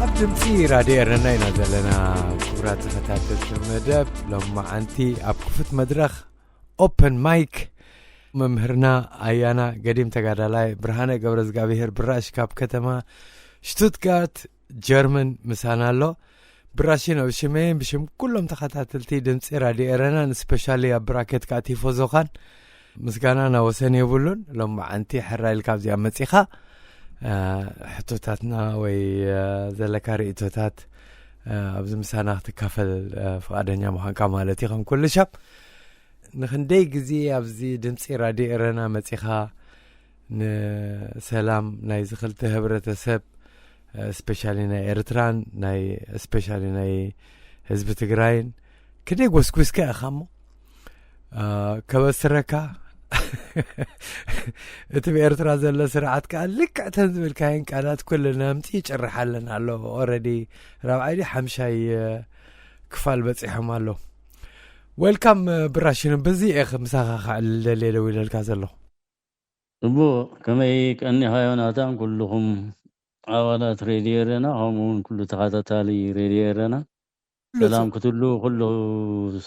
ኣብ ድምፂ ራድዮ ኤረና ኢና ዘለና። ክቡራት ተኸታተልቲ መደብ ሎማዓንቲ ኣብ ክፉት መድረኽ ኦፐን ማይክ መምህርና ኣያና ገዲም ተጋዳላይ ብርሃነ ገብረ እግዚኣብሔር ብራሽ ካብ ከተማ ሽቱትጋርት ጀርመን ምሳና ኣሎ። ብራሽን ኣብ ሽመይን ብሽም ኩሎም ተኸታተልቲ ድምፂ ራድዮ ኤረናን ስፔሻሊ ኣብ ብራኬት ከዓ ቲፎዞኻን ምስጋና ናወሰን የብሉን። ሎማዓንቲ ሕራይ ኢልካ ኣብዚኣ መፂኻ ሕቶታትና ወይ ዘለካ ርእቶታት ኣብዚ ምሳና ክትካፈል ፍቓደኛ ምዃንካ ማለት እዩ። ከም ኩሉ ሻብ ንክንደይ ግዜ ኣብዚ ድምፂ ራድዮ ኤረና መፂኻ ንሰላም ናይ ዝኽልተ ህብረተሰብ ስፔሻሊ ናይ ኤርትራን ናይ ስፔሻሊ ናይ ህዝቢ ትግራይን ክደይ ጎስጉስካ ኢኻ እሞ ከበስረካ እቲ ብኤርትራ ዘሎ ስርዓት ከዓ ልክዕተን ዝበልካየን ቃላት ኩለን ኣምፂ ይጭርሓለን ኣሎ። ኦረዲ ራብዓይ ሓምሻይ ክፋል በፂሖም ኣሎ። ወልካም ብራሽኑ በዚ እየ ምሳኻ ክዕልል ደልየ ደው ኢለልካ ዘለኹ። ጽቡቕ፣ ከመይ ቀኒኻ ዮናታን፣ ኩልኹም ኣባላት ሬድዮ ኤረና፣ ከምኡ እውን ኩሉ ተኸታታሊ ሬድዮ ኤረና። ሰላም ክትሉ ኩሉ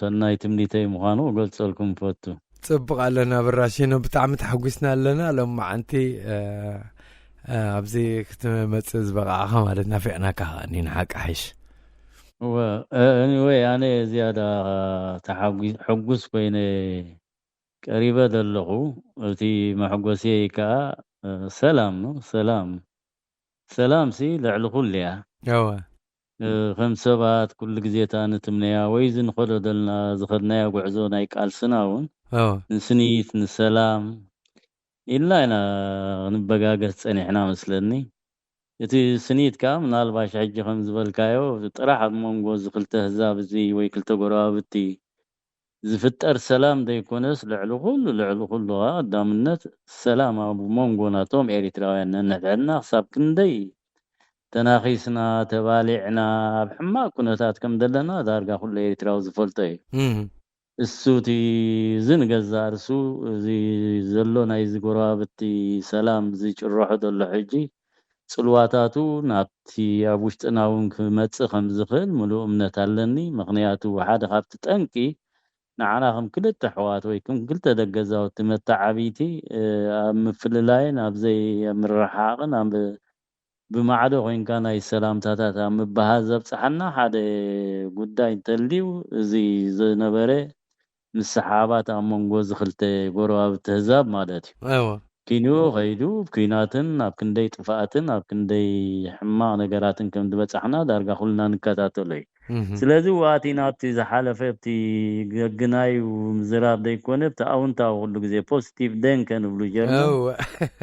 ሰናይ ትምኒተይ ምዃኑ ክገልጸልኩም እፈቱ። ጽቡቕ ኣለና ብራሽኖ፣ ብጣዕሚ ተሓጒስና ኣለና። ሎም መዓንቲ ኣብዚ ክትመጽእ ዝበቓዕኻ ማለት ናፊቕናካ ከኣ ንሓቂ ሓይሽ። እወ፣ ኤኒወይ ኣነ ዝያዳ ተሓጒ-፣ ሕጉስ ኮይነ ቀሪበ ዘለኹ። እቲ መሕጎስየይ ከኣ ሰላም ነው። ሰላም፣ ሰላምሲ ልዕሊ ኩሉ እያ። እወ። ከም ሰባት ኩሉ ግዜ እታ ንትምነያ ወይ እዚ ንኸዶ ዘለና ዝኸድናዮ ጉዕዞ ናይ ቃልስና እውን እወ። ንስኒት፣ ንሰላም ኢልና ኢና ክንበጋገስ ጸኒሕና መስለኒ። እቲ ስኒት ከኣ ምናልባሽ ሕጂ ከም ዝበልካዮ ጥራሕ ኣብ መንጎ እዚ ክልተ ህዛብ እዚ ወይ ክልተ ጎረባብቲ ዝፍጠር ሰላም ዘይኮነስ ልዕሊ ኩሉ፣ ልዕሊ ኩሉ ከኣ ቀዳምነት ሰላም ኣብ መንጎ ናቶም ኤሪትራውያን ነንሕድሕድና ክሳብ ክንደይ ተናኺስና፣ ተባሊዕና፣ ኣብ ሕማቕ ኩነታት ከም ዘለና ዳርጋ ኩሉ ኤሪትራዊ ዝፈልጦ እዩ። እም። እሱ እቲ እዚ ንገዛእ ርእሱ እዚ ዘሎ ናይዚ ጎረባብቲ ሰላም ዝጭርሖ ዘሎ ሕጂ ጽልዋታቱ ናብቲ ኣብ ውሽጥና እውን ክመጽእ ከም ዝኽእል ምሉእ እምነት ኣለኒ። ምኽንያቱ ሓደ ካብቲ ጠንቂ ንዓና ከም ክልተ ኣሕዋት ወይ ከም ክልተ ደገ ገዛውቲ መተዓብይቲ፣ እ፣ ኣብ ምፍልላይን ኣብ ዘይምርሕሓቕን ኣብ ብማዕዶ ኮይንካ ናይ ሰላምታታት ኣብ ምብሃዝ ዘብጽሓና ሓደ ጉዳይ እንተልዩ፣ እዚ ዝነበረ ምስሕሓባት ኣብ መንጎ እዚ ክልተ ጎረባብቲ ህዛብ ማለት እዩ። እወ። ኪንኡ ከይዱ፣ ኣብ ኲናትን ኣብ ክንደይ ጥፍኣትን ኣብ ክንደይ ሕማቕ ነገራትን ከም ዝበጻሕና ዳርጋ ኩልና ንከታተሎ እዩ። እህ። ስለዚ፣ ኣብቲ ናብቲ ዝሓለፈ፣ ኣብቲ ገግናዩ ምዝራብ ዘይኮነ፣ ኣብቲ ኣውንታዊ ኩሉ ግዜ፣ ፖዚቲቭ ደንከ ንብሉ ጀርመን፣ እወ።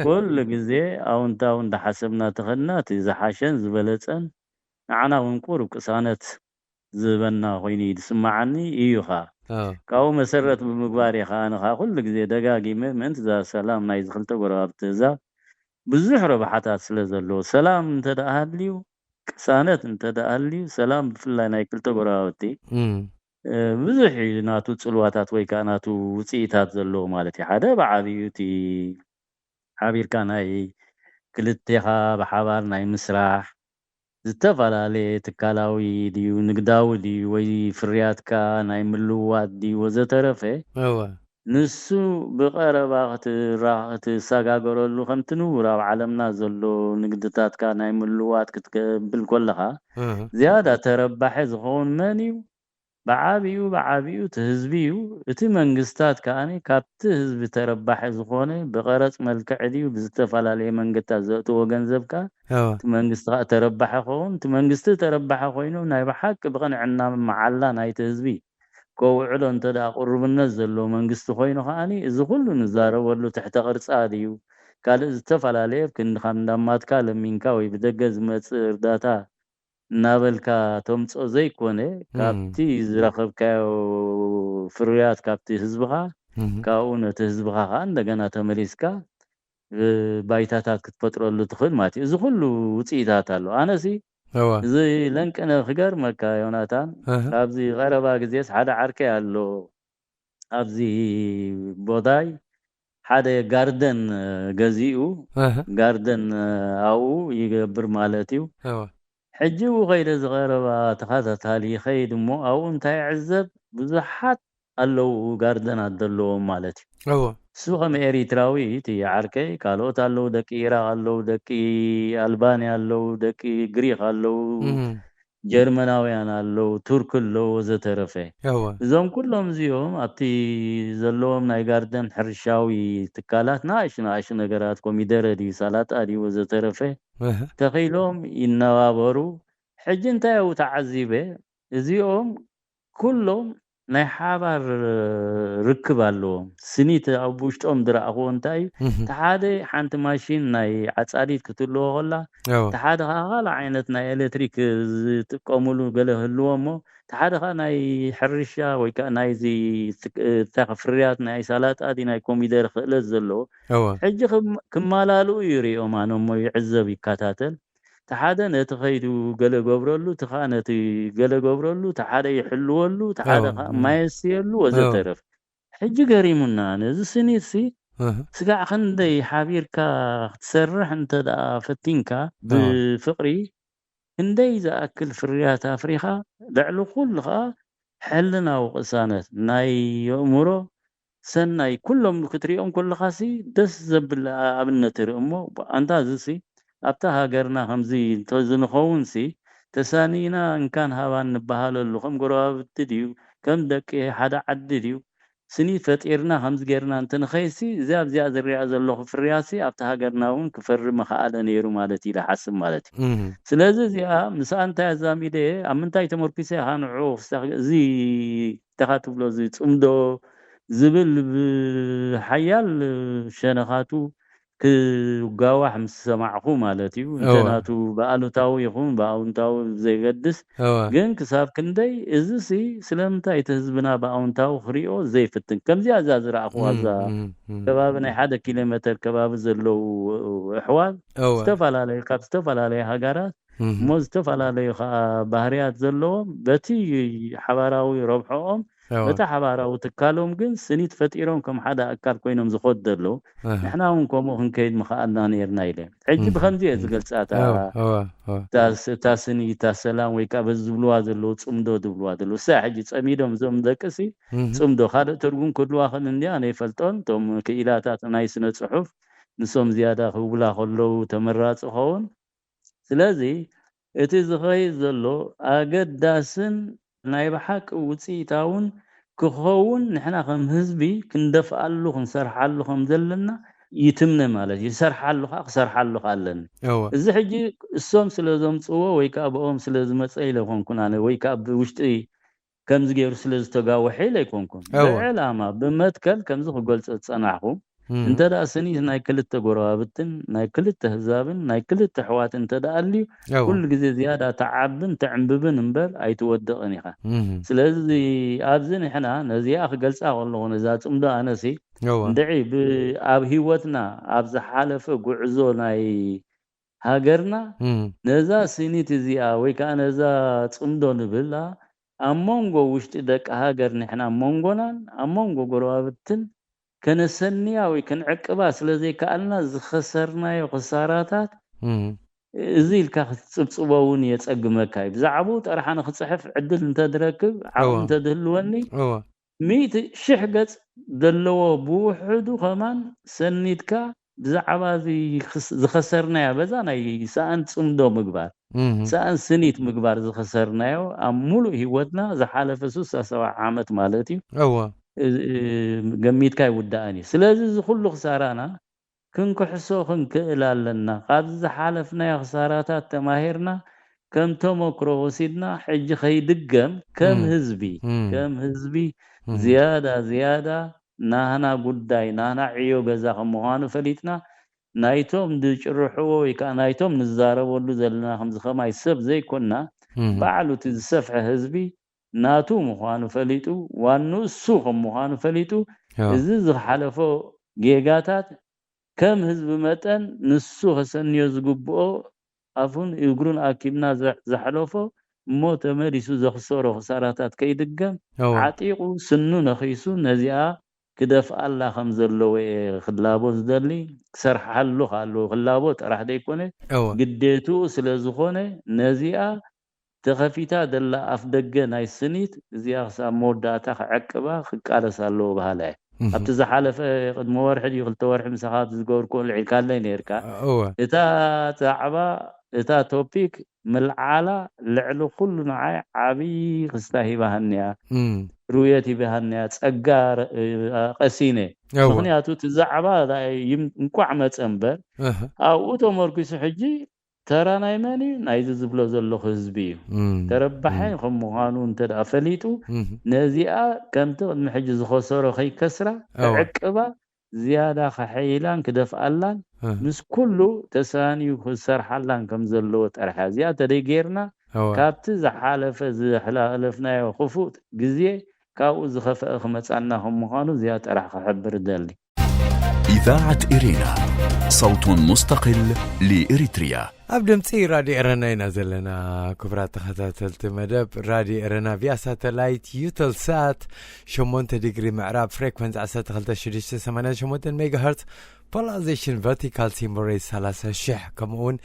ኩሉ ግዜ ኣውንታዊ እንዳሓሰብና ተኸድና፣ እቲ ዝሓሸን ዝበለጸን ንዓና እውን ቁሩብ ቅሳነት ዝህበና ኮይኑ እዩ ዝስምዓኒ እዩ ኸኣ። ኣዎ። ካብኡ መሰረት ብምግባር እየ ኸኣ ኣነ ኸኣ ኩሉ ግዜ ደጋጊመ ምእንቲ እዛ ሰላም ናይዚ ክልተ ጎረባብቲ ህዛብ ብዙሕ ረብሓታት ስለ ዘለዎ፣ ሰላም እንተ ደኣ ሃልዩ፣ ቅሳነት እንተ ደኣ ሃልዩ፣ ሰላም ብፍላይ ናይ ክልተ ጎረባብቲ፣ እም። እ፣ ብዙሕ እዩ ናቱ ጽልዋታት ወይ ከኣ ናቱ ውጽኢታት ዘለዎ ማለት እዩ። ሓደ ብዓብዩ እቲ ሓቢርካ ናይ ክልቴኻ ብሓባር ናይ ምስራሕ፣ ዝተፈላለየ ትካላዊ ድዩ፣ ንግዳዊ ድዩ፣ ወይ ፍርያትካ ናይ ምልውዋጥ ድዩ፣ ወዘተረፈ፣ እወ። ንሱ ብቐረባ ክትራ-፣ ክትሰጋገረሉ፣ ከምቲ ንቡር ኣብ ዓለምና ዘሎ ንግድታትካ ናይ ምልውዋጥ ክትብል ከለኻ፣ እህ። ዝያዳ ተረባሒ ዝኸውን መን እዩ? ብዓቢኡ ብዓቢኡ እቲ ህዝቢ እዩ። እቲ መንግስታት ከኣ ካብቲ ህዝቢ ተረባሒ ዝኾነ ብቐረጽ መልክዕ ድዩ ብዝተፈላለየ መንገድታት ዘእትዎ ገንዘብ ከኣ እወ እቲ መንግስቲ ከኣ ተረባሒ ኸውን። እቲ መንግስቲ ተረባሒ ኮይኑ ናይ ብሓቂ ብቕንዕና መዓላ ናይቲ ህዝቢ ከውዕሎ እንተ ደኣ ቅሩብነት ዘለዎ መንግስቲ ኮይኑ ከኣኒ እዚ ኩሉ ንዛረበሉ ትሕተ ቅርጻ ድዩ ካልእ ዝተፈላለየ ኣብ ክንዲ ካብ እንዳማትካ ለሚንካ ወይ ብደገ ዝመጽእ እርዳታ እናበልካ ተምጾ ዘይኮነ ካብቲ ዝረኸብካዮ ፍርያት ካብቲ ህዝብኻ ካብኡ ነቲ ህዝብኻ ከዓ እንደገና ተመሊስካ ባይታታት ክትፈጥረሉ ትኽእል ማለት እዩ። እዚ ኩሉ ውፅኢታት ኣሎ። ኣነሲ እወ እዚ ለንቅነ ክገርመካ ዮናታን፣ እህ፣ ኣብዚ ቀረባ ግዜስ ሓደ ዓርከይ ኣሎ ኣብዚ ቦታይ ሓደ ጋርደን ገዚኡ እህ፣ ጋርደን ኣብኡ ይገብር ማለት እዩ። እወ ሕጂ ብኡ ከይደ ዝቐረባ ተኸታታሊ ይኸይድ እሞ ኣብኡ እንታይ ይዕዘብ? ብዙሓት ኣለዉ ጋርደናት ዘለዎም ማለት እዩ። እወ እሱ ከም ኤሪትራዊ እቲ ዓርከይ ካልኦት ኣለዉ፣ ደቂ ኢራቅ ኣለዉ፣ ደቂ ኣልባንያ ኣለዉ፣ ደቂ ግሪክ ኣለዉ፣ እም፣ ጀርመናውያን ኣለዉ፣ ቱርክ ኣለዉ ወዘተረፈ። እወ እዞም ኩሎም እዚኦም ኣብቲ ዘለዎም ናይ ጋርደን ሕርሻዊ ትካላት ንኣሽ ንኣሽ ነገራት ኮሚደረ ድዩ ሳላጣ ድዩ ወዘተረፈ እህ፣ ተኺሎም ይነባበሩ። ሕጂ እንታይ ኣብኡ ተዓዚበ? እዚኦም ኩሎም ናይ ሓባር ርክብ ኣለዎም። ስኒት ኣብ ውሽጦም ዝረኣኽዎ እንታይ እዩ? እህ፣ እቲ ሓደ ሓንቲ ማሽን ናይ ዓጻዲት ክትልዎ ከላ እወ እቲ ሓደ ከዓ ካልእ ዓይነት ናይ ኤሌክትሪክ ዝጥቀሙሉ ገለ ህልዎ እሞ እቲ ሓደ ከዓ ናይ ሕርሻ ወይ ከዓ ናይዚ ትክ- እታ ፍርያት ናይ ሳላጣ ድዩ ናይ ኮሚደር ክእለት ዘለዎ እወ ሕጂ ክም- ክመላልኡ ይሪኦም ኣነ እሞ ይዕዘብ ይከታተል። እቲ ሓደ ነቲ ከይዱ ገለ ገብረሉ፣ እቲ ከዓ ነቲ ገለ ገብረሉ፣ እቲ ሓደ ይሕልወሉ፣ እቲ ሓደ እወ ከዓ እም፣ ማየስየሉ እወ ወዘተረፈ። ሕጂ ገሪሙና ነዚ ስኒትሲ እህ፣ ስጋዕ ክንደይ ሓቢርካ ክትሰርሕ እንተ ደኣ ፈቲንካ እወ ብፍቕሪ ክንደይ ዝኣክል ፍርያት ኣፍሪኻ ልዕሊ ኩሉ ከዓ ሕልናዊ ቅሳነት ናይ የእምሮ ሰናይ ኩሎም ክትሪኦም ከለኻሲ ደስ ዘብል ኣብነት ትርኢ እሞ ኣንታ እዚሲ ኣብታ ሃገርና ከምዚ እንተዝንኸውንሲ ተሳኒና እንካን ሃባን ንበሃለሉ ከም ጎረባብቲ ድዩ ከም ደቂ ሓደ ዓዲ ድዩ ስኒ ፈጢርና ከምዚ ጌርና እንትንኸይሲ እዚ ኣብዚኣ ዝሪኣ ዘለኹ ፍርያሲ ኣብቲ ሃገርና እውን ክፈሪ ምኸኣለ ነይሩ ማለት እዩ ዝሓስብ ማለት እዩ። እም፣ ስለዚ እዚኣ ምስኣ እንታይ ኣዛሚደ ኣብ ምንታይ ተመርኪሰ ኢኻ ንዑ ክስታ- እዚ ተኻ ትብሎ እዚ ፅምዶ ዝብል ብሓያል ሸነኻቱ ክጋዋሕ ምስ ሰማዕኹ ማለት እዩ። እንተ እወ ናቱ ብኣሉታዊ ይኹን ብኣውንታዊ ዘይገድስ እወ ግን ክሳብ ክንደይ እዚሲ ስለምንታይ እቲ ህዝብና ብኣውንታዊ ክሪኦ ዘይፍትን ከምዚኣ እዛ ዝረኣኹዋ እም፣ እዛ እም፣ እም። ከባቢ ናይ ሓደ ኪሎ ሜተር ከባቢ ዘለዉ ኣሕዋት እወ ዝተፈላለዩ ካብ ዝተፈላለዩ ሃገራት እም፣ እሞ ዝተፈላለዩ ከዓ ባህርያት ዘለዎም በቲ ሓባራዊ ረብሖኦም እወ በቲ ሓባራዊ ትካሎም ግን ስኒት ፈጢሮም ከም ሓደ ኣካል ኮይኖም ዝኸዱ ዘለዉ እህ፣ ንሕና እውን ከምኡ ክንከይድ ምኸኣልና ነርና ኢለ ሕጂ እም፣ ብከምዚ እየ እም። ዝገልፃ እታ እወ እወ እወ እታ ስ- እታ ስኒ እታ ሰላም ወይ ከዓ በዚ ዝብልዋ ዘለዉ ፅምዶ ዝብልዋ ዘለዉ እሳ ሕጂ ፀሚዶም እዞም ደቅሲ እም፣ ፅምዶ ካልእ ትርጉም ክህልዋ ክእል እንዲ ኣነ ይፈልጦን እቶም ክኢላታት ናይ ስነ ፅሑፍ ንሶም ዝያዳ ክብላ ከለዉ ተመራፂ ኸውን ስለዚ እቲ ዝኸይድ ዘሎ ኣገዳስን ናይ ብሓቂ ውፅኢታውን ክኸውን ንሕና ከም ህዝቢ ክንደፍኣሉ ክንሰርሓሉ ከም ዘለና ይትምነ ማለት እዩ። ይሰርሓሉ ከዓ ክሰርሓሉ ከዓ ኣለኒ። እወ። እዚ ሕጂ እሶም ስለ ዘምፅዎ ወይ ከዓ ብኦም ስለ ዝመፀ ኢለ ኮንኩን ኣነ ወይ ከዓ ብውሽጢ ከምዚ ገይሩ ስለ ዝተጋወሐ ኢለ ኣይኮንኩን። እወ። ብዕላማ ብመትከል ከምዚ ክገልፆ ዝፀናሕኩ እም። እንተ ደኣ ስኒት ናይ ክልተ ጎረባብትን ናይ ክልተ ህዛብን ናይ ክልተ ኣሕዋት እንተ ደኣ ኣልዩ እወ። ኩሉ ግዜ ዝያዳ ትዓብን ትዕንብብን እምበር ኣይትወድቕን ኢኻ። እም። ስለዚ ኣብዚ ንሕና ነዚኣ ክገልጻ ከለኹ ነዛ ጽምዶ ኣነሲ እወ። እንድዒ ብ- ኣብ ህይወትና ኣብ ዝሓለፈ ጉዕዞ ናይ ሃገርና እም። ነዛ ስኒት እዚኣ ወይ ከዓ ነዛ ጽምዶ ንብላ ኣብ መንጎ ውሽጢ ደቂ ሃገር ንሕና ኣብ መንጎናን ኣብ መንጎ ጎረባብትን ከነሰንያ ወይ ክንዕቅባ ስለ ዘይከኣልና ዝኸሰርናዮ ክሳራታት እም። እዚ ኢልካ ክትጽብጽቦ እውን የጸግመካ እዩ። ብዛዕባኡ ጠርሓ ንክጽሕፍ ዕድል እንተድረክብ ዓቕሚ እወ። እንተድህልወኒ እወ። ሚእቲ ሽሕ ገጽ ዘለዎ ብውሕዱ ከማን ሰኒድካ ብዛዕባ እዚ ክስ- ዝኸሰርናዮ በዛ ናይ ሰኣን ጽምዶ ምግባር፣ እህ፣ ሰኣን ስኒት ምግባር ዝኸሰርናዮ ኣብ ሙሉእ ህይወትና ዝሓለፈ ስሳ ሰብዓ ዓመት ማለት እዩ። እወ እ- እ- ገሚትካ ኣይውዳእን እዩ። ስለዚ እዚ ኩሉ ክሳራና ክንክሕሶ ክንክእል ኣለና። ካብዚ ዝሓለፍናዮ ክሳራታት ተማሂርና ከም ተመክሮ ወሲድና ሕጂ ከይድገም ከም እም። ህዝቢ እም። ከም ህዝቢ እም። ዝያዳ ዝያዳ ናህና ጉዳይ ናህና ዕዮ ገዛ ከም ምዃኑ ፈሊጥና ናይቶም ዝጭርሕዎ ወይ ከዓ ናይቶም ንዛረበሉ ዘለና ከምዚ ከማይ ሰብ ዘይኮንና እም። ባዕሉ እቲ ዝሰፍሐ ህዝቢ ናቱ ምዃኑ ፈሊጡ ዋንኡ እሱ ከም ምዃኑ ፈሊጡ እወ። እዚ ዝሓለፎ ጌጋታት ከም ህዝቢ መጠን ንሱ ከሰንዮ ዝግብኦ ኣፉን እግሩን ኣኪብና ዘ- ዘሕለፎ እሞ ተመሊሱ ዘኽሰሮ ክሳራታት ከይድገም እወ። ዓጢቑ ስኑ ነኺሱ ነዚኣ ክደፍኣላ ከም ዘለዎ እየ ክላቦ ዝደሊ። ክሰርሓሉ ከኣለዎ ክላቦ ጥራሕ ዘይኮነ እወ። ግዴትኡ ስለ ዝኾነ ነዚኣ ተኸፊታ ዘላ ኣፍ ደገ ናይ ስኒት እዚኣ ክሳብ መወዳእታ ክዕቅባ ክቃለስ ኣለዎ በሃላ እየ። እህ። ኣብቲ ዝሓለፈ ቅድሚ ወርሒ ድዩ ክልተ ወርሒ ምሳኻ ኣብቲ ዝገበርኩ ልዒልካለይ ነርካ። እወ። እታ ዛዕባ እታ ቶፒክ ምልዓላ ልዕሊ ኩሉ ንዓይ ዓብዪ ክስታ ሂባሃንያ እም። ርውየት ሂባሃንያ ጸጋ ረ- እ- ቀሲነ እወ። ምክንያቱ እቲ ዛዕባ ይም- እንቋዕ መጸ እምበር እህ። ኣብኡ ተመርኪሱ ሕጂ ተራ ናይ መን እዩ ናይዚ ዝብሎ ዘለኹ ህዝቢ እዩ እም። ተረባሐ እም። ከም ምዃኑ እንተ ደኣ ፈሊጡ እም። ነዚኣ ከምቲ ቅድሚ ሕጂ ዝኸሰሮ ከይከስራ እወ። ክዕቅባ ዝያዳ ከሐይላን ክደፍኣላን እህ። ምስ ኩሉ ተሳንዩ ክሰርሓላን ከም ዘለዎ ጥራሕ እዚኣ ተደይ ጌርና እወ። ካብቲ ዝሓለፈ ዝሕላለፍናዮ ክፉእ ግዜ ካብኡ ዝኸፍአ ክመጻና ከም ምዃኑ እዚኣ ጥራሕ ክሕብር እደሊ። إذاعة إرينا، صوت مستقل لإريتريا. ኣብ ድምፂ ራድዮ ኤረና ኢና ዘለና። ክቡራት ተኸታተልቲ መደብ ራድዮ ኤረና ቪያ ሳተላይት ዩተልሳት ሸሞንተ ዲግሪ ምዕራብ ፍሬኩንስ ዓሰርተ ክልተ ሽዱሽተ ሰማንያ ሸሞንተ ሜጋሃርት ፖላሪዜሽን ቨርቲካል ሲምቦል ሬት ሰላሳ ሺሕ ከምኡውን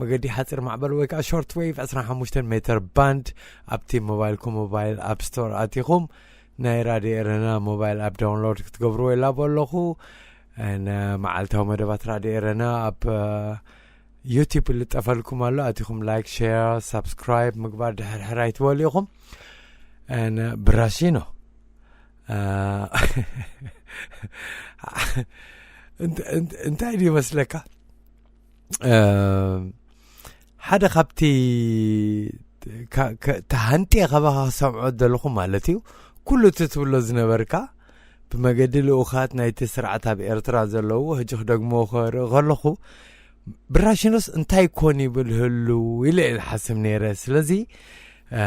መገዲ ሓፂር ማዕበል ወይ ከዓ ሾርት ዌቭ ዕስራን ሓሙሽተን ሜትር ባንድ ኣብቲ ሞባይልኩም ሞባይል ኣፕ ስቶር ኣቲኹም ናይ ራድዮ ኤረና ሞባይል ኣፕ ዳውንሎድ ክትገብርዎ ይላቦ ኣለኹ። ን መዓልታዊ መደባት ራድዮ ኤረና ኣብ ዩቲዩብ ይልጠፈልኩም ኣሎ። ኣቲኹም ላይክ፣ ሼር፣ ሳብስክራይብ ምግባር ድሕርሕር ኣይትበሉ ኢኹም። ን ብራሺኖ እ፣ እንት- እንት- እንታይ ድዩ መስለካ እ፣ ሓደ ካብቲ ካ- ከ- ተሃንጥየ ካባኻ ክሰምዖ ዘለኹ ማለት እዩ ኩሉ እቲ ትብሎ ዝነበርካ ብመገዲ ልኡኻት ናይቲ ስርዓት ኣብ ኤርትራ ዘለዉ ሕጂ ክደግሞ ክርኢ ከለኹ ብራሽኖስ እንታይ ኮን ይብል ህሉ ኢለ እየ ዝሓስብ ነይረ። ስለዚ እ፣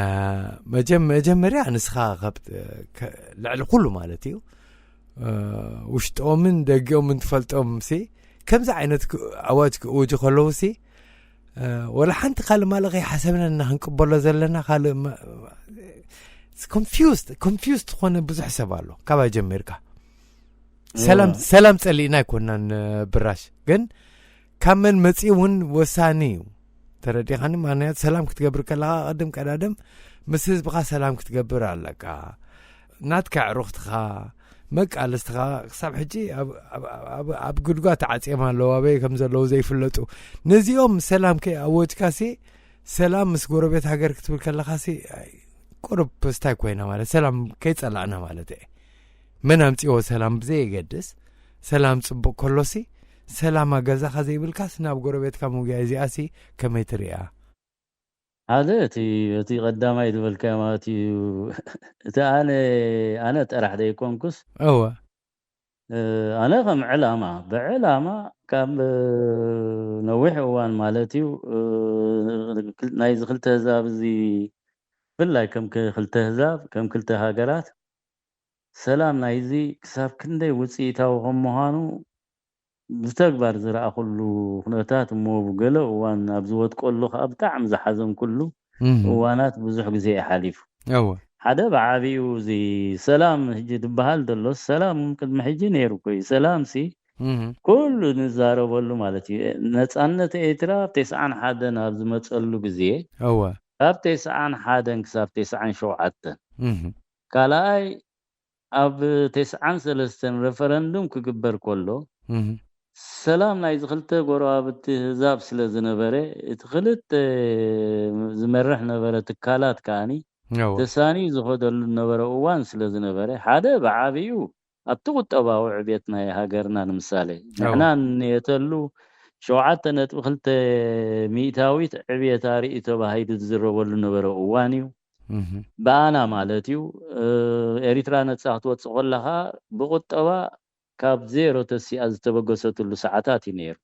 መጀ- መጀመርያ ንስኻ ካብ ከ- ልዕሊ ኩሉ ማለት እዩ እ፣ ውሽጦምን ደጊኦምን ትፈልጦም ሲ ከምዚ ዓይነት ክ- ኣዋጅ ክእውጁ ከለዉ ሲ እ፣ ወላ ሓንቲ ካልእ ማለ ከይሓሰብና እና ክንቅበሎ ዘለና ካልእ ኮንፊውስድ ኮንፊውስድ ዝኾነ ብዙሕ ሰብ ኣሎ። ካባይ ጀሚርካ ሰላም እወ። ሰላም ጸሊእና ኣይኮናን እ፣ ብራሽ ግን ካብ መን መጺኡ እውን ወሳኒ እዩ። ተረዲኻኒ? ማንያት ሰላም ክትገብር ከለኻ ቅድም ቀዳድም ምስ ህዝብኻ ሰላም ክትገብር ኣለካ። ናትካ ኣዕሩኽትኻ መቃልስትኻ ክሳብ ሕጂ ኣብ- ኣብ- ኣብ- ኣብ ጉድጓድ ተዓጽዮም ኣለዉ፣ ኣበይ ከም ዘለዉ ዘይፍለጡ። ነዚኦም ሰላም ከይኣወጅካሲ ሰላም ምስ ጎረቤት ሃገር ክትብል ከለኻሲ ኣይ፣ ቁሩብ ስታይ ኮይና ማለት ሰላም ከይጸላእና ማለት እየ። መን ኣምጺዎ ሰላም ብዘየገድስ ሰላም ጽቡቕ ከሎሲ ሰላም ኣገዛኻ ዘይብልካስ ናብ ጎረቤትካ ምጉያ እዚኣሲ ከመይ ትርእያ? ሓደ እቲ እቲ ቀዳማይ ዝበልካዮ ማለት እዩ እቲ ኣነ ኣነ ጥራሕ ዘይኮንኩስ እወ እ፣ ኣነ ከም ዕላማ ብዕላማ ካብ እ፣ ነዊሕ እዋን ማለት እዩ እ፣ ክል- ናይዚ ክልተ ህዛብ እዚ ብፍላይ ከም ክ- ክልተ ህዛብ ከም ክልተ ሃገራት ሰላም ናይዚ ክሳብ ክንደይ ውፅኢታዊ ከም ምዃኑ ብተግባር ዝረኣኹሉ ኩነታት እሞ ብገለ እዋን ኣብ ዝወድቀሉ ከዓ ብጣዕሚ ዝሓዘንኩሉ እህ፣ እዋናት ብዙሕ ግዜ እዩ ሓሊፉ። እወ ሓደ ብዓብዩ እዚ ሰላም ሕጂ ዝበሃል ዘሎ ሰላም ቅድሚ ሕጂ ነይሩ እኮ እዩ። ሰላም ሲ እህ፣ ኩሉ ንዛረበሉ ማለት እዩ። ነፃነት ኤርትራ ኣብ ተስዓን ሓደን ኣብ ዝመፀሉ ግዜ እወ ካብ ተስዓን ሓደን ክሳብ ተስዓን ሸውዓተን እህ፣ ካልኣይ ኣብ ተስዓን ሰለስተን ሬፈረንዱም ክግበር ከሎ እህ፣ ሰላም ናይዚ ክልተ ጎረባብቲ ህዛብ ስለ ዝነበረ፣ እቲ ክልተ ዝመርሕ ነበረ ትካላት ከኣኒ ተሳንዩ ዝኸደሉ ነበረ እዋን ስለ ዝነበረ፣ ሓደ ብዓብዩ ኣብቲ ቁጠባዊ ዕብየት ናይ ሃገርና ንምሳሌ ንሕና ንየተሉ ሸውዓተ ነጥቢ ክልተ ሚእታዊት ዕብየት ኣርኢ ተባሂሉ ዝዝረበሉ ነበረ እዋን እዩ። ብኣና ማለት እዩ። ኤሪትራ ነጻ ክትወጽእ ከለኻ ብቁጠባ ካብ ዜሮ ተሲኣ ዝተበገሰትሉ ሰዓታት እዩ ነይሩ።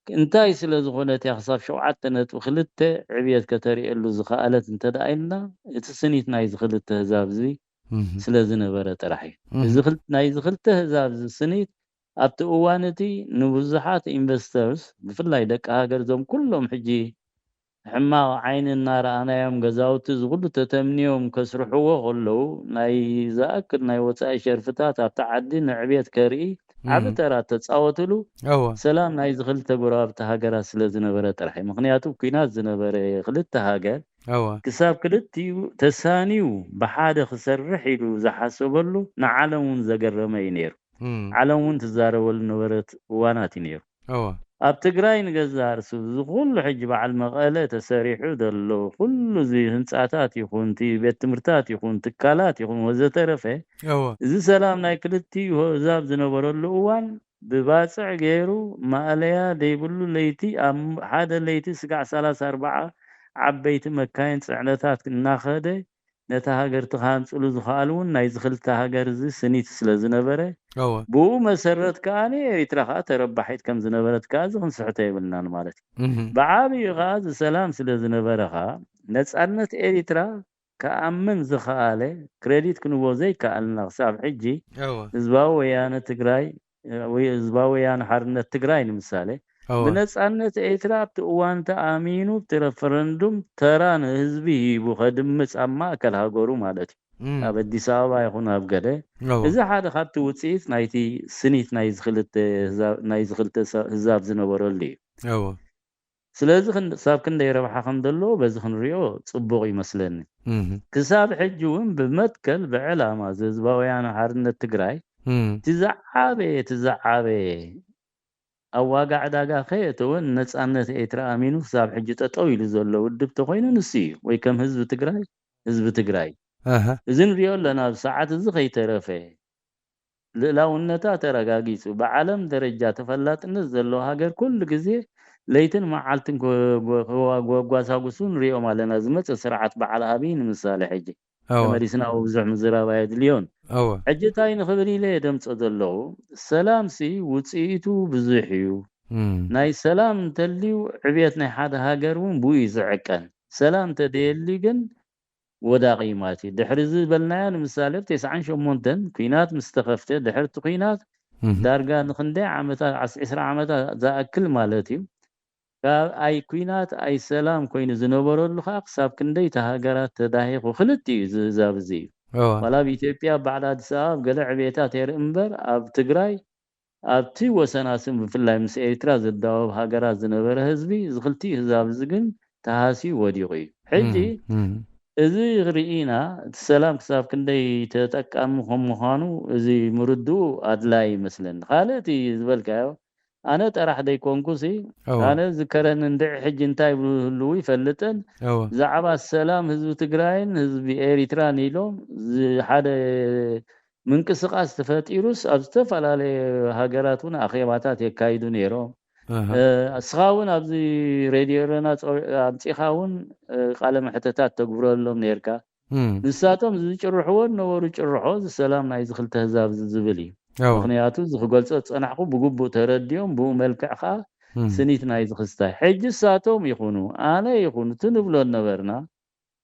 እንታይ ስለ ዝኾነት እያ ክሳብ ሸውዓተ ነጥቢ ክልተ ዕብየት ከተርእየሉ ዝኸኣለት እንተ ደኣ ኢልና፣ እቲ ስኒት ናይዚ ክልተ ህዛብ እዚ ስለ ዝነበረ ጥራሕ እዩ። እዚ ክል- ናይዚ ክልተ ህዛብ እዚ ስኒት ኣብቲ እዋን እቲ ንብዙሓት ኢንቨስተርስ፣ ብፍላይ ደቂ ሃገር፣ እዞም ኩሎም ሕጂ ሕማቕ ዓይኒ እናረኣናዮም ገዛውቲ እዚ ኩሉ ተተምንዮም ከስርሕዎ ከለዉ፣ ናይ ዝኣክል ናይ ወጻኢ ሸርፍታት ኣብቲ ዓዲ ንዕብየት ከርኢ ዓቢ ተራ ተጻወትሉ ሰላም ናይዚ ክልተ ጎረባብቲ ሃገራት ስለ ዝነበረ ጥራሕ እዩ። ምኽንያቱ ኲናት ዝነበረ ክልተ ሃገር ክሳብ ክልቲኡ ተሳንዩ ብሓደ ክሰርሕ ኢሉ ዝሓሰበሉ ንዓለም እውን ዘገረመ እዩ ነይሩ። ዓለም እውን ትዛረበሉ ነበረት እዋናት እዩ ነይሩ። ኣብ ትግራይ ንገዛእ ርእሱ እዚ ኩሉ ሕጂ በዓል መቐለ ተሰሪሑ ዘሎ ኩሉ እዚ ህንፃታት ይኹን እቲ ቤት ትምህርታት ይኹን ትካላት ይኹን ወዘተረፈ እዚ ሰላም ናይ ክልቲኡ ህዛብ ዝነበረሉ እዋን ብባፅዕ ገይሩ ማእለያ ዘይብሉ ለይቲ ኣብ ሓደ ለይቲ ስጋዕ ሰላሳ ኣርባዓ ዓበይቲ መካይን ፅዕነታት እናኸደ ነታ ሃገር ክሃንፅሉ ዝኸኣሉ እውን ናይዚ ክልተ ሃገር እዚ ስኒት ስለ ዝነበረ ብኡ መሰረት ከዓ ኤሪትራ ከዓ ተረባሒት ከም ዝነበረት ከዓ እዚ ክንስሕቶ የብልናን ማለት እዩ። ብዓብዩ ከዓ እዚ ሰላም ስለ ዝነበረ ከዓ ነፃነት ኤሪትራ ክኣምን ዝኸኣለ ክሬዲት ክንቦ ዘይከኣልና ክሳብ ሕጂ ህዝባዊ ወያነ ትግራይ ወይ ህዝባዊ ወያነ ሓርነት ትግራይ ንምሳሌ ብነፃነት ኤርትራ ኣብቲ እዋን ተኣሚኑ ኣብቲ ረፈረንዱም ተራ ንህዝቢ ሂቡ ከድምፅ ኣብ ማእከል ሃገሩ ማለት እዩ ኣብ ኣዲስ ኣበባ ይኹን ኣብ ገለ እዚ ሓደ ካብቲ ውፅኢት ናይቲ ስኒት ናይዚ ክልተ ህዛብ ዝነበረሉ እዩ። ስለዚ ክሳብ ክንደይ ረብሓ ከም ዘለዎ በዚ ክንሪኦ ፅቡቕ ይመስለኒ። ክሳብ ሕጂ እውን ብመትከል ብዕላማ እዚ ህዝባውያን ሓርነት ትግራይ እቲ ዝዓበየ እቲ ዝዓበየ ኣብ ዋጋ ዕዳጋ ከየእተወ ንነፃነት ኤርትራ ኣሚኑ ክሳብ ሕጂ ጠጠው ኢሉ ዘሎ ውድብ ተኮይኑ ንሱ እዩ ወይ ከም ህዝቢ ትግራይ ህዝቢ ትግራይ እዩ። እዚ ንሪኦ ኣለና ኣብ ሰዓት እዚ ከይተረፈ ልእላውነታ ተረጋጊፁ ብዓለም ደረጃ ተፈላጥነት ዘለዎ ሃገር ኩሉ ግዜ ለይትን መዓልትን ከጓሳጉሱ ንሪኦም ኣለና። ዝመፀ ስርዓት በዓል ኣብይ ንምሳሌ ሕጂ ተመሊስና ብዙሕ ምዝራብ ኣየድልዮን። ሕጂ እንታይ ንኽብል ኢለ የደምፀ ዘለኹ ሰላምሲ ውፅኢቱ ብዙሕ እዩ። ናይ ሰላም እንተልዩ ዕብየት ናይ ሓደ ሃገር እውን ብኡ እዩ ዝዕቀን። ሰላም እንተደየሊ ግን ወዳቒ እዩ ማለት እዩ። ድሕሪ እዚ ዝበልናዮ ንምሳሌ ኣብ ተስዓን ሸሞንተን ኲናት ምስ ተኸፍተ ድሕርቲ ኲናት ዳርጋ ንክንደይ ዓመታት ዓስ- ዕስራ ዓመታት ዝኣክል ማለት እዩ ካብ ኣይ ኲናት ኣይ ሰላም ኮይኑ ዝነበረሉ ከዓ ክሳብ ክንደይ እቲ ሃገራት ተዳሂኹ ክልቲኡ ዝዛብ እዚ እዩ። ዋላ ኣብ ኢትዮጵያ ኣብ ባዕላ ኣዲስ ኣበባ ኣብ ገለ ዕብየታት የርኢ እምበር ኣብ ትግራይ ኣብቲ ወሰናስን ብፍላይ ምስ ኤርትራ ዝዳወብ ሃገራት ዝነበረ ህዝቢ እዚ ክልቲኡ ህዛብ እዚ ግን ተሃስዩ ወዲቑ እዩ። ሕጂ እዚ ርኢና እቲ ሰላም ክሳብ ክንደይ ተጠቃሚ ከም ምዃኑ እዚ ምርድኡ ኣድላይ ይመስለኒ። ካልእ እቲ ዝበልካዮ ኣነ ጠራሕ ዘይኮንኩሲ ኣነ ዝከረኒ እንድዒ ሕጂ እንታይ ብህልው ይፈልጥን ብዛዕባ ሰላም ህዝቢ ትግራይን ህዝቢ ኤሪትራን ኢሎም ሓደ ምንቅስቃስ ተፈጢሩስ ኣብ ዝተፈላለዩ ሃገራት እውን ኣኼባታት የካይዱ ነይሮም። እስኻ እውን ኣብዚ ሬድዮ ኤረና ኣምፂኻ እውን ቃለ መሕተታት ተግብረሎም ነርካ። ንሳቶም ዝጭርሕዎ ነበሩ ጭርሖ እዚ ሰላም ናይዚ ክልተ ህዛብ ዝብል እዩ። ምክንያቱ እዚ ክገልፆ ዝፀናሕኩ ብግቡእ ተረዲኦም ብኡ መልክዕ ከዓ ስኒት ናይዚ ክስታይ ሕጂ እሳቶም ይኹኑ ኣነ ይኹኑ እቲ ንብሎ ነበርና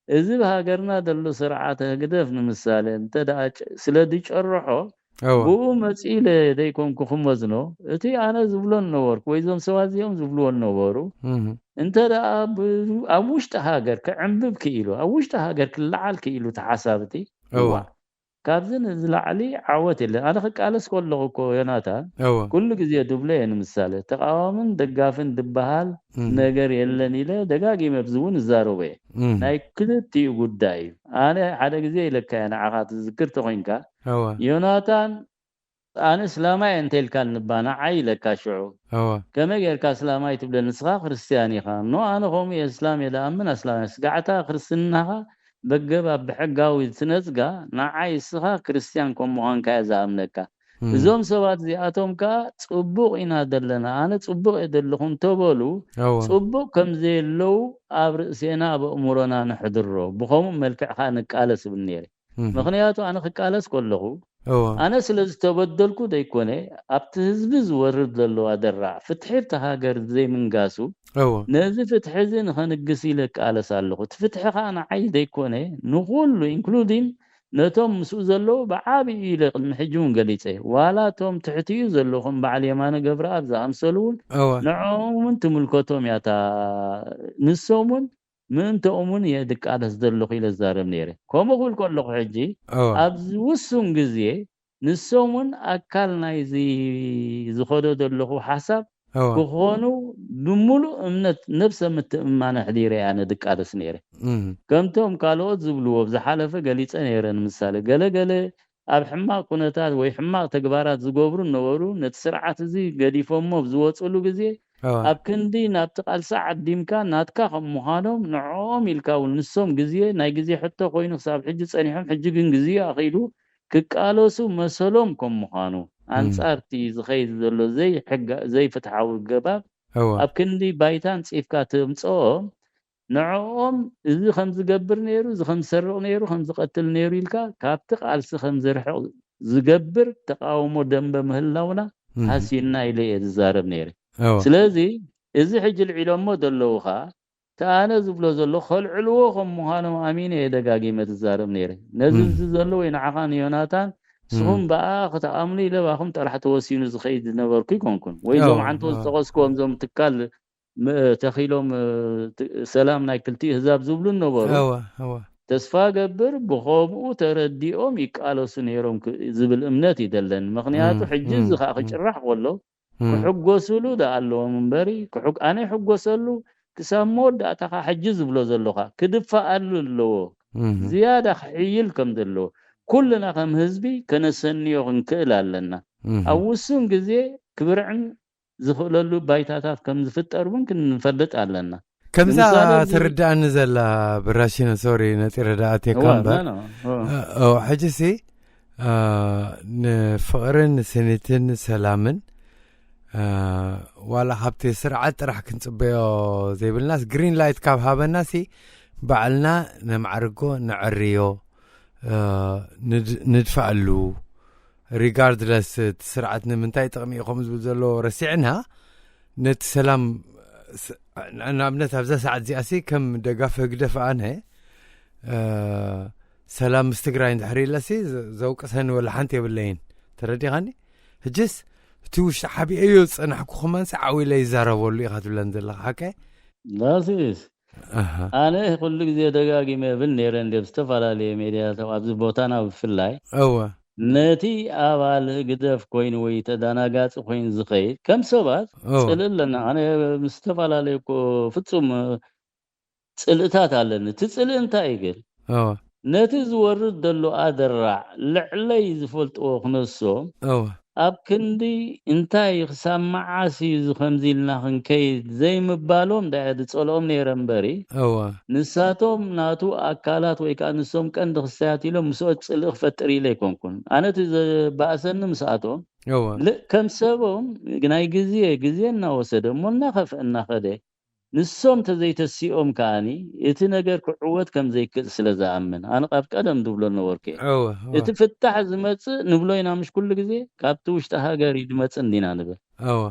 እዚ ብሃገርና ዘሎ ስርዓተ ህግደፍ ንምሳሌ እንተ ደኣ ጨ- ስለ ዝጨርሖ እወ ብኡ መጺለ ዘይኮንኩ ክመዝኖ እቲ ኣነ ዝብሎ ነበርኩ ወይ እዞም ሰባት እዚኦም ዝብልዎ ነበሩ እም። እንተ ደኣ ብ- ኣብ ውሽጢ ሃገር ክዕንብብ ክኢሉ ኣብ ውሽጢ ሃገር ክለዓል ክኢሉ ተሓሳብቲ እወ እዋ ካብዚ ንዝላዕሊ ዓወት የለን። ኣነ ክቃለስ ከለኹ እኮ ዮናታን እወ ኩሉ ግዜ ድብሎ እየ ንምሳሌ ተቃዋምን ደጋፍን ድበሃል እም። ነገር የለን ኢለ ደጋጊመ ኣብዚ እውን እዛረቦ እየ። እም። ናይ ክልቲኡ ጉዳይ እዩ። ኣነ ሓደ ግዜ ኢለካ እየ ንዓኻ ትዝክር ተኾይንካ እወ ዮናታን ኣነ እስላማይ እንተ ኢልካ ንባ ንዓይ ኢለካ ሽዑ እወ ከመይ ጌርካ እስላማይ ትብለ ንስኻ ክርስትያን ኢኻ። ኖ ኣነ ከምኡ እየ እስላም እየ ደኣምን ኣስላም እየ። ስጋዕታ ክርስትናኻ በገባብ ብሕጋዊ ትነጽጋ ንዓይ እስኻ ክርስትያን ከም ምዃንካ እየ ዝኣምነካ። እም፣ እዞም ሰባት እዚኣቶም ከኣ ጽቡቕ ኢና ዘለና ኣነ ጽቡቕ እየ ዘለኹ እንተበሉ እወ ጽቡቕ ከም ዘየለዉ ኣብ ርእሴና ኣብ ኣእምሮና ነሕድሮ። ብኸምኡ መልክዕ ከኣ ንቃለስ እብል ነይረ። እም፣ ምኽንያቱ ኣነ ክቃለስ ከለኹ እወ ኣነ ስለ ዝተበደልኩ ዘይኮነ ኣብቲ ህዝቢ ዝወርድ ዘሎ ኣደራዕ ፍትሒ ኣብቲ ሃገር ዘይምንጋሱ እወ ነዚ ፍትሒ እዚ ንኸንግስ ኢለ እቃለስ ኣለኹ። እቲ ፍትሒ ኸኣ ንዓይ ዘይኮነ ንኹሉ ኢንክሉዲን ነቶም ምስኡ ዘለዉ ብዓብዩ ኢለ ቅድሚ ሕጂ እውን ገሊጸ። ዋላ እቶም ትሕቲኡ ዘለዉ ከም በዓል የማነ ገብረኣብ ዝኣምሰሉ እውን እወ ንዕኦም እውን ትምልከቶም እያ እታ ንሶም እውን ምእንተኦም እውን እየ ድቃለስ ዘለኹ ኢለ ዝዛረብ ነይረ። ከምኡ ክብል ከለኹ ሕጂ እወ ኣብዚ ውሱን ግዜ ንሶም እውን ኣካል ናይዚ ዝኸዶ ዘለኹ ሓሳብ እወ ክኾኑ ብምሉእ እምነት ነብሰ ምትእምማን ኣሕዲረ እየ ኣነ ድቃለስ ነይረ። እም፣ ከምቶም ካልኦት ዝብልዎ ብዝሓለፈ ገሊጸ ነይረ። ንምሳሌ ገለ ገለ ኣብ ሕማቕ ኩነታት ወይ ሕማቕ ተግባራት ዝገብሩ ነበሩ። ነቲ ስርዓት እዚ ገዲፎሞ ኣብ ዝወፅሉ ግዜ እወ ኣብ ክንዲ ናብቲ ቃልሲ ዓዲምካ ናትካ ከም ምዃኖም ንዕኦም ኢልካ እውን ንሶም ግዜ ናይ ግዜ ሕቶ ኮይኑ ክሳብ ሕጂ ጸኒሖም ሕጂ ግን ግዜኡ ኣኺሉ ክቃለሱ መሰሎም ከም ምዃኑ ኣንጻርቲ ዝኸይድ ዘሎ ዘይሕጋ- ዘይፍትሓዊ ገባብ እወ ኣብ ክንዲ ባይታ ኣንጺፍካ ተምጽኦም ንዕኦም እዚ ከም ዝገብር ነይሩ እዚ ከም ዝሰርቕ ነይሩ ከም ዝቐትል ነይሩ ኢልካ ካብቲ ቃልሲ ከም ዝርሕቕ ዝገብር ተቃውሞ ደንበ ምህላውና እም፣ ሃሲና ኢለ እየ ዝዛረብ ነይረ። እወ ስለዚ እዚ ሕጂ ልዒሎሞ ዘለዉ ኸኣ እቲ ኣነ ዝብሎ ዘሎ ከልዕልዎ ከም ምዃኖም ኣሚነ እየ ደጋጊመ ዝዛረብ ነይረ። ነዚ እም፣ እዚ ዘሎ ወይ ንዓኻ ንዮናታን ንስኹም እም፣ ብኣ ክትኣምኑ ኢለ ባኹም ጥራሕ ተወሲኑ ዝኸይድ ዝነበርኩ ይኮንኩን ወይ እዞም እወ ዓንቶ እወ ዝጠቐስክዎም እዞም ትካል ም- ተኺሎም እ፣ ት- ሰላም ናይ ክልቲኡ ህዛብ ዝብሉ ነበሩ። እወ እወ ተስፋ ገብር ብኸምኡ ተረዲኦም ይቃለሱ ነይሮም ክ- ዝብል እምነት እዩ ዘለኒ። ምኽንያቱ እም፣ ሕጂ እም፣ እዚ ከዓ እም፣ ክጭራሕ ከሎ እም፣ ክሕጎሱሉ ደኣ ኣለዎም እምበሪ ክሕግ- ኣነ ይሕጎሰሉ ክሳብ መወዳእታ ከዓ ሕጂ ዝብሎ ዘለኻ ክድፋኣሉ ኣለዎ። እም፣ ዝያዳ ክሕይል ከም ዘለዎ ኩልና ከም ህዝቢ ከነሰንዮ ክንክእል ኣለና። እም። ኣብ ውሱን ግዜ ክብርዕን ዝኽእለሉ ባይታታት ከም ዝፍጠር እውን ክንፈልጥ ኣለና። ከምዛ ንምሳሌ እዚ ትርዳእኒ ዘላ ብራሽነ ሶሪ ነፂረ ደኣቴካ እዋ እምበር ኖ፣ ኖ፣ ኖ። እ፣ ኦ፣ ሕጂ ሲ እ፣ ንፍቕርን ስኒትን ሰላምን እ፣ ዋላ ካብቲ ስርዓት ጥራሕ ክንፅበዮ ዘይብልናስ ግሪን ላይት ካብ ሃበና ሲ ባዕልና ነማዕርጎ ነዕርዮ እ፣ ንድ- ንድፋኣሉ ሪጋርድለስ እቲ ስርዓት ንምንታይ ጥቕሚ እዩ ከምኡ ዝብል ዘሎ ረሲዕና ነቲ ሰላም ስ- ን- ንኣብነት ኣብዛ ሰዓት እዚኣ ሲ ከም ደጋፊ ህግደፍ ኣነ እ፣ ሰላም ምስ ትግራይ እንድሕር ኢለሲ ዘ- ዘውቅሰኒ ወላ ሓንቲ የብለይን ተረዲኻኒ። ሕጅስ እቲ ውሽጢ ሓቢአዮ ዝፀናሕኩ ከማንሲ ዓው ኢለ ይዛረበሉ ኢኻ ትብለን ዘለኻ ሓቀ ዳሲስ ኣሃ። ኣነ ኩሉ ግዜ ደጋጊመ እብል ነይረ እንደ ዝተፈላለዩ ሜድያታት ኣብዚ ቦታና ብፍላይ እወ ነቲ ኣባል ህግደፍ ኮይኑ ወይ ተዳናጋፂ ኮይኑ ዝኸይድ ከም ሰባት እወ ፅልእ ኣለና። ኣነ ምስ ዝተፈላለዩ እኮ ፍፁም ፅልእታት ኣለኒ። እቲ ፅልእ እንታይ እዩ ግን እወ ነቲ ዝወርድ ዘሎ ኣደራዕ ልዕለይ ዝፈልጥዎ ክነሶም እወ ኣብ ክንዲ እንታይ ክሳብ መዓስ እዩ እዚ ከምዚ ኢልና ክንከይድ ዘይምባሎም ዳ ዝፀልኦም ነይረ እምበሪ እወ ንሳቶም ናቱ ኣካላት ወይ ከዓ ንሶም ቀንዲ ክስታያት ኢሎም ምስኦ ፅልኢ ክፈጥር ኢለ ኣይኮንኩን። ኣነ እቲ ዘባእሰኒ ምስኣቶም እወ ልእ ከም ሰቦም ናይ ግዜ ግዜ እናወሰደ እሞ እናኸፍአ እናኸደ ንሶም ተዘይተሲኦም ከዓኒ እቲ ነገር ክዕወት ከም ዘይክእል ስለ ዝኣምን ኣነ ካብ ቀደም ዝብሎ ነበርኩ እየ። እወ እወ እቲ ፍታሕ ዝመፅእ ንብሎ ኢና ምሽ ኩሉ ግዜ ካብቲ ውሽጢ ሃገር እዩ ዝመፅእ እንዲና ንብል። እወ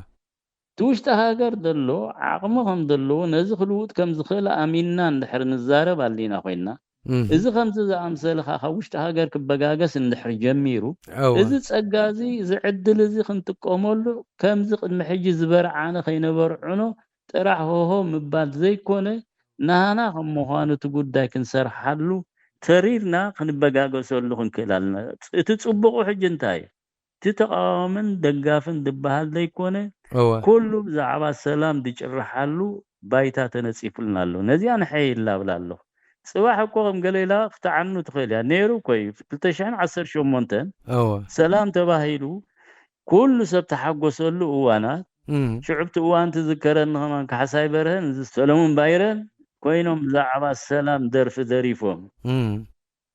እቲ ውሽጢ ሃገር ዘሎ ዓቕሚ ከም ዘለዎ ነዚ ክልውጥ ከም ዝኽእል ኣሚንና እንድሕር ንዛረብ ኣሊና ኮይንና እም። እዚ ከምዚ ዝኣምሰለ ኸዓ ካብ ውሽጢ ሃገር ክበጋገስ እንድሕር ጀሚሩ እወ እዚ ፀጋ እዚ እዚ ዕድል እዚ ክንጥቀመሉ ከምዚ ቅድሚ ሕጂ ዝበርዓነ ከይነበርዕኖ ጥራሕ ሆሆ ምባል ዘይኮነ ናህና ከም ምዃኑ እቲ ጉዳይ ክንሰርሓሉ ተሪርና ክንበጋገሰሉ ክንክእል ኣለና። እቲ ፅቡቑ ሕጂ እንታይ እዩ? እቲ ተቃዋምን ደጋፍን ዝበሃል ዘይኮነ እወ ኩሉ ብዛዕባ ሰላም ዝጭርሓሉ ባይታ ተነፂፉልና ኣሎ። ነዚኣ ንሐይ ይላብል ኣለኹ። ፅባሕ እኮ ከም ገሌላ ክትዓኑ ትኽእል እያ። ነይሩ እኮ እዩ ክልተ ሽሕን ዓሰርተ ሸሞንተን እወ ሰላም ተባሂሉ ኩሉ ሰብ ተሓጎሰሉ እዋናት። ሽዑ ኣብቲ እዋን ትዝከረኒ ከማን ካሕሳይ በርሀን እዚ ሰለሙን ባይረን ኮይኖም ብዛዕባ ሰላም ደርፊ ደሪፎም።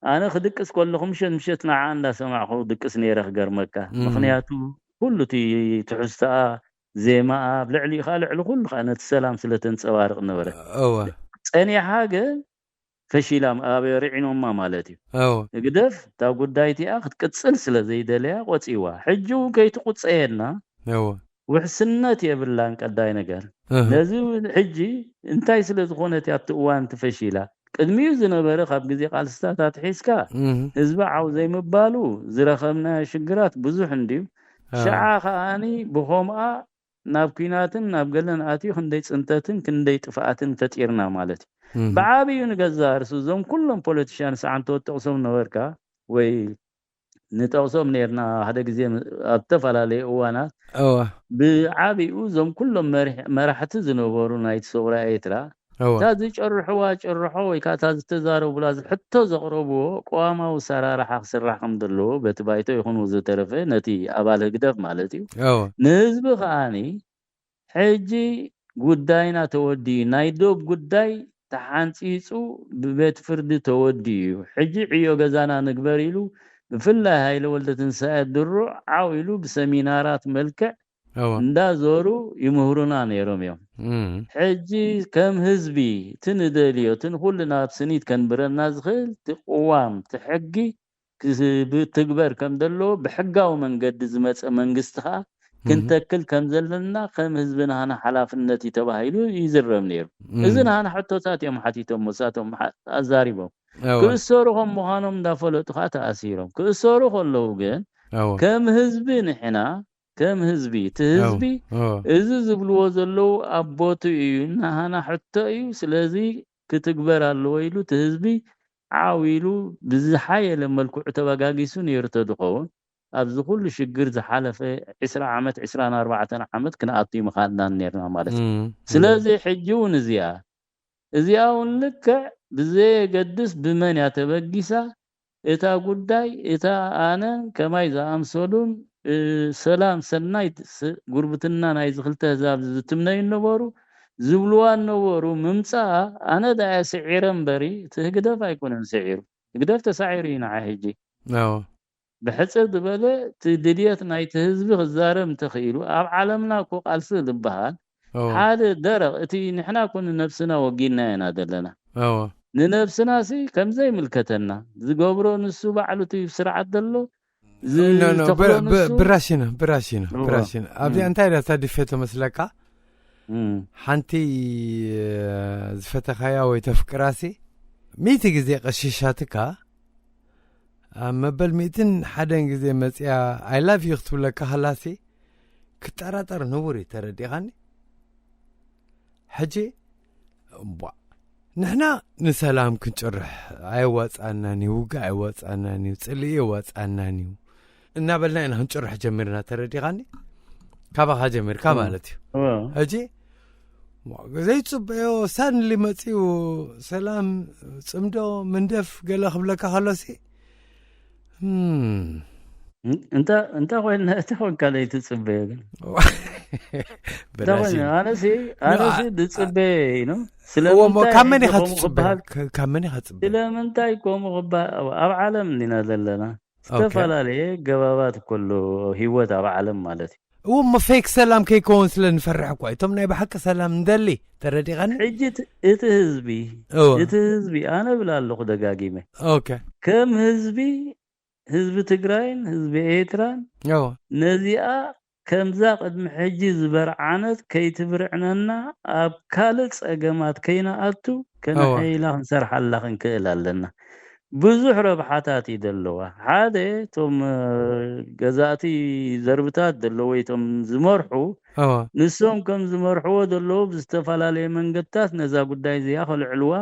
ኣነ ክድቅስ ከለኹ ምሸት ምሸት ንዓ እንዳሰማዕኹ ድቅስ ነይረ ክገርመካ። ምኽንያቱ ኩሉ እቲ ትሕዝቶኣ፣ ዜማኣ፣ ኣብ ልዕሊኡ ከዓ ልዕሊ ኩሉ ከዓ ነቲ ሰላም ስለ ተንጸባርቕ ነበረ። እወ። ጸኒሓ ግን ፈሺላ፣ ኣብ ርዒኖማ ማለት እዩ። እወ። ህግደፍ እታ ጉዳይ እቲኣ ክትቅጽል ስለ ዘይደለያ ቆጺዋ። ሕጂ እውን ከይትቁጸየና እወ። ውሕስነት የብላን ቀዳይ ነገር። እህ። ነዚ እውን ሕጂ እንታይ ስለ ዝኾነት እያ ኣብቲ እዋን ትፈሺላ? ቅድሚኡ ዝነበረ ካብ ግዜ ቃልስታት ኣትሒዝካ እህ። ህዝቢ ዓው ዘይምባሉ ዝረኸብናዮ ሽግራት ብዙሕ እንድዩ። እወ። ሽዓ ከኣኒ ብኸምኣ ናብ ኲናትን ናብ ገለን ኣትዩ ክንደይ ጽንተትን ክንደይ ጥፍኣትን ፈጢርና ማለት እዩ። እህ። ብዓብዩ ንገዛ ርሱ እዞም ኩሎም ፖለቲሽያን ሰዓን ተወጠቕሶም ነበርካ ወይ ንጠቕሶም ነርና ሓደ ግዜ ም-፣ ኣብ ዝተፈላለዩ እዋናት እወ። ብዓብኡ እዞም ኩሎም መሪሕ-፣ መራሕቲ ዝነበሩ ናይቲ ሰውራ ኤርትራ እወ። እታ ዝጨርሕዋ ጭርሖ ወይ ከዓ እታ ዝተዛረቡላ ዝ-፣ ሕቶ ዘቕረብዎ ቅዋማዊ ሰራርሓ ክስራሕ ከም ዘለዎ በቲ ባይቶ ይኹን ዝተረፈ ነቲ ኣባል ህግደፍ ማለት እዩ። እወ። ንህዝቢ ከዓኒ ሕጂ ጉዳይና ተወዲኡ፣ ናይ ዶብ ጉዳይ ተሓንጺጹ ብቤት ፍርዲ ተወዲኡ እዩ። ሕጂ ዕዮ ገዛና ንግበር ኢሉ ብፍላይ ሃይለ ወልደትንሳኤ ድሩዕ ዓው ኢሉ ብሰሚናራት መልክዕ እወ። እንዳዞሩ ይምህሩና ነይሮም እዮም። እም። ሕጂ ከም ህዝቢ እቲ ንደልዮ እቲ ንኹልና ኣብ ስኒት ከንብረና ዝኽእል እቲ ቅዋም እቲ ሕጊ ክስ-፣ ብትግበር ከም ዘለዎ ብሕጋዊ መንገዲ ዝመጸ መንግስቲ ኸኣ እም። ክንተክል ከም ዘለና ከም ህዝቢ ናህና ሓላፍነት እዩ ተባሂሉ ይዝረብ ነይሩ። እም። እዚ ናህና ሕቶታት እዮም ሓቲቶም፣ መሳቶም ሓ-፣ ኣዛሪቦም። እወ። ክእሰሩ ከም ምዃኖም እንዳፈለጡ ኸኣ ተኣሲሮም። ክእሰሩ ከለዉ ግን እወ። ከም ህዝቢ ንሕና፣ ከም ህዝቢ፣ እቲ ህዝቢ እወ። እዚ ዝብልዎ ዘለዉ ኣብ ቦትኡ እዩ፣ ናህና ሕቶ እዩ፣ ስለዚ ክትግበር ኣለዎ ኢሉ እቲ ህዝቢ ዓው ኢሉ ብዝሓየለ መልክዑ ተበጋጊሱ ነይሩ ተዝኸውን፣ ኣብዚ ኩሉ ሽግር ዝሓለፈ ዕስራ ዓመት፣ ዕስራን ኣርባዕተን ዓመት ክንኣቱ ይምኻንናን ነርና ማለት እዩ። እም፣ እም። ስለዚ ሕጂ እውን እዚኣ፣ እዚኣ እውን ልክዕ ብዘየገድስ ብመን እያ ተበጊሳ፣ እታ ጉዳይ፣ እታ ኣነን ከማይ ዝኣምሰሉን፣ እ፣ ሰላም፣ ሰናይ ስ-፣ ጉርብትና ናይዚ ክልተ ህዛብ ዝትምነዩ ነበሩ፣ ዝብልዋ ነበሩ፣ ምምጻኣ፣ ኣነ ደኣ እየ ስዒረ እምበሪ፣ እቲ ህግደፍ ኣይኮነን ስዒሩ። ህግደፍ ተሳዒሩ እዩ ንዓይ ሕጂ። ኣዎ። ብሕጽር ዝበለ፣ እቲ ድልየት ናይቲ ህዝቢ ክዛረብ እንተኽኢሉ፣ ኣብ ዓለምና እኮ ቃልሲ ዝበሃል ኣዎ። ሓደ ደረቕ፣ እቲ ንሕና እኮ ንነብስና ወጊንና ኢና ዘለና። ኣዎ። ንነብስናሲ ከም ዘይምልከተና፣ ዝገብሮ ንሱ ባዕሉ እቲ ስርዓት ዘሎ፣ ኖ፣ ኖ፣ ዝተኽሎ ብራ-፣ ብ-፣ ንሱ ብራሽና፣ ብራሽና፣ እዎ። ብራሽና። ኣብዚኣ እም። እንታይ ኢላ እታ ድፌቶ መስለካ? እም። ሓንቲ፣ እ፣ ዝፈተኻያ ወይ ተፍቅራሲ፣ ሚእቲ ግዜ ቀሺሻትካ፣ ኣብ መበል ሚእትን ሓደን ግዜ መጺኣ፣ "I love you" ክትብለካ ከላሲ፣ ክጠራጠር ንቡር እዩ፣ ተረዲኻኒ? ሕጂ፣ እምቧ፣ ንሕና ንሰላም ክንጭርሕ ኣየዋጽኣናን እዩ፣ ውግእ ኣየዋጽኣናን እዩ፣ ጽልኢ ኣየዋጽኣናን እዩ እናበልና ኢና ክንጭርሕ ጀሚርና፣ ተረዲኻኒ? ካባኻ ጀሚርካ እም። ማለት እዩ። እዎ። ሕጂ፣ ዘይጽበዮ ሳድንሊ መጺኡ ሰላም፣ ጽምዶ፣ መንደፍ ገለ ክብለካ ከሎሲ፣ እም። እን-፣ እንተ-፣ እንተ ኮይነ፣ እንተ ኮንካ ዘይትጽበዮ ግን? እንተ በላሽ ኮይነ፣ እዩ። ኣነሲ፣ ኖ፣ ኣነሲ ኣ-፣ ዝጽበ እዩ፣ ኖ? እዎ፣ እሞ ስለምንታይ ካብ መን ሕጂ ኢኻ ከምኡ ትጽበ? ክበሃል? ከ-፣ ካብ መን ኢኻ ትጽበ? ስለምንታይ ከምኡ ክበሃል? ኣብ ዓለም እንዲና ዘለና። ኦኬ። ዝተፈላለየ ገባባት እኮ ኣሎ ህይወት ኣብ ዓለም ማለት እዩ። እዎ፣ እሞ ፌክ ሰላም ከይከውን ስለ ንፈርሕ እኮ እዩ። እቶም ናይ ብሓቂ ሰላም ንደሊ፣ ተረዲኻኒ? ሕጂ እቲ፣ እቲ ህዝቢ፣ እዎ። እቲ ህዝቢ፣ ኣነ እብል ኣለኹ ደጋጊመ። ኦኬ። ከም ህዝቢ፣ ህዝቢ ትግራይን ህዝቢ ኤርትራን እዎ። ነዚኣ ከምዛ ቅድሚ ሕጂ ዝበርዓነት ከይትብርዕነና ኣብ ካልእ ጸገማት ከይንኣቱ እዎ። ከነሐይላ ክንሰርሓላ ክንክእል ኣለና። ብዙሕ ረብሓታት እዩ ዘለዋ። ሓደ፣ እቶም፣ እ፣ ገዛእቲ ዘርብታት ዘለዉ ወይ እቶም ዝመርሑ፣ እዎ። ንሶም ከም ዝመርሕዎ ዘለዉ ብዝተፈላለየ መንገድታት ነዛ ጉዳይ እዚኣ ከልዕልዋ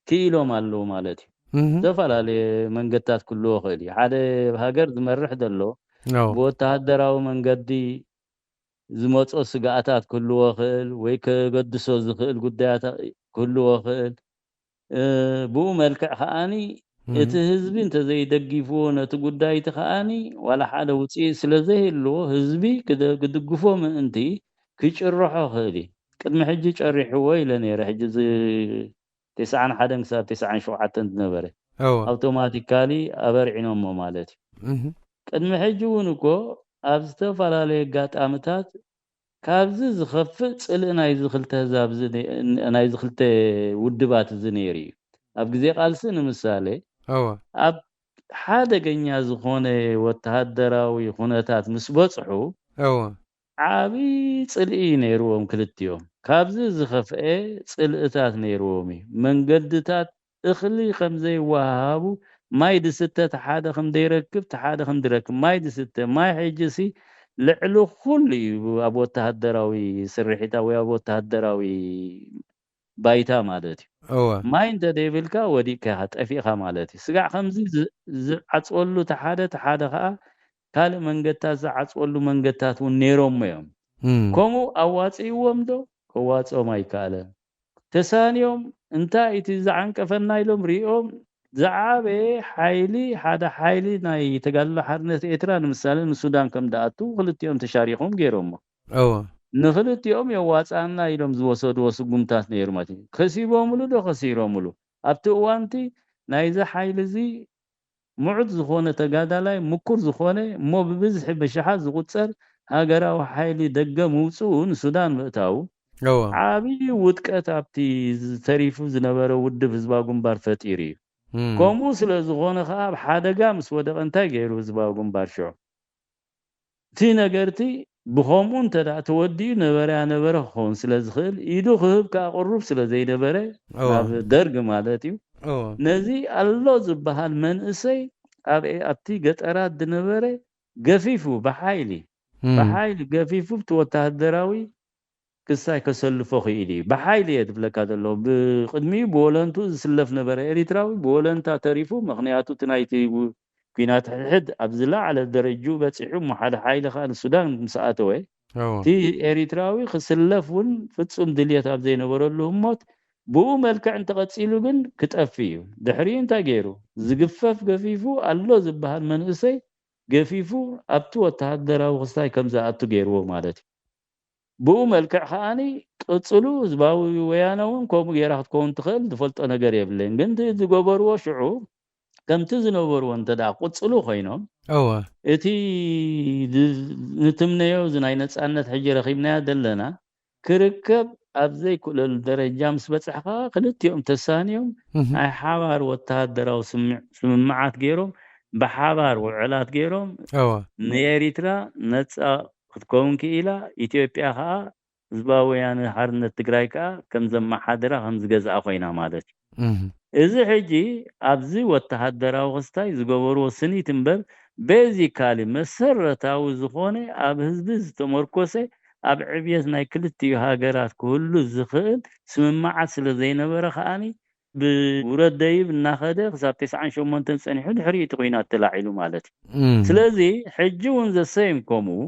ክኢሎም ኣለዉ ማለት እዩ። እህ። ዝተፈላለየ መንገድታት ክህልዎ ይኽእል እዩ። ሓደ ሃገር ዝመርሕ ዘሎ እዎ። ብወተሃደራዊ መንገዲ ዝመጾ ስግኣታት ክህልዎ ይኽእል ወይ ከገድሶ ዝኽእል ጉዳያት ክህልዎ ይኽእል። እ፣ ብኡ መልክዕ ከኣኒ እቲ ህዝቢ እንተዘይደጊፍዎ ነቲ ጉዳይ እቲ ከኣኒ ዋላ ሓደ ውፅኢት ስለ ዘይህልዎ ህዝቢ ክደ- ክድግፎ ምእንቲ ክጭርሖ ክእል እዩ። ቅድሚ ሕጂ ጨሪሕዎ ኢለ ነይረ። ሕጂ እዚ ተስዓን ሓደን ክሳብ ተስዓን ሸውዓተን ዝነበረ እወ ኣውቶማቲካሊ ኣበርዒኖሞ ማለት እዩ። እህ ቅድሚ ሕጂ እውን እኮ ኣብ ዝተፈላለዩ ኣጋጣምታት ካብዚ ዝኸፍእ ፅልኢ ናይዚ ክልተ ህዛብ እዚ ነ- ናይዚ ክልተ ውድባት እዚ ነይሩ እዩ። ኣብ ግዜ ቃልሲ ንምሳሌ እወ ኣብ ሓደገኛ ዝኾነ ወተሃደራዊ ኩነታት ምስ በፅሑ እወ ዓቢ ፅልኢ ነይርዎም ክልቲኦም። ካብዚ ዝኸፍአ ፅልእታት ነይርዎም እዩ። መንገድታት እኽሊ ከም ዘይወሃሃቡ፣ ማይ ድስተ እቲ ሓደ ከም ዘይረክብ እቲ ሓደ ከም ዝረክብ፣ ማይ ድስተ ማይ ሕጂ ሲ ልዕሊ ኩሉ እዩ ኣብ ወተሃደራዊ ስርሒታ ወይ ኣብ ወተሃደራዊ ባይታ ማለት እዩ። እወ ማይ እንተ ዘይብልካ ወዲቅካ ኢኻ፣ ጠፊእካ ማለት እዩ። ስጋዕ ከምዚ ዝ- ዝዓፅወሉ እቲ ሓደ እቲ ሓደ ከዓ ካልእ መንገድታት ዝዓፅወሉ መንገድታት እውን ነይሮሞ እዮም። እም ከምኡ ኣዋፅእዎም ዶ? ከዋፅኦም ኣይከኣለን። ተሳንዮም እንታይ እቲ ዝዓንቀፈና ኢሎም ሪኦም ዝዓበየ ሓይሊ ሓደ ሓይሊ ናይ ተጋድሎ ሓርነት ኤርትራ ንምሳሌ ንሱዳን ከም ደኣቱ ክልቲኦም ተሻሪኾም ገይሮሞ። እወ ንክልቲኦም የዋፅኣና ኢሎም ዝወሰድዎ ስጉምታት ነይሩ ማለት እዩ። ከሲቦምሉ ዶ ከሲሮምሉ? ኣብቲ እዋንቲ ናይዚ ሓይሊ እዚ ምዑት ዝኾነ ተጋዳላይ ምኩር ዝኾነ እሞ ብብዝሒ ብሽሓት ዝቁፀር ሃገራዊ ሓይሊ ደገ ምውፅኡ ንሱዳን ምእታዉ እወ ዓብዪ ውድቀት ኣብቲ ተሪፉ ዝነበረ ውድብ ህዝባዊ ግንባር ፈጢሩ እዩ። እም ከምኡ ስለ ዝኾነ ከዓ ኣብ ሓደጋ ምስ ወደቐ እንታይ ገይሩ ህዝባዊ ግንባር ሽዑ? እቲ ነገርቲ ብኸምኡ እንተ ደኣ ተወዲኡ ነበረ ኣነበረ ክኸውን ስለ ዝኽእል ኢዱ ክህብ ከዓ ቅሩብ ስለ ዘይነበረ እወ ናብ ደርግ ማለት እዩ። እወ ነዚ ኣሎ ዝበሃል መንእሰይ ኣብ ኣብቲ ገጠራት ዝነበረ ገፊፉ ብሓይሊ እም ብሓይሊ ገፊፉ እቲ ወተሃደራዊ ክሳይ ከሰልፎ ክኢሉ እዩ። ብሓይሊ እየ ዝብለካ ዘሎ። ብቅድሚኡ ብወለንቱ ዝስለፍ ነበረ ኤሪትራዊ ብወለንታ ተሪፉ። ምክንያቱ እቲ ናይቲ ው- ኲናት ሕድሕድ ኣብ ዝለዓለ ደረጅኡ በፂሑ እሞ ሓደ ሓይሊ ከዓ ንሱዳን ምስ ኣተወ እወ እቲ ኤሪትራዊ ክስለፍ እውን ፍጹም ድልየት ኣብ ዘይነበረሉ ህሞት ብኡ መልክዕ እንተቐጺሉ ግን ክጠፊ እዩ። ድሕሪኡ እንታይ ገይሩ? ዝግፈፍ ገፊፉ ኣሎ ዝበሃል መንእሰይ ገፊፉ ኣብቲ ወተሃደራዊ ክስታይ ከም ዝኣቱ ገይርዎ ማለት እዩ። ብኡ መልክዕ ከዓኒ ቅጽሉ ህዝባዊ ወያነ እውን ከምኡ ገይራ ክትከውን ትኽእል ዝፈልጦ ነገር የብለይን። ግን እቲ ዝገበርዎ ሽዑ ከምቲ ዝነበርዎ እንተ ደኣ ቅጽሉ ኮይኖም እወ እቲ ዝ- ንትምነዮ እዚ ናይ ነጻነት ሕጂ ረኺብናያ ዘለና ክርከብ ኣብ ዘይክእለሉ ደረጃ ምስ በጻሕኻ ክልቲኦም ተሳንዮም እህ ናይ ሓባር ወተሃደራዊ ስምዕ- ስምምዓት ገይሮም ብሓባር ውዕላት ገይሮም እወ ንኤሪትራ ነጻ ክትከውን ክኢላ ኢትዮጵያ ከዓ ህዝባዊ ወያነ ሓርነት ትግራይ ከዓ ከም ዘመሓድራ ከም ዝገዝኣ ኮይና ማለት እዩ። እህ እዚ ሕጂ ኣብዚ ወተሃደራዊ ክስታይ ዝገበርዎ ስኒት እምበር ቤዚካሊ መሰረታዊ ዝኾነ ኣብ ህዝቢ ዝተመርኮሰ ኣብ ዕብየት ናይ ክልቲኡ ሃገራት ክህሉ ዝኽእል ስምምዓት ስለ ዘይነበረ ከዓኒ ብውረድ ደይብ እናኸደ ክሳብ ተስዓን ሸሞንተን ጸኒሑ ድሕሪ እቲ ኲናት ተላዒሉ ማለት እዩ። እም ስለዚ ሕጂ እውን ዘሰይም ከምኡ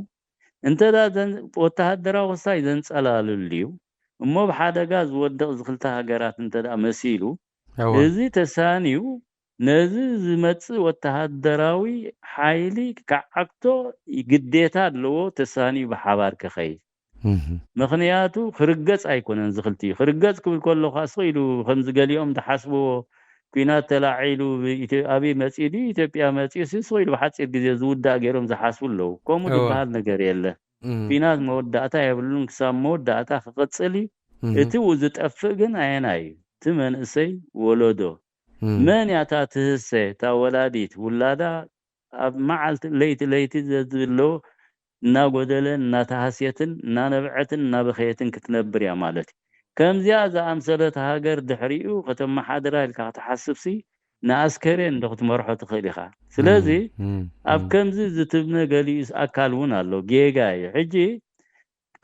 እንተ ደኣ ዘን- ወተሃደራዊ ክስታይ ዘንጸላልልዩ እሞ ብሓደጋ ዝወድቕ እዚ ክልተ ሃገራት እንተ ደኣ መሲሉ እወ እዚ ተሳንዩ ነዚ ዝመጽእ ወተሃደራዊ ሓይሊ ክዓግቶ ግዴታ ኣለዎ። ተሳንዩ ብሓባር ክኸይድ እህ ምኽንያቱ ክርገጽ ኣይኮነን። ዝኽልቲ ክርገጽ ክብል ከለኻ ስቕ ኢሉ ከምዚ ገሊኦም ዝሓስብዎ ኲናት ተላዒሉ ብኢትዮ- ኣበይ መጺኡ ድዩ ኢትዮጵያ መጺኡ ሲ ስቕ ኢሉ ብሓጺር ግዜ ዝውዳእ ገይሮም ዝሓስቡ ኣለዉ። ከምኡ እወ ዝበሃል ነገር የለ። እህ ኲናት መወዳእታ የብሉን። ክሳብ መወዳእታ ክቕጽል እዩ። እህ እቲ ው- ዝጠፍእ ግን ኣየናይ እዩ? እቲ መንእሰይ ወለዶ እም መን እያ እታ ትህሰ እታ ወላዲት ውላዳ ኣብ መዓልቲ ለይቲ ለይቲ ዘዝብሎ እናጎደለ እናተሃስየትን እናነበዐትን እናበኸየትን ክትነብር እያ ማለት እዩ። ከምዚኣ ዝኣምሰለት ሃገር ድሕሪኡ ከተመሓድራ ኢልካ ክትሓስብሲ ንኣስከሬን እንዶ ክትመርሖ ትኽእል ኢኻ። ስለዚ እም ኣብ ከምዚ ዝትብነ ገሊኡ ኣካል እውን ኣሎ። ጌጋ እዩ። ሕጂ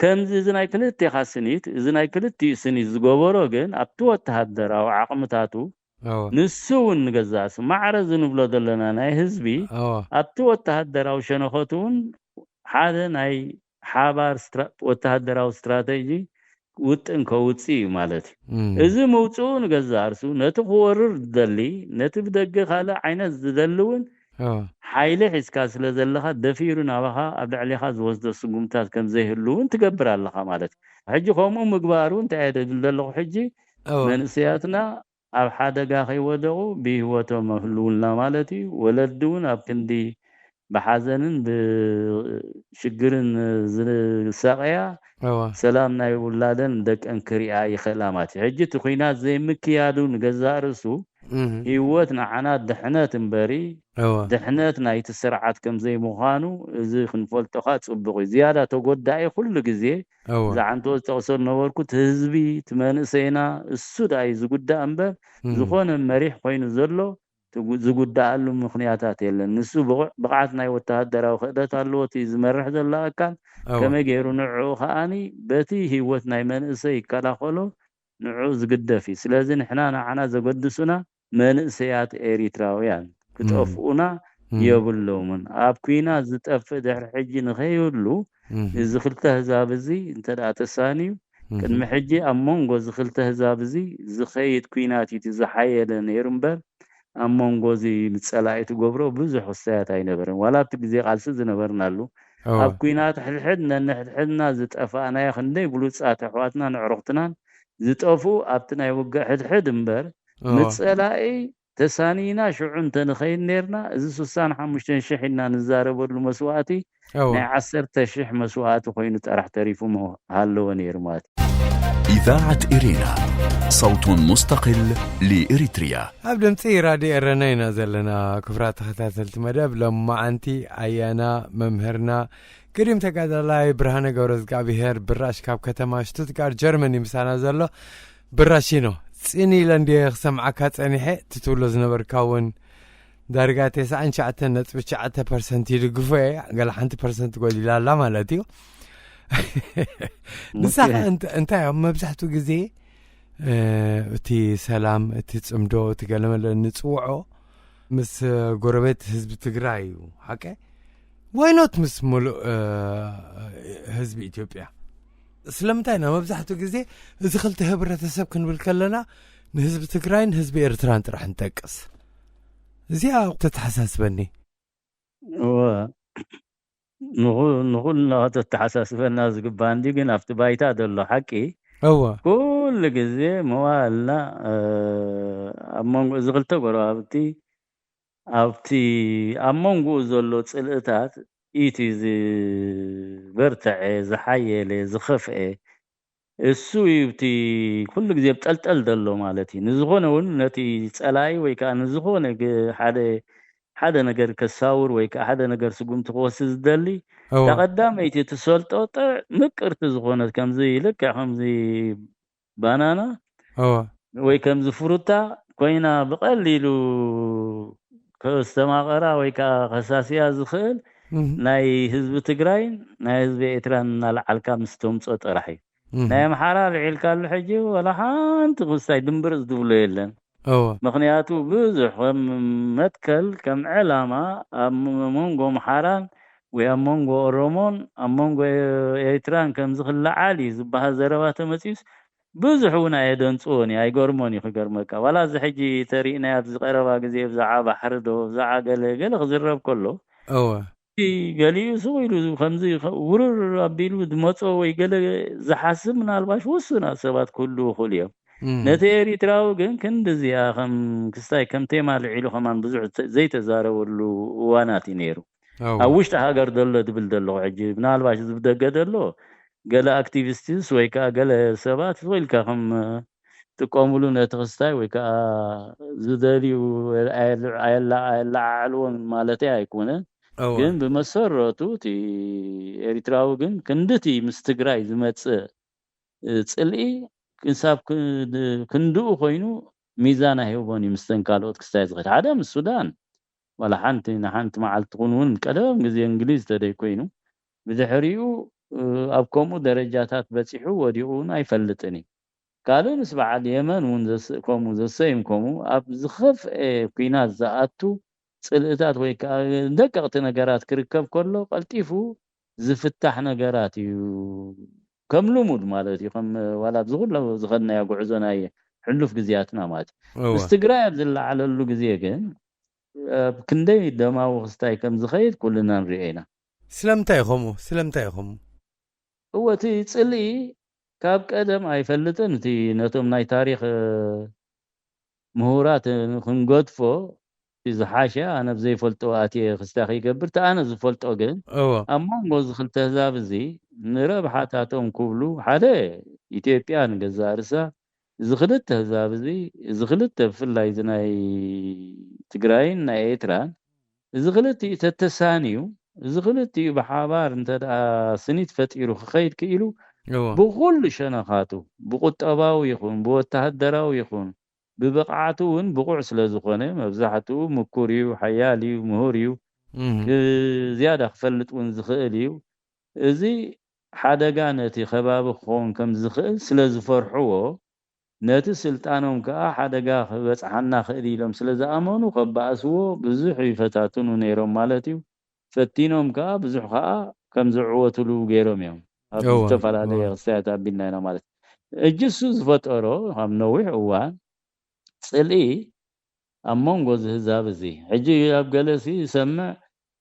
ከምዚ እዚ ናይ ክልቴኻ ስኒት እዚ ናይ ክልቲኡ ስኒት ዝገበሮ ግን ኣብቲ ወተሃደራዊ ዓቕምታቱ እወ ንሱ እውን ንገዛእሲ ማዕረ ዝንብሎ ዘለና ናይ ህዝቢ እወ ኣብቲ ወተሃደራዊ ሸነኸቱ እውን ሓደ ናይ ሓባር ስትራ- ወተሃደራዊ ስትራተጂ ውጥን ከውፅእ እዩ ማለት እዩ። እዚ ምውፅኡ ንገዛእ ርእሱ ነቲ ክወርር ዝደሊ፣ ነቲ ብደገ ካልእ ዓይነት ዝደሊ እውን ሓይሊ ሒዝካ ስለ ዘለኻ ደፊሩ ናባኻ ኣብ ልዕሌኻ ዝወስዶ ስጉምታት ከም ዘይህሉ እውን ትገብር ኣለኻ ማለት እዩ። ሕጂ ከምኡ ምግባሩ እንታይ እየ ደብል ዘለኹ ሕጂ መንእሰያትና ኣብ ሓደጋ ከይወደቑ ብህይወቶም ህልውና ማለት እዩ። ወለዲ እውን ኣብ ክንዲ ብሓዘንን ብሽግርን ዝሳቐያ ሰላም ናይ ውላደን ደቀን ክሪኣ ይኽእላ ማለት እዩ። ሕጂ እቲ ኲናት ዘይምክያዱ ንገዛእ ርእሱ ህይወት ንዓና ድሕነት እምበሪ ድሕነት ናይቲ ስርዓት ከም ዘይምዃኑ እዚ ክንፈልጦኻ ጽቡቕ እዩ። ዝያዳ ተጎዳኢ ኩሉ ግዜ ዝዓንቶ ዝጠቕሶ ዝነበርኩ እቲ ህዝቢ እቲ መንእሰይና እሱ ደኣ እዩ ዝጉዳእ እምበር ዝኾነ መሪሕ ኮይኑ ዘሎ ዝጉዳኣሉ ምኽንያታት የለን። ንሱ ብቕዓት ናይ ወተሃደራዊ ክእለት ኣለዎ እቲ ዝመርሕ ዘሎ ኣካል ከመይ ገይሩ ንዕኡ ከኣኒ በቲ ህይወት ናይ መንእሰይ ይከላኸሎ ንዕኡ ዝግደፍ እዩ። ስለዚ ንሕና ንዓና ዘገድሱና መንእሰያት ኤሪትራውያን ክጠፍኡና የብሎምን። ኣብ ኲናት ዝጠፍእ ድሕሪ ሕጂ ንኸይህሉ እዚ ክልተ ህዛብ እዚ እንተ ደኣ ተሳንዩ ቅድሚ ሕጂ ኣብ መንጎ እዚ ክልተ ህዛብ እዚ ዝኸይድ ኲናት እዩ ዝሓየለ ነይሩ እምበር ኣብ መንጎ እዚ ንጸላኢ ትገብሮ ብዙሕ ክስታያት ኣይነበረን። ዋላ ኣብቲ ግዜ ቃልሲ ዝነበርናሉ ኣብ ኲናት ሕድሕድ ነንሕድሕድና ዝጠፋእናዮ ክንደይ ብሉጻት ኣሕዋትናን ኣዕሩኽትናን ዝጠፍኡ ኣብቲ ናይ ውግእ ሕድሕድ እምበር ንጸላኢ ተሳኒና ሽዑ እንተንኸይድ ነርና እዚ ስሳን ሓሙሽተን ሽሕ ኢልና ንዛረበሉ መስዋእቲ ናይ ዓሰርተ ሽሕ መስዋእቲ ኮይኑ ጥራሕ ተሪፉ ሃለወ ነይሩ ማለት እዩ። إذاعة إرينا صوت مستقل لإريتريا ኣብ ድምፂ ራድዮ ኤረና ኢና ዘለና። ክቡራት ተኸታተልቲ መደብ ሎማዓንቲ ኣያና መምህርና ገዲም ተጋዳላይ ብርሃነ ገብረ እግዚኣብሔር ብራሽ ካብ ከተማ ሽቱትጋርት ጀርመን እዩ ምሳና ዘሎ። ብራሺኖ ጽን ኢለ እንድየ ክሰምዓካ ጸኒሐ። እቲ ትብሎ ዝነበርካ እውን ዳርጋ ተስዓን ትሽዓተን ነጥቢ ትሽዓተ ፐርሰንት ይድግፎ እየ። ገለ ሓንቲ ፐርሰንት ጎዲላ ኣላ ማለት እዩ። ንሳ እንታይ እዮም መብዛሕትኡ ግዜ እቲ ሰላም፣ እቲ ጽምዶ፣ እቲ ገለመለ ንጽውዖ ምስ ጎረቤት ህዝቢ ትግራይ እዩ። ሓቀ ዋይኖት ምስ ሙሉእ ህዝቢ ኢትዮጵያ ስለምንታይ ኢና መብዛሕትኡ ግዜ እዚ ክልተ ህብረተሰብ ክንብል ከለና ንህዝቢ ትግራይን ህዝቢ ኤርትራን ጥራሕ ንጠቅስ? እዚኣ ተተሓሳስበኒ። እወ፣ ንኹ- ንኹልና ተተሓሳስበና ዝግባእ እንዲ ግን ኣብቲ ባይታ ዘሎ ሓቂ እወ ኩሉ ግዜ መዋእልና እ፣ ኣብ መንጎ እዚ ክልተ ጎረባብቲ ኣብቲ ኣብ መንጎኡ ዘሎ ጽልእታት እቲ ዝበርተዐ ዝሓየለ ዝኸፍአ እሱ እዩ እቲ ኩሉ ግዜ ብጠልጠል ዘሎ ማለት እዩ። ንዝኾነ እውን ነቲ ጸላኢ ወይ ከዓ ንዝኾነ ግ- ሓደ ሓደ ነገር ከሳውር ወይ ከዓ ሓደ ነገር ስጉምቲ ክወስድ ዝደሊ እወ እታ ቀዳመይቲ ትሰልጦ ጥዕ ምቅርቲ ዝኾነት ከምዚ ልክዕ ከምዚ ባናና እወ ወይ ከምዚ ፍሩታ ኮይና ብቐሊሉ ከስተማቐራ ወይ ከዓ ከሳስያ ዝኽእል ናይ ህዝቢ ትግራይን ናይ ህዝቢ ኤርትራን እናለዓልካ ምስ ተምፆ ጥራሕ እዩ። ናይ ኣምሓራ ልዒልካሉ ሕጂ ወላ ሓንቲ ክስታይ ድምብርፅ ዝብሎ የለን። እወ ምኽንያቱ ብዙሕ ከም መትከል ከም ዕላማ ኣብ መንጎ ኣምሓራን ወይ ኣብ መንጎ ኦሮሞን ኣብ መንጎ ኤርትራን ከምዚ ክለዓል እዩ ዝበሃል ዘረባ ተመፂኡስ ብዙሕ እውን ኣየደንፅዎን እዩ ኣይገርሞን እዩ ክገርመካ ዋላ እዚ ሕጂ ተሪእናዮ ኣብዚ ቀረባ ግዜ ብዛዓ ባሕሪ ዶ ብዛዓ ገለ ገለ ክዝረብ ከሎ እወ እቲ ገሊኡ ስቕ ኢሉ ከምዚ ውርር ኣቢሉ ዝመፆ ወይ ገለ ዝሓስብ ምናልባሽ ውሱናት ሰባት ክህልዉ ይኽእሉ እዮም እም፣ ነቲ ኤሪትራዊ ግን ክንዲ እዚኣ ከም ክስታይ ከም ቴማ ልዒሉ ከማን ብዙሕ ተ- ዘይተዛረበሉ እዋናት እዩ ነይሩ እወ ኣብ ውሽጢ ሃገር ዘሎ ድብል ዘለኹ ሕጂ ምናልባሽ እዚ ብደገ ዘሎ ገለ ኣክቲቪስትስ ወይ ከዓ ገለ ሰባት ስቕ ኢልካ ከም ጥቀምሉ ነቲ ክስታይ ወይ ከዓ ዝደልዩ ኣየለዓዕልዎን ማለተይ ኣይኮነን እወ ግን ብመሰረቱ እቲ ኤሪትራዊ ግን ክንድቲ ምስ ትግራይ ዝመፅእ ፅልኢ ክሳብ ክንድኡ ኮይኑ ሚዛን ኣይህቦን እዩ ምስተን ካልኦት ክስታይ ዝኽድ ሓደ ምስ ሱዳን ዋላ ሓንቲ ንሓንቲ መዓልቲ ኩን እውን ቀደም ግዜ እንግሊዝ ተደይ ኮይኑ ብድሕሪኡ ኣብ ከምኡ ደረጃታት በፂሑ ወዲቑ እውን ኣይፈልጥን እዩ ካልእ ምስ በዓል የመን እውን ከምኡ ዘሰይም ከምኡ ኣብ ዝኸፍአ ኲናት ዝኣቱ ፅልእታት ወይ ከዓ ደቀቕቲ ነገራት ክርከብ ከሎ ቀልጢፉ ዝፍታሕ ነገራት እዩ ከም ልሙድ ማለት እዩ፣ ከም ዋላ ኣብዚ ኩሉ ዝኸድናዮ ጉዕዞ ናይ ሕሉፍ ግዜያትና ማለት እዩ። እወ። ምስ ትግራይ ኣብ ዝለዓለሉ ግዜ ግን ኣብ ክንደይ ደማዊ ክስታይ ከም ዝኸይድ ኩልና ንሪኦ ኢና። ስለምንታይ እዩ ከምኡ? ስለምንታይ እዩ ከምኡ? እወ፣ እቲ ጽልኢ ካብ ቀደም ኣይፈልጥን። እቲ ነቶም ናይ ታሪኽ፣ እ፣ ምሁራት፣ እ፣ ክንገድፎ እቲ ዝሓሸ፣ ኣነ ብዘይፈልጦ ኣትየ ክስታይ ከይገብር፣ እቲ ኣነ ዝፈልጦ ግን እወ። ኣብ መንጎ እዚ ክልተ ህዛብ እዚ ንረብሓታቶም ክብሉ፣ ሓደ ኢትዮጵያ ንገዛእ ርእሳ፣ እዚ ክልተ ህዛብ እዚ፣ እዚ ክልተ ብፍላይ እዚ ናይ ትግራይን ናይ ኤርትራን፣ እዚ ክልቲኡ ተተሳንዩ፣ እዚ ክልቲኡ ብሓባር እንተ ደኣ ስኒት ፈጢሩ ክኸይድ ክኢሉ፣ እወ። ብኹሉ ሸነኻቱ፣ ብቁጠባዊ ይኹን፣ ብወተሃደራዊ ይኹን፣ ብብቕዓቱ እውን ብቑዕ ስለ ዝኾነ፣ መብዛሕትኡ ምኩር እዩ፣ ሓያል እዩ፣ ምሁር እዩ፣ እም። ክ-፣ ዝያዳ ክፈልጥ እውን ዝኽእል እዩ። እዚ ሓደጋ ነቲ ከባቢ ክኸውን ከም ዝኽእል ስለ ዝፈርሕዎ፣ ነቲ ስልጣኖም ከኣ ሓደጋ ክበጽሓና ክእል ኢሎም ስለ ዝኣመኑ፣ ከባእስዎ ብዙሕ ይፈታትኑ ነይሮም ማለት እዩ። ፈቲኖም ከኣ ብዙሕ ከኣ ከም ዝዕወትሉ ገይሮም እዮም። ኣብ እወ፣ ዝተፈላለየ እወ። ክስታያት ኣቢልና ኢና ማለት እዩ። ሕጂ እሱ ዝፈጠሮ፣ ካብ ነዊሕ እዋን ጽልኢ ኣብ መንጎ እዚ ህዛብ እዚ፣ ሕጂ ኣብ ገለ ሲ ዝሰምዕ፣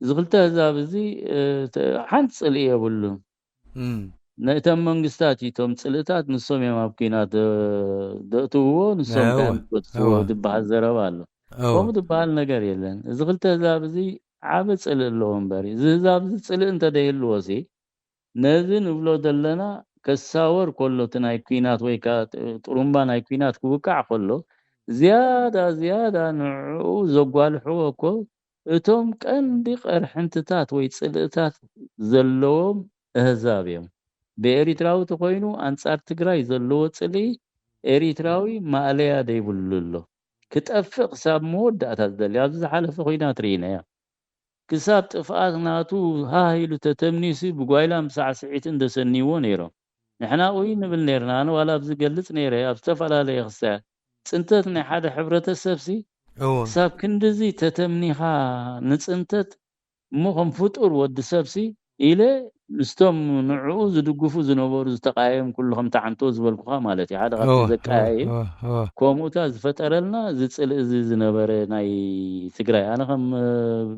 እዚ ክልተ ህዛብ እዚ፣ እ፣ ተ-፣ ሓንቲ ጽልኢ የብሉን። እም። ነቶም መንግስታት እዩ፣ እቶም ጽልእታት ንሶም እዮም ኣብ ኲናት፣ እ፣ ዘእትውዎ፣ ንሶም እወ፣ እዮም ዝጎትትዎ እወ። ዝበሃል ዘረባ ኣሎ። እወ። ከምኡ ዝበሃል ነገር የለን። እዚ ክልተ ህዛብ እዚ ዓቢ ጽልኢ ኣለዎ እምበር፣ እዚ ህዛብ እዚ ጽልኢ እንተ ደይህልዎ ሲ፣ ነዚ ንብሎ ዘለና ከሳወር ከሎ፣ እቲ ናይ ኲናት ወይ ከኣ ጥ-፣ ጥሩምባ ናይ ኲናት ክውቃዕ ከሎ፣ ዝያዳ፣ ዝያዳ ንዕኡ ዘጓልሕዎ እኮ እቶም ቀንዲ ቀርሕንትታት ወይ ጽልእታት ዘለዎም ኣህዛብ እዮም። ብኤሪትራዊ ተኾይኑ ኣንጻር ትግራይ ዘለዎ ጽልኢ ኤሪትራዊ ማእለያ ዘይብሉ ኣሎ። ክጠፍእ ክሳብ መወዳእታ ዝደሊ። ኣብዚ ዝሓለፈ ኲናት ርኢናዮ። ክሳብ ጥፍኣት ናቱ ሃህ ኢሉ ተተምኒሱ ብጓይላን ብሳዕስዒትን ደሰንይዎ ነይሮም። ንሕና ኡይ ንብል ነይርና። ኣነ ዋላ ኣብዚ ገልጽ ነይረ ኣብ ዝተፈላለየ ክስታያት። ጽንተት ናይ ሓደ ሕብረተሰብሲ እወ። ክሳብ ክንድዚ ተተምኒኻ ንጽንተት እሞ ከም ፍጡር ወዲ ሰብሲ ኢለ ምስቶም ንዕኡ ዝድግፉ ዝነበሩ ዝተቃየም ኩሉ ከም ተዓንቶ ዝበልኩኻ ማለት እዩ። ሓደ ካብቲ እወ፣ ዘቃያይም እወ፣ እወ። ከምኡታ ዝፈጠረልና እዚ ጽልኢ እዚ ዝነበረ ናይ ትግራይ፣ ኣነ ከም፣ እ፣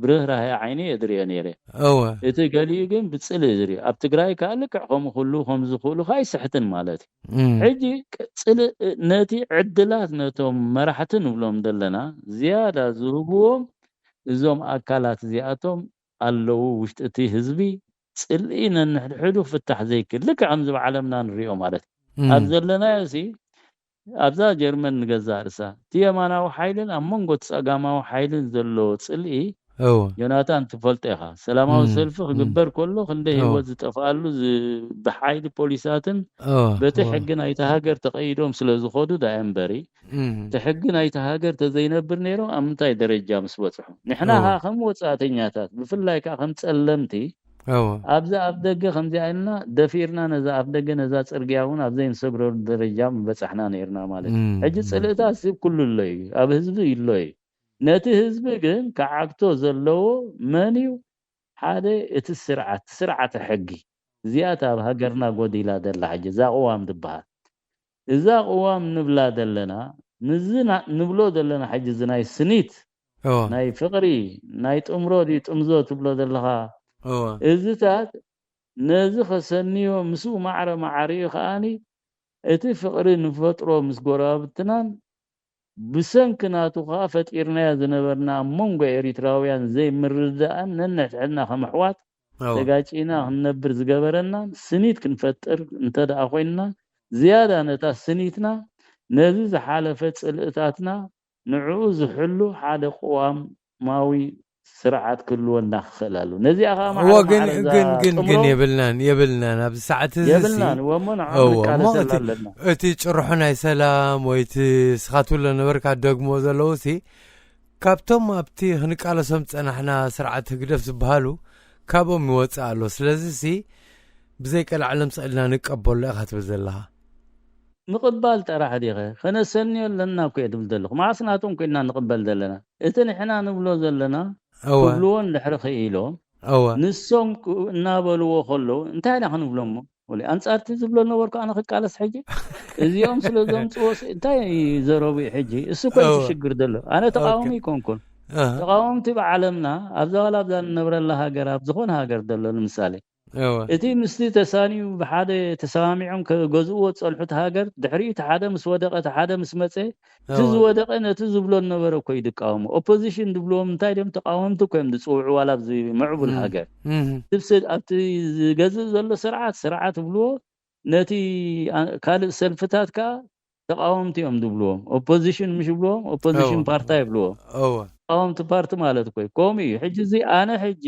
ብርህራሄ ዓይኒ እየ ዝሪኦ ነይረ። እወ። እቲ ገሊኡ ግን ብጽልኢ ዝሪኦ። ኣብ ትግራይ ከኣ ልክዕ ከምኡ ኩሉ ከምዚ ኩሉ ከኣ ኣይስሕትን ማለት እዩ። እም። ሕጂ ቅ-፣ ጽልኢ ነቲ ዕድላት ነቶም መራሕቲ ንብሎም ዘለና ዝያዳ ዝህብዎም እዞም ኣካላት እዚኣቶም ኣለዉ። ውሽጢ እቲ ህዝቢ ጽልኢ ነንሕድሕዱ ክፍታሕ ዘይክእል፣ ልክዕ ከምዚ ብዓለምና ንሪኦ ማለት እዩ። እም። ኣብ ዘለናዮ ሲ ኣብዛ ጀርመን ንገዛእ ርእሳ፣ እቲ የማናዊ ሓይልን ኣብ መንጎ እቲ ጸጋማዊ ሓይልን ዘሎ ጽልኢ፣ እወ። ዮናታን ትፈልጦ ኢኻ። ሰላማዊ እም፣ ሰልፊ እም። ክግበር ከሎ፣ ክንደይ እወ። ህይወት ዝጠፍኣሉ፣ ዝ-፣ ብሓይሊ ፖሊሳትን እወ፣ በቲ እወ። ሕጊ ናይታ ሃገር ተቐይዶም ስለ ዝኾዱ ደኣ እምበሪ፣ እም። እቲ ሕጊ ናይታ ሃገር ተዘይነብር ነይሮም፣ ኣብ ምንታይ ደረጃ ምስ በጽሑ? ንሕና እወ። ኸዓ ከም ወጻእተኛታት፣ ብፍላይ ከኣ ከም ጸለምቲ፣ እወ። ኣብዚ ኣፍ ደገ ከምዚኣ ኢልና ደፊርና ነዛ ኣፍ ደገ፣ ነዛ ጽርግያ እውን ኣብ ዘይንሰግረሉ ደረጃ ምበጻሕና ነይርና ማለት እዩ። እም፣ ሕጂ እም። ጽልእታት እዚ ኩሉ ኣሎ እዩ፣ ኣብ ህዝቢ ኣሎ እዩ። ነቲ ህዝቢ ግን ክዓግቶ ዘለዎ መን እዩ? ሓደ እቲ ስርዓት፣ ስርዓተ ሕጊ። እዚኣ እታ ኣብ ሃገርና ጎዲላ ዘላ ሕጂ እዛ ቅዋም ትበሃል። እዛ ቅዋም ንብላ ዘለና፣ ምስዚ ና-፣ ንብሎ ዘለና ሕጂ እዚ ናይ ስኒት፣ እወ። ናይ ፍቕሪ፣ ናይ ጥምሮ ድዩ ጥምዞ ትብሎ ዘለኻ፣ እወ። እዚታት ነዚ ከሰንዮ ምስኡ ማዕረ ማዓሪኡ ከኣኒ እቲ ፍቕሪ ንፈጥሮ ምስ ጎረባብትናን ብሰንኪ ናቱ ከኣ ፈጢርናዮ ዝነበርና ኣብ መንጎ ኤሪትራውያን ዘይምርድዳእን ነንሕድሕድና ከም ኣሕዋት እወ። ተጋጪና ክንነብር ዝገበረናን ስኒት ክንፈጥር እንተ ደኣ ኮይንና ዝያዳ ነታ ስኒትና ነዚ ዝሓለፈ ጽልእታትና ንዕኡ ዝሕሉ ሓደ ቅዋማዊ ስርዓት ክህልወና ክኽእል ኣለዎ። ነዚኣ ከኣ እወ፣ ማዕረ ግን፣ ማዕረ እዛ ግን፣ ግን፣ ግን ጥምሮ የብልናን፣ የብልናን። ኣብዚ ሰዓት እዚ ሲ፣ የብልናን። እወ፣ እሞ ንዓ እወ፣ እሞ ክንቃለሰላ እቲ፣ ኣለና። እቲ ጭርሖ ናይ ሰላም ወይ እቲ ስኻ ትብሎ ነበርካ፣ ደግሞ ዘለዉ ሲ፣ ካብቶም ኣብቲ ክንቃለሶም ዝጸናሕና ስርዓት ህግደፍ ዝበሃሉ ካብኦም ይወጽእ ኣሎ። ስለዚ ሲ፣ ብዘይ ቀልዓለም ስቕ ኢልና ንቀበሎ ኢኻ ትብል ዘለኻ። ምቕባል ጥራሕ ዲኸ? ከነሰንዮ ኣለና እኮ እየ ዝብል ዘለኹ። መዓስ ናቶም ኮይንና ንቕበል ዘለና? እቲ ንሕና ንብሎ ዘለና እወ። ክብልዎ እንድሕሪ ክኢሎም፣ እወ። ንሶም ክ-፣ እናበልዎ ከለዉ፣ እንታይ ኢና ክንብሎሞ? ወሊ ኣንጻርቲ ዝብሎ ነበርኩ ኣነ ክቃለስ ሕጂ እዚኦም ስለ ዘምጽዎ ሲ- እንታይ ዘረቡ እዩ ሕጂ እሱ ኮ እቲ እወ። ሽግር ዘሎ ኣነ ተቃዋሚ ኣይኮንኩን ኣህ፣ ተቃወምቲ ብዓለምና ኣብዛ ዋላ ኣብዛ ንነብረላ ሃገር ኣብ ዝኾነ ሃገር ዘሎ ንምሳሌ እወ። እቲ ምስቲ ተሳንዩ ብሓደ ተሰማሚዖም ከገዝእዎ ዝጸንሑ እቲ ሃገር ድሕሪኡ እቲ ሓደ ምስ ወደቀ እቲ ሓደ ምስ መጸ እቲ እወ። ዝወደቀ ነቲ ዝብሎ ዝነበረ እኮ እዩ ዝቃወሙ ኦፖዚሽን ዝብልዎም እንታይ ድም ተቃወምቲ እኮ እዮም ዝጽውዑ ዋላ ኣብዚ ምዕቡል እም፣ ሃገር እም፣ እቲ ስ- ኣብቲ ዝገዝእ ዘሎ ስርዓት ስርዓት ብልዎ ነቲ ኣ- ካልእ ሰልፍታት ከዓ ተቃወምቲ እዮም ዝብልዎም ኦፖዚሽን ምሽ ብልዎም ኦፖዚሽን እወ። ፓርታ ይብልዎም እወ። ተቃወምቲ ፓርቲ ማለት እኮ እዩ። ከምኡ እዩ ሕጂ እዚ ኣነ ሕጂ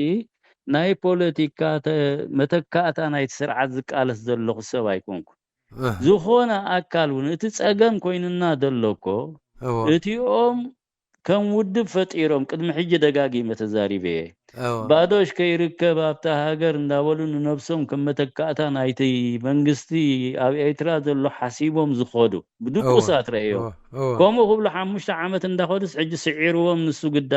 ናይ ፖለቲካ ተ- መተካእታ ናይቲ ስርዓት ዝቃለስ ዘለኹ ሰብ ኣይኮንኩ እህ፣ ዝኾነ ኣካል እውን እቲ ጸገም ኮይንና ዘሎ እኮ እወ። እቲኦም ከም ውድብ ፈጢሮም ቅድሚ ሕጂ ደጋጊመ ተዛሪበ እየ እወ። ባዶሽ ከይርከብ ኣብታ ሃገር እንዳበሉ ንነብሶም ከም መተካእታ ናይቲ መንግስቲ ኣብ ኤርትራ ዘሎ ሓሲቦም ዝኸዱ ብድቁሳት ረእዮ እወ፣ እወ። ከምኡ ክብሉ ሓሙሽተ ዓመት እንዳኸዱስ ሕጂ ስዒርዎም ንሱ ግዳ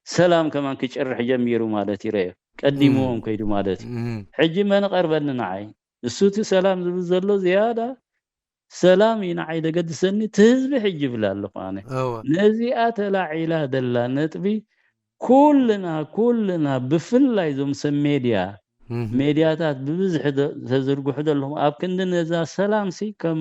ሰላም ከማን ክጭርሕ ጀሚሩ ማለት ይረዮ ቀዲምዎም ከይዱ ማለት እዩ እም፣ ሕጂ መን ቀርበኒ ንዓይ እሱ እቲ ሰላም ዝብል ዘሎ ዝያዳ ሰላም እዩ ንዓይ ደገድሰኒ እቲ ህዝቢ ሕጂ ይብል ኣለኹ ኣነ እወ። ነዚኣ ተላዒላ ደላ ነጥቢ ኩልና ኩልና ብፍላይ እዞም ሰብ ሜድያ እም፣ ሜድያታት ብብዝሒ ደ- ተዝርግሑ ዘለኹም ኣብ ክንዲ ነዛ ሰላም ሲ ከም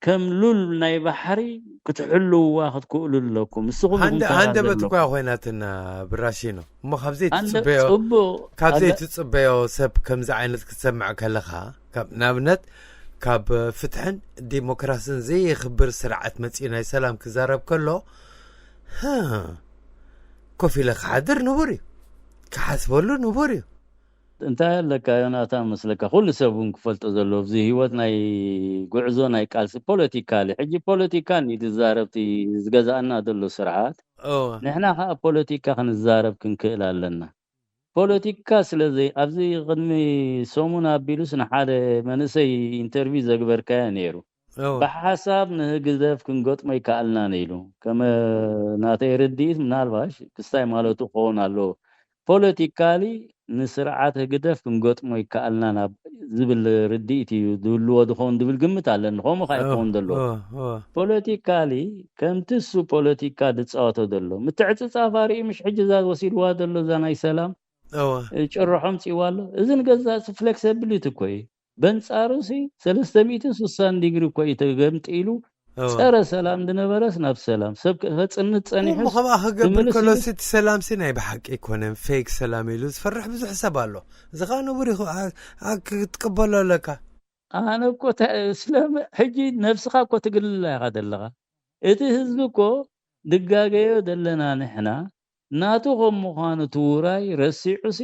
ከም ሉል ናይ ባሕሪ ክትሕልውዋ ክትክእሉ ኣለኩም ንስኹም ኢኹም ሃንደ- ተራ ሃንደበት ዘለኩም እኳ ኮይናትና ብራሺኖ እሞ ካብዘይ ኣንደ ትጽበዮ ጽቡቅ ካብ ኣንደ- ዘይትጽበዮ ሰብ ከምዚ ዓይነት ክትሰምዕ ከለኻ ካብ ንኣብነት ካብ ፍትሕን ዲሞክራስን ዘየኽብር ስርዓት መጺኡ ናይ ሰላም ክዛረብ ከሎ ሃ፣ ኮፍ ኢለ ክሓድር ንቡር እዩ ክሓስበሉ ንቡር እዩ እንታይ ኣለካ ዮናታን መስለካ ኩሉ ሰብ እውን ክፈልጦ ዘለዎ ኣብዚ ህይወት ናይ ጉዕዞ ናይ ቃልሲ ፖለቲካሊ ሕጂ ፖለቲካ ኒ ዝዛረብቲ ዝገዛእና ዘሎ ስርዓት እወ ንሕና ከዓ ፖለቲካ ክንዛረብ ክንክእል ኣለና ፖለቲካ ስለዘይ ኣብዚ ቅድሚ ሰሙን ኣቢሉስ ንሓደ መንእሰይ ኢንተርቪው ዘግበርካዮ ነይሩ እወ ብሓሳብ ንህግደፍ ክንገጥሞ ይከኣልናን ኢሉ ከመ ናተይ ርድኢት ምናልባሽ ክስታይ ማለቱ ክኸውን ኣለዎ ፖለቲካሊ ንስርዓት ህግደፍ ክንገጥሞ ይከኣልና ናብ ዝብል ርድኢት እዩ ዝህልዎ ዝኸውን ዝብል ግምት ኣለኒ ከምኡ ከዓ ይኸውን ዘለዎ ፖለቲካሊ ከምቲ እሱ ፖለቲካ ዝፃወቶ ዘሎ ምትዕፅፃፍ ኣርኢ ምሽ ሕጂ እዛ ወሲድዋ ዘሎ እዛ ናይ ሰላም ጭርሖም ፅዋ ኣሎ እዚ ንገዛእ ፍሌክሲቢሊቲ እኮ እዩ በንፃሩ ሲ ሰለስተ ሚእትን ስሳን ዲግሪ እኮ እዩ ተገምጢሉ ጸረ ሰላም ዝነበረስ ናብ ሰላም ሰብ ከጽንት ጸኒሑ እሞ ከምኣ ክገብር ከሎሲ እቲ ሰላምሲ ናይ ብሓቂ ኣይኮነን ፌክ ሰላም ኢሉ ዝፈርሕ ብዙሕ ሰብ ኣሎ እዚ ከዓ ንቡር ይኹ ክትቅበሎ ኣለካ ኣነ እኮ ስለ ሕጂ ነብስኻ እኮ ትግልላ ኢኻ ዘለኻ እቲ ህዝቢ እኮ ድጋገዮ ዘለና ንሕና ናቱ ከም ምዃኑ እቲ ውራይ ረሲዑሲ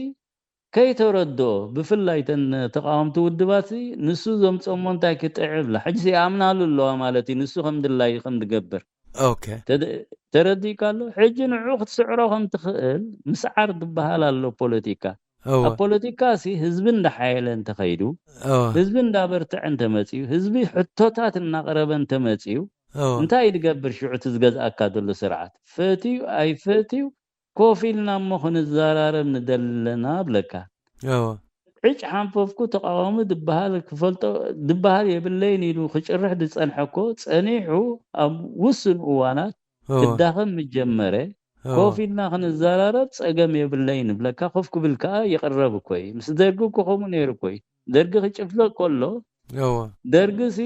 ከይተረድኦ ብፍላይ ተን ተቃወምቲ ውድባት ንሱ ዘምፀሞ እንታይ ክጥዕብላ ሕጂ ይኣምናሉ ኣለዋ ማለት እዩ ንሱ ከም ድላዩ ከም ዝገብር ኦኬ ተረዲእካ ኣሎ ሕጂ ንዑ ክትስዕሮ ከም ትኽእል ምስዓር ዝበሃል ኣሎ ፖለቲካ ኣብ ፖለቲካ ሲ ህዝቢ እንዳሓየለ እንተኸይዱ ህዝቢ እንዳበርትዐ እንተመፅዩ ህዝቢ ሕቶታት እናቕረበ እንተመፅዩ እንታይ እዩ ዝገብር ሽዑ እቲ ዝገዝኣካ ዘሎ ስርዓት ፈትዩ ኣይፈትዩ ኮፍ ኢልና እሞ ክንዘራረብ ንደሊ ኣለና እብለካ። ዕጭ ሓንፈፍኩ ተቓዋሚ ዝበሃል ክፈልጦ ዝበሃል የብለይን ኢሉ ክጭርሕ ዝጸንሐ እኮ ጸኒሑ ኣብ ውሱን እዋናት ክዳኸም ምስ ጀመረ ኮፍ ኢልና ክንዘራረብ ጸገም የብለይን እብለካ። ኮፍ ክብል ከኣ ይቕረብ እኮ እዩ። ምስ ደርጊ እኮ ከምኡ ነይሩ እኮ እዩ። ደርጊ ክጭፍለቕ ከሎ ደርግሲ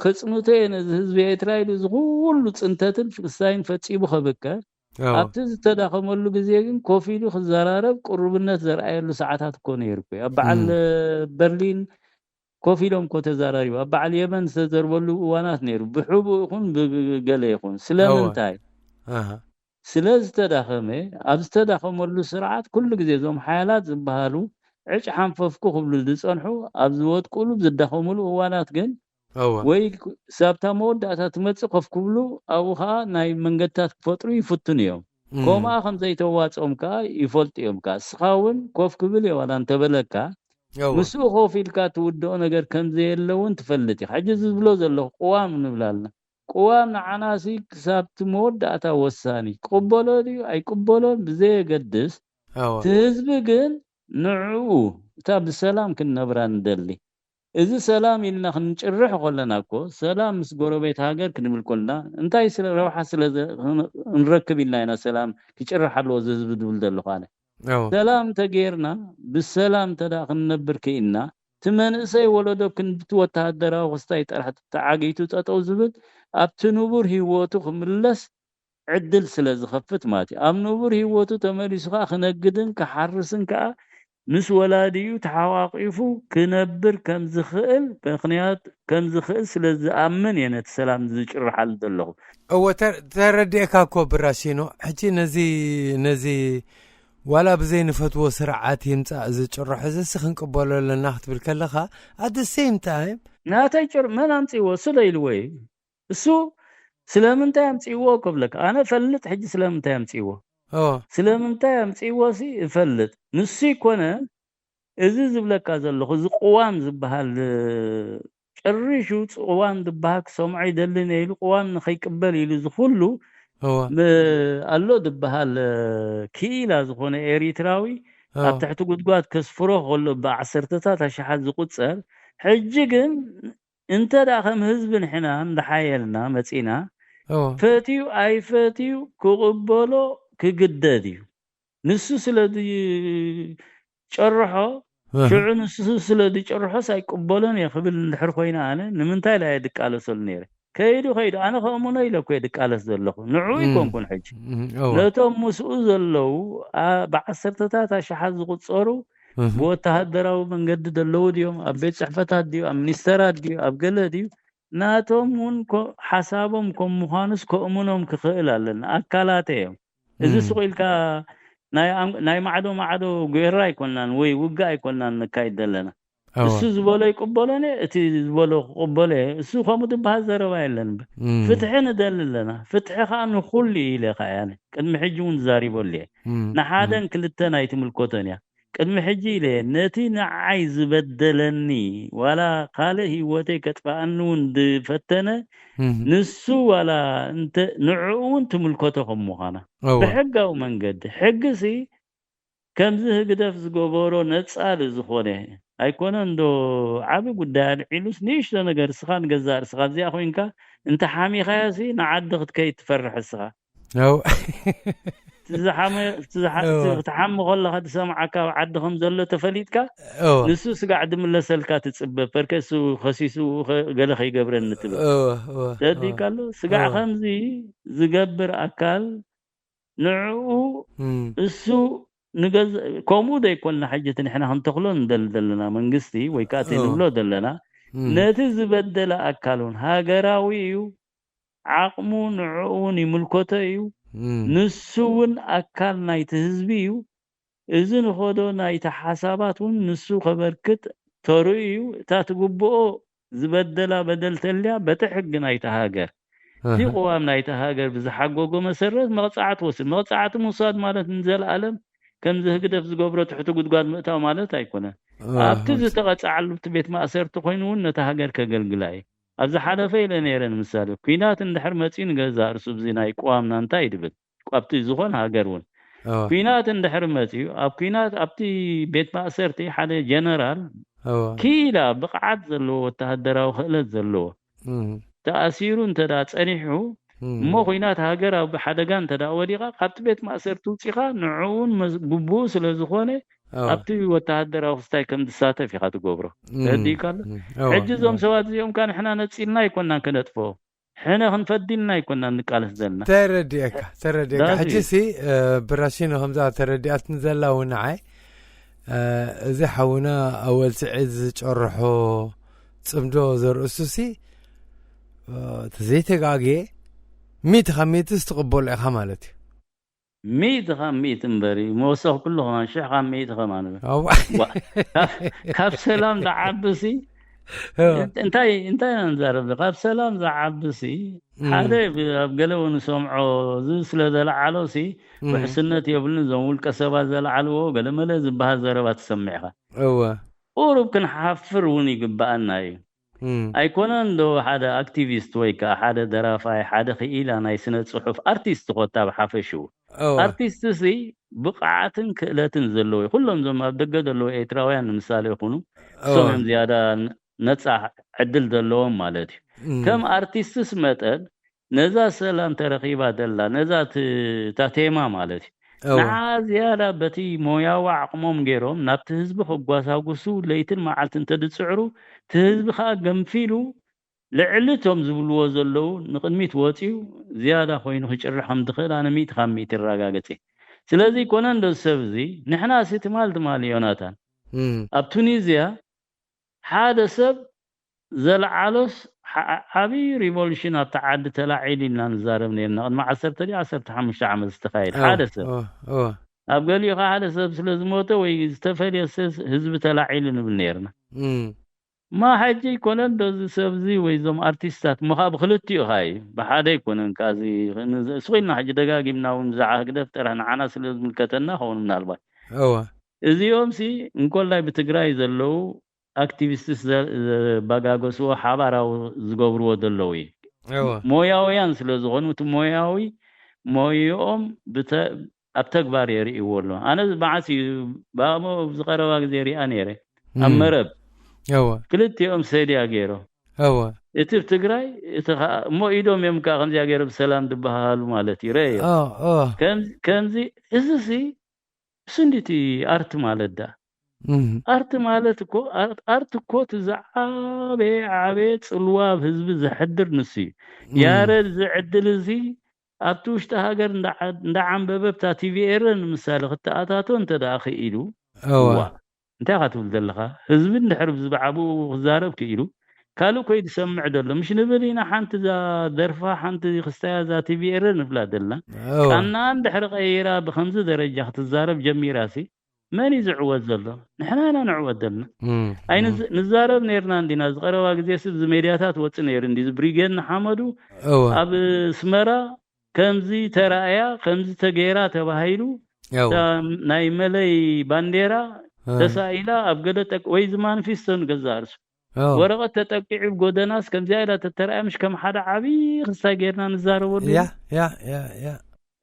ከጽንቶ እየ ነዚ ህዝቢ ኤርትራ ኢሉ እዚ ኩሉ ጽንተትን ፍቅሳይን ፈጺሙ ከብቅዕ ኣብቲ ዝተዳኸመሉ ግዜ ግን ኮፍ ኢሉ ክዘራረብ ቅሩብነት ዘርኣየሉ ሰዓታት እኮ ነይሩ እኮ ኣብ በዓል በርሊን ኮፍ ኢሎም እኮ ተዘራሪቡ ኣብ በዓል የመን ዝተዘርበሉ እዋናት ነይሩ ብሕቡእ ይኹን ብገለ ይኹን ስለምንታይ ስለ ዝተዳኸመ ኣብ ዝተዳኸመሉ ስርዓት ኩሉ ግዜ እዞም ሓያላት ዝበሃሉ ዕጭ ሓንፈፍኩ ክብሉ ዝፀንሑ ኣብ ዝወድቁሉ ዝዳኸሙሉ እዋናት ግን ወይ ሳብታ መወዳእታ ትመፅእ ኮፍ ክብሉ ኣብኡ ከዓ ናይ መንገድታት ክፈጥሩ ይፍትኑ እዮም። ከምኣ ከም ዘይተዋፅኦም ከዓ ይፈልጡ እዮም ከዓ እስኻ እውን ኮፍ ክብል እየ ዋላ እንተበለካ ምስኡ ኮፍ ኢልካ ትውድኦ ነገር ከም ዘየለ እውን ትፈልጥ ኢኻ። ሕጂ ዝብሎ ዘለኹ ቅዋም ንብል ኣለና። ቅዋም ንዓናሲ ክሳብቲ መወዳእታ ወሳኒ። ክቕበሎ ድዩ ኣይቅበሎን ብዘየገድስ እቲ ህዝቢ ግን ንዕኡ እታ ብሰላም ክንነብራ ንደሊ እዚ ሰላም ኢልና ክንጭርሕ ከለና እኮ፣ ሰላም ምስ ጎረቤት ሃገር ክንብል ከለና፣ እንታይ ስለ ረብሓ ስለ ዘ-፣ ንረክብ ኢልና ኢና ሰላም ክጭርሕ ኣለዎ እዚ ህዝቢ ዝብል ዘለኹ ኣነ። እዎ። ሰላም ተጌርና፣ ብሰላም እንተ ደኣ ክንነብር ክኢልና፣ እቲ መንእሰይ ወለዶ ክንድቲ ወተሃደራዊ ክስታይ ጥራሕ ተዓጊቱ ጠጠው ዝብል፣ ኣብቲ ንቡር ህይወቱ ክምለስ ዕድል ስለ ዝኸፍት ማለት እዩ። ኣብ ንቡር ህይወቱ ተመሊሱ ከኣ ክነግድን ክሓርስን ከኣ ምስ ወላዲኡ ተሓቋቂፉ ክነብር ከም ዝኽእል፣ ምኽንያት ከም ዝኽእል ስለ ዝኣምን እየ ነቲ ሰላም ዝጭርሓሉ ዘለኹ። እወ፣ ተር-፣ ተረዲእካ እኮ ብራሲኖ። ሕጂ ነዚ፣ ነዚ ዋላ ብዘይ ንፈትዎ ስርዓት ይምጻእ ዝጭርሖ እዚ ሲ ክንቅበሎ ኣለና ክትብል ከለኻ፣ at the same time፣ ናተይ ጭር-፣ መን ኣምጺእዎ? እሱ ዶ ኢልዎ እዩ? እሱ ስለምንታይ ኣምጺእዎ ክብለካ? ኣነ እፈልጥ ሕጂ ስለምንታይ ኣምጺእዎ። እዎ። ስለምንታይ ኣምጺእዎ ሲ እፈልጥ። ንሱ ይኮነ እዚ ዝብለካ ዘለኹ፣ እዚ ቅዋም ዝበሃል፣ እ፣ ጭርሹ ፅ-፣ ቅዋም ዝበሃል ክሰምዖ ይደልን እየ ኢሉ፣ ቅዋም ንኸይቅበል ኢሉ፣ እዚ ኩሉ እዎ። ም-፣ ኣሎ ዝበሃል፣ እ፣ ክኢላ ዝኾነ ኤሪትራዊ እዎ። ኣብ ትሕቲ ጉድጓድ ከስፍሮ ከሎ ብዓሰርተታት ኣሽሓት ዝቁጸር፣ ሕጂ ግን እንተ ደኣ ከም ህዝቢ ንሕና እንዳሓየልና መጺና፣ እዎ። ፈትዩ ኣይፈትዩ ክቕበሎ ክግደድ እዩ። ንሱ ስለ ዝጨርሖ፣ እህ። ሽዑ ንሱ ስለ ዝጨርሖስ ኣይቅበሎን እየ ክብል እንድሕር ኮይነ፣ ኣነ ንምንታይ ኢለ እየ ድቃለሰሉ ነይረ? ከይዱ፣ ከይዱ፣ ኣነ ከእምኖ ኢለ እኮ እየ ድቃለስ ዘለኹ። ንዕኡ እም። ኣይኮንኩን ሕጂ። እም፣ እወ። ነቶም ምስኡ ዘለዉ፣ ኣ-፣ ብዓሰርተታት ኣሽሓት ዝቑጸሩ እህ። ብወተሃደራዊ መንገዲ ዘለዉ ድዮም? ኣብ ቤት ጽሕፈታት ድዩ? ኣብ ሚኒስተራት ድዩ? ኣብ ገለ ድዩ? ናቶም እውን ኮ-፣ ሓሳቦም ከም ምዃኑስ ከእምኖም ክኽእል ኣለና። ኣካላተ እዮም። እዚ እም። ሱቕ ኢልካ ናይ ኣም-፣ ናይ ማዕዶ ማዕዶ ጌራ ኣይኮናን ወይ ውግእ ኣይኮናን ነካይድ ዘለና። እወ። እሱ ዝበሎ ይቅበሎን እየ፣ እቲ ዝበሎ ክቅበሎ እየ። እሱ ከምኡ ዝበሃል ዘረባ የለን። እም። ፍትሒ ንደሊ ኣለና። ፍትሒ ከዓ ንኩሉ እዩ ኢለ ከዓ እየ ኣነ ቅድሚ ሕጂ እውን ዛሪበሉ እየ። እም፣ ንሓደን እም። ክልተን ኣይትምልከቶን እያ። ቅድሚ ሕጂ ኢለ እየ፣ ነቲ ንዓይ ዝበደለኒ ዋላ ካልእ ህይወተይ ከጥፍኣኒ እውን ዝፈተነ እም። ንሱ ዋላ እንተ ንዕኡ እውን ትምልከቶ ከም ምዃና እወ። ብሕጋዊ መንገዲ። ሕጊ ሲ ከምዚ ህግደፍ ዝገበሮ ነጻሊ ዝኾነ ኣይኮነን ዶ? ዓቢ ጉዳይ ኣልዒሉስ ንእሽቶ ነገር እስኻ ንገዛእ ርእስኻ ኣብዚኣ ኮይንካ እንተ ሓሚኻያ ሲ ንዓዲ ክትከይድ ትፈርሕ እስኻ። ኣው። እቲ ዝሓመ-፣ እቲ ዝሓ-፣ እቲ ኣው። ክትሓሚ ከለኻ ዝሰምዓካ ኣብ ዓዲ ከም ዘሎ ተፈሊጥካ ኣው። ንሱ ስጋዕ ድምለሰልካ ትጽበ። ፐርከ እሱ ከሲሱ ከ-፣ ገለ ከይገብረኒ ትብል። ኣው፣ ኣው፣ ኣው። ተረዲእካ ኣሎ? ስጋዕ ኣው። ከምዚ ዝገብር ኣካል ንዕኡ እም። እሱ ንገዝ-፣ ከምኡ ዘይኮንና ሕጂ እቲ ንሕና ክንተኽሎ ንደሊ ዘለና መንግስቲ ወይ ከዓ እቲ እዎ። ንብሎ ዘለና እም። ነቲ ዝበደለ ኣካል እውን ሃገራዊ እዩ፣ ዓቕሙ ንዕኡ እውን ይምልከቶ እዩ። እም። ንሱ እውን ኣካል ናይቲ ህዝቢ እዩ። እዚ ንኸዶ ናይቲ ሓሳባት እውን ንሱ ከበርክት ተርእዩ እታ ትግብኦ ዝበደላ በደል ተልያ በቲ ሕጊ ናይታ ሃገር፣ እቲ እህ። ቅዋም ናይታ ሃገር ብዝሓጎጎ መሰረት መቕጻዕቲ ወስድ። መቕጻዕቲ ምውሳድ ማለት ንዘለኣለም ከምዚ ህግደፍ ዝገብሮ ትሕቲ ጉድጓድ ምእታው ማለት ኣይኮነን። እህ፣ ኣብቲ እህ። ዝተቐጽዓሉ እቲ ቤት ማእሰርቲ ኮይኑ እውን ነታ ሃገር ከገልግላ እዩ። ኣብ ዝሓለፈ ኢለ ነይረ ንምሳሌ፣ ኲናት እንድሕር መጺኡ ንገዛእ ርእሱ ብዚ ናይ ቅዋምና እንታይ ድብል? ኣብቲ ዝኾነ ሃገር እውን እህ። ኲናት እንድሕር መጺኡ፣ ኣብ ኲናት ኣብቲ ቤት ማእሰርቲ ሓደ ጀነራል እህ። ክኢላ ብቕዓት ዘለዎ ወተሃደራዊ ክእለት ዘለዎ እም። ተኣሲሩ እንተ ደኣ ጸኒሑ፣ እም። እሞ ኲናት ሃገር ኣብ ሓደጋ እንተ ደኣ ወዲቓ፣ ካብቲ ቤት ማእሰርቲ ውጺኻ ንዕኡን መስ-፣ ግቡኡ ስለ ዝኾነ፣ እዋ። ኣብቲ ወተሃደራዊ ክስታይ ከም ዝሳተፍ ኢኻ ትገብሮ። እም፣ ተረዲእካ ኣሎ? እም፣ እዋ፣ ሕጂ እዞም እዋ። ሰባት እዚኦም ከ ንሕና ነጺልና ኣይኮናን ከነጥፍኦም። ሕነ ክንፈዲ ኢልና ኣይኮናን ንቃለስ ዘለና። ተረዲእካ፣ ተረዲእካ። ዳዚ። ሕጂ ሲ፣ እ፣ ብራሲኖ ከምዛ ተረዲኣትኒ ዘላ እውን ንዓይ፣ እ፣ እዚ ሓውና ኣወል ስዒድ ዝጨርሖ ጽምዶ ዘርእሱ ሲ፣ እ፣ ተዘይተጋግየ ሚእቲ ካብ ሚእቲ ዝትቕበሎ ኢኻ ማለት እዩ። ሚእቲ ካብ ሚእቲ እምበሪ፣ መወሰኽኩሉ ከማን፣ ሽሕ ካብ ሚእቲ ከማን እምበር። ኣዋ። ዋ፣ ካብ፣ ካብ ሰላም ዝዓቢ ሲ፣ እዋ። እንታይ፣ እንታይ ኢና ንዛረብ? ካብ ሰላም ዝዓቢ ሲ፣ እም። ሓደ ብ-፣ ኣብ ገለ እውን ንሰምዖ፣ እዚ ስለ ዘለዓሎ ሲ፣ እም። ውሕስነት የብሉን፣ እዞም ውልቀ ሰባት ዘለዓልዎ፣ ገለ መለ ዝበሃል ዘረባ ትሰምዕ ኢኻ። እወ። ቁሩብ ክንሓፍር እውን ይግብኣና እዩ። እም። ኣይኮነን ዶ ሓደ ኣክቲቪስት ወይ ከዓ ሓደ ደራፋይ፣ ሓደ ክኢላ ናይ ስነ ጽሑፍ ኣርቲስት ኮታ ብሓፈሽኡ። እወ። ኣርቲስት ሲ ብቕዓትን ክእለትን ዘለዎ እዩ። ኩሎም እዞም ኣብ ደገ ዘለዉ ኤርትራውያን ንምሳሌ ይኹኑ፣ እወ። እሶም እዮም ዝያዳ ን-፣ ነጻ ዕድል ዘለዎም ማለት እዩ። ከም ኣርቲስትስ መጠን ነዛ ሰላም ተረኺባ ደላ ነዛ እታ ቴማ ማለት እዩ። ንዓ ዝያዳ በቲ ሞያዊ ዓቕሞም ገይሮም ናብቲ ህዝቢ ከጓሳጉሱ ለይትን መዓልቲ እንተድፅዕሩ፣ እቲ ህዝቢ ከዓ ገንፊሉ ልዕሊ እቶም ዝብልዎ ዘለዉ ንቕድሚት ወፂኡ ዝያዳ ኮይኑ ክጭርሕ ከም ዝኽእል ኣነ ሚእቲ ካብ ሚእቲ ይረጋገፅ እየ። ስለዚ ይኮነ እንዶ ሰብ እዚ ንሕና ሲ ትማል ትማል ዮናታን ኣብ ቱኒዝያ ሓደ ሰብ ዘልዓሎስ ዓብዪ ሪቮሉሽን ኣብቲ ዓዲ ተላዒሉ ኢልና ንዛረብ ነርና። ቅድሚ ዓሰርተ ዓሰርተ ሓሙሽተ ዓመት ዝተኻየድ ሓደ ሰብ ኣብ ገሊኡ ከዓ ሓደ ሰብ ስለ ዝሞተ ወይ ዝተፈልየ ህዝቢ ተላዒሉ ንብል ነርና። ማ ሕጂ ይኮነን ዶ እዚ ሰብ እዚ ወይ እዞም ኣርቲስታት ሞ ከዓ ብክልቲኡ ከዓ እዩ፣ ብሓደ ይኮነን ከዓ እዚ ስቁ ኢልና ሕጂ ደጋጊምና እውን ብዛዕባ ህግደፍ ጥራሕ ንዓና ስለ ዝምልከተና ከውን ምናልባት እዚኦም ሲ እንኮላይ ብትግራይ ዘለዉ ኣክቲቪስትስ ዘባጋገስዎ ሓባራዊ ዝገብርዎ ዘለዉ እዩ። ሞያውያን ስለ ዝኾኑ እቲ ሞያዊ ሞያኦም ኣብ ተግባር የርእይዎ ኣሎ። ኣነ መዓስ እዩ ብኣሞ ዝቀረባ ግዜ ሪኣ ነይረ ኣብ መረብ ክልቲኦም ሰድያ ገይሮም እቲ ትግራይ እቲ እሞ ኢዶም እዮም ከዓ ከምዚኣ ገይሮም ብሰላም ዝበሃሉ ማለት እዩ። ረዮ ከምዚ እዚ ሲ እሱ እንዲቲ ኣርት ማለት ዳ ኣርት ማለት እኮ ኣርት እኮ እቲ ዝዓበየ ዓበየ ፅልዋ ኣብ ህዝቢ ዘሕድር ንሱ እዩ። ያረድ እዚ ዕድል እዚ ኣብቲ ውሽጢ ሃገር እንዳዓንበበ ብታ ቲቪ ኤረ ንምሳሌ ክተኣታቶ እንተ ደኣ ክኢሉ እዋ እንታይ ኢኻ ትብል ዘለኻ? ህዝቢ እንድሕር ብዝበዓብኡ ክዛረብ ክኢሉ ካልእ ኮይ ዝሰምዕ ዘሎ ምሽ ንብል ኢና። ሓንቲ እዛ ደርፋ ሓንቲ ክስታያ እዛ ቲቪ ኤረ ንብላ ዘለና ቃና እንድሕር ቀይራ ብከምዚ ደረጃ ክትዛረብ ጀሚራ ሲ መን እዩ ዝዕወት ዘሎ? ንሕና ኢና ንዕወት ዘለና። ኣይ ንዛረብ ነርና እንዲና ዝቀረባ ግዜ ስብ ዝሜድያታት ወፅ ነይሩ እንዲ ብሪጌድ ንሓመዱ ኣብ ስመራ ከምዚ ተራእያ ከምዚ ተገይራ ተባሂሉ ናይ መለይ ባንዴራ ተሳኢላ ኣብ ገለ ወይ ዝማንፊስቶ ንገዛ ርሱ ወረቐት ተጠቂዑ ጎደናስ ከምዚኣ ኢላ ተተረኣያ ምሽ ከም ሓደ ዓብዪ ክስታይ ጌርና ንዛረበሉ ያ ያ ያ ያ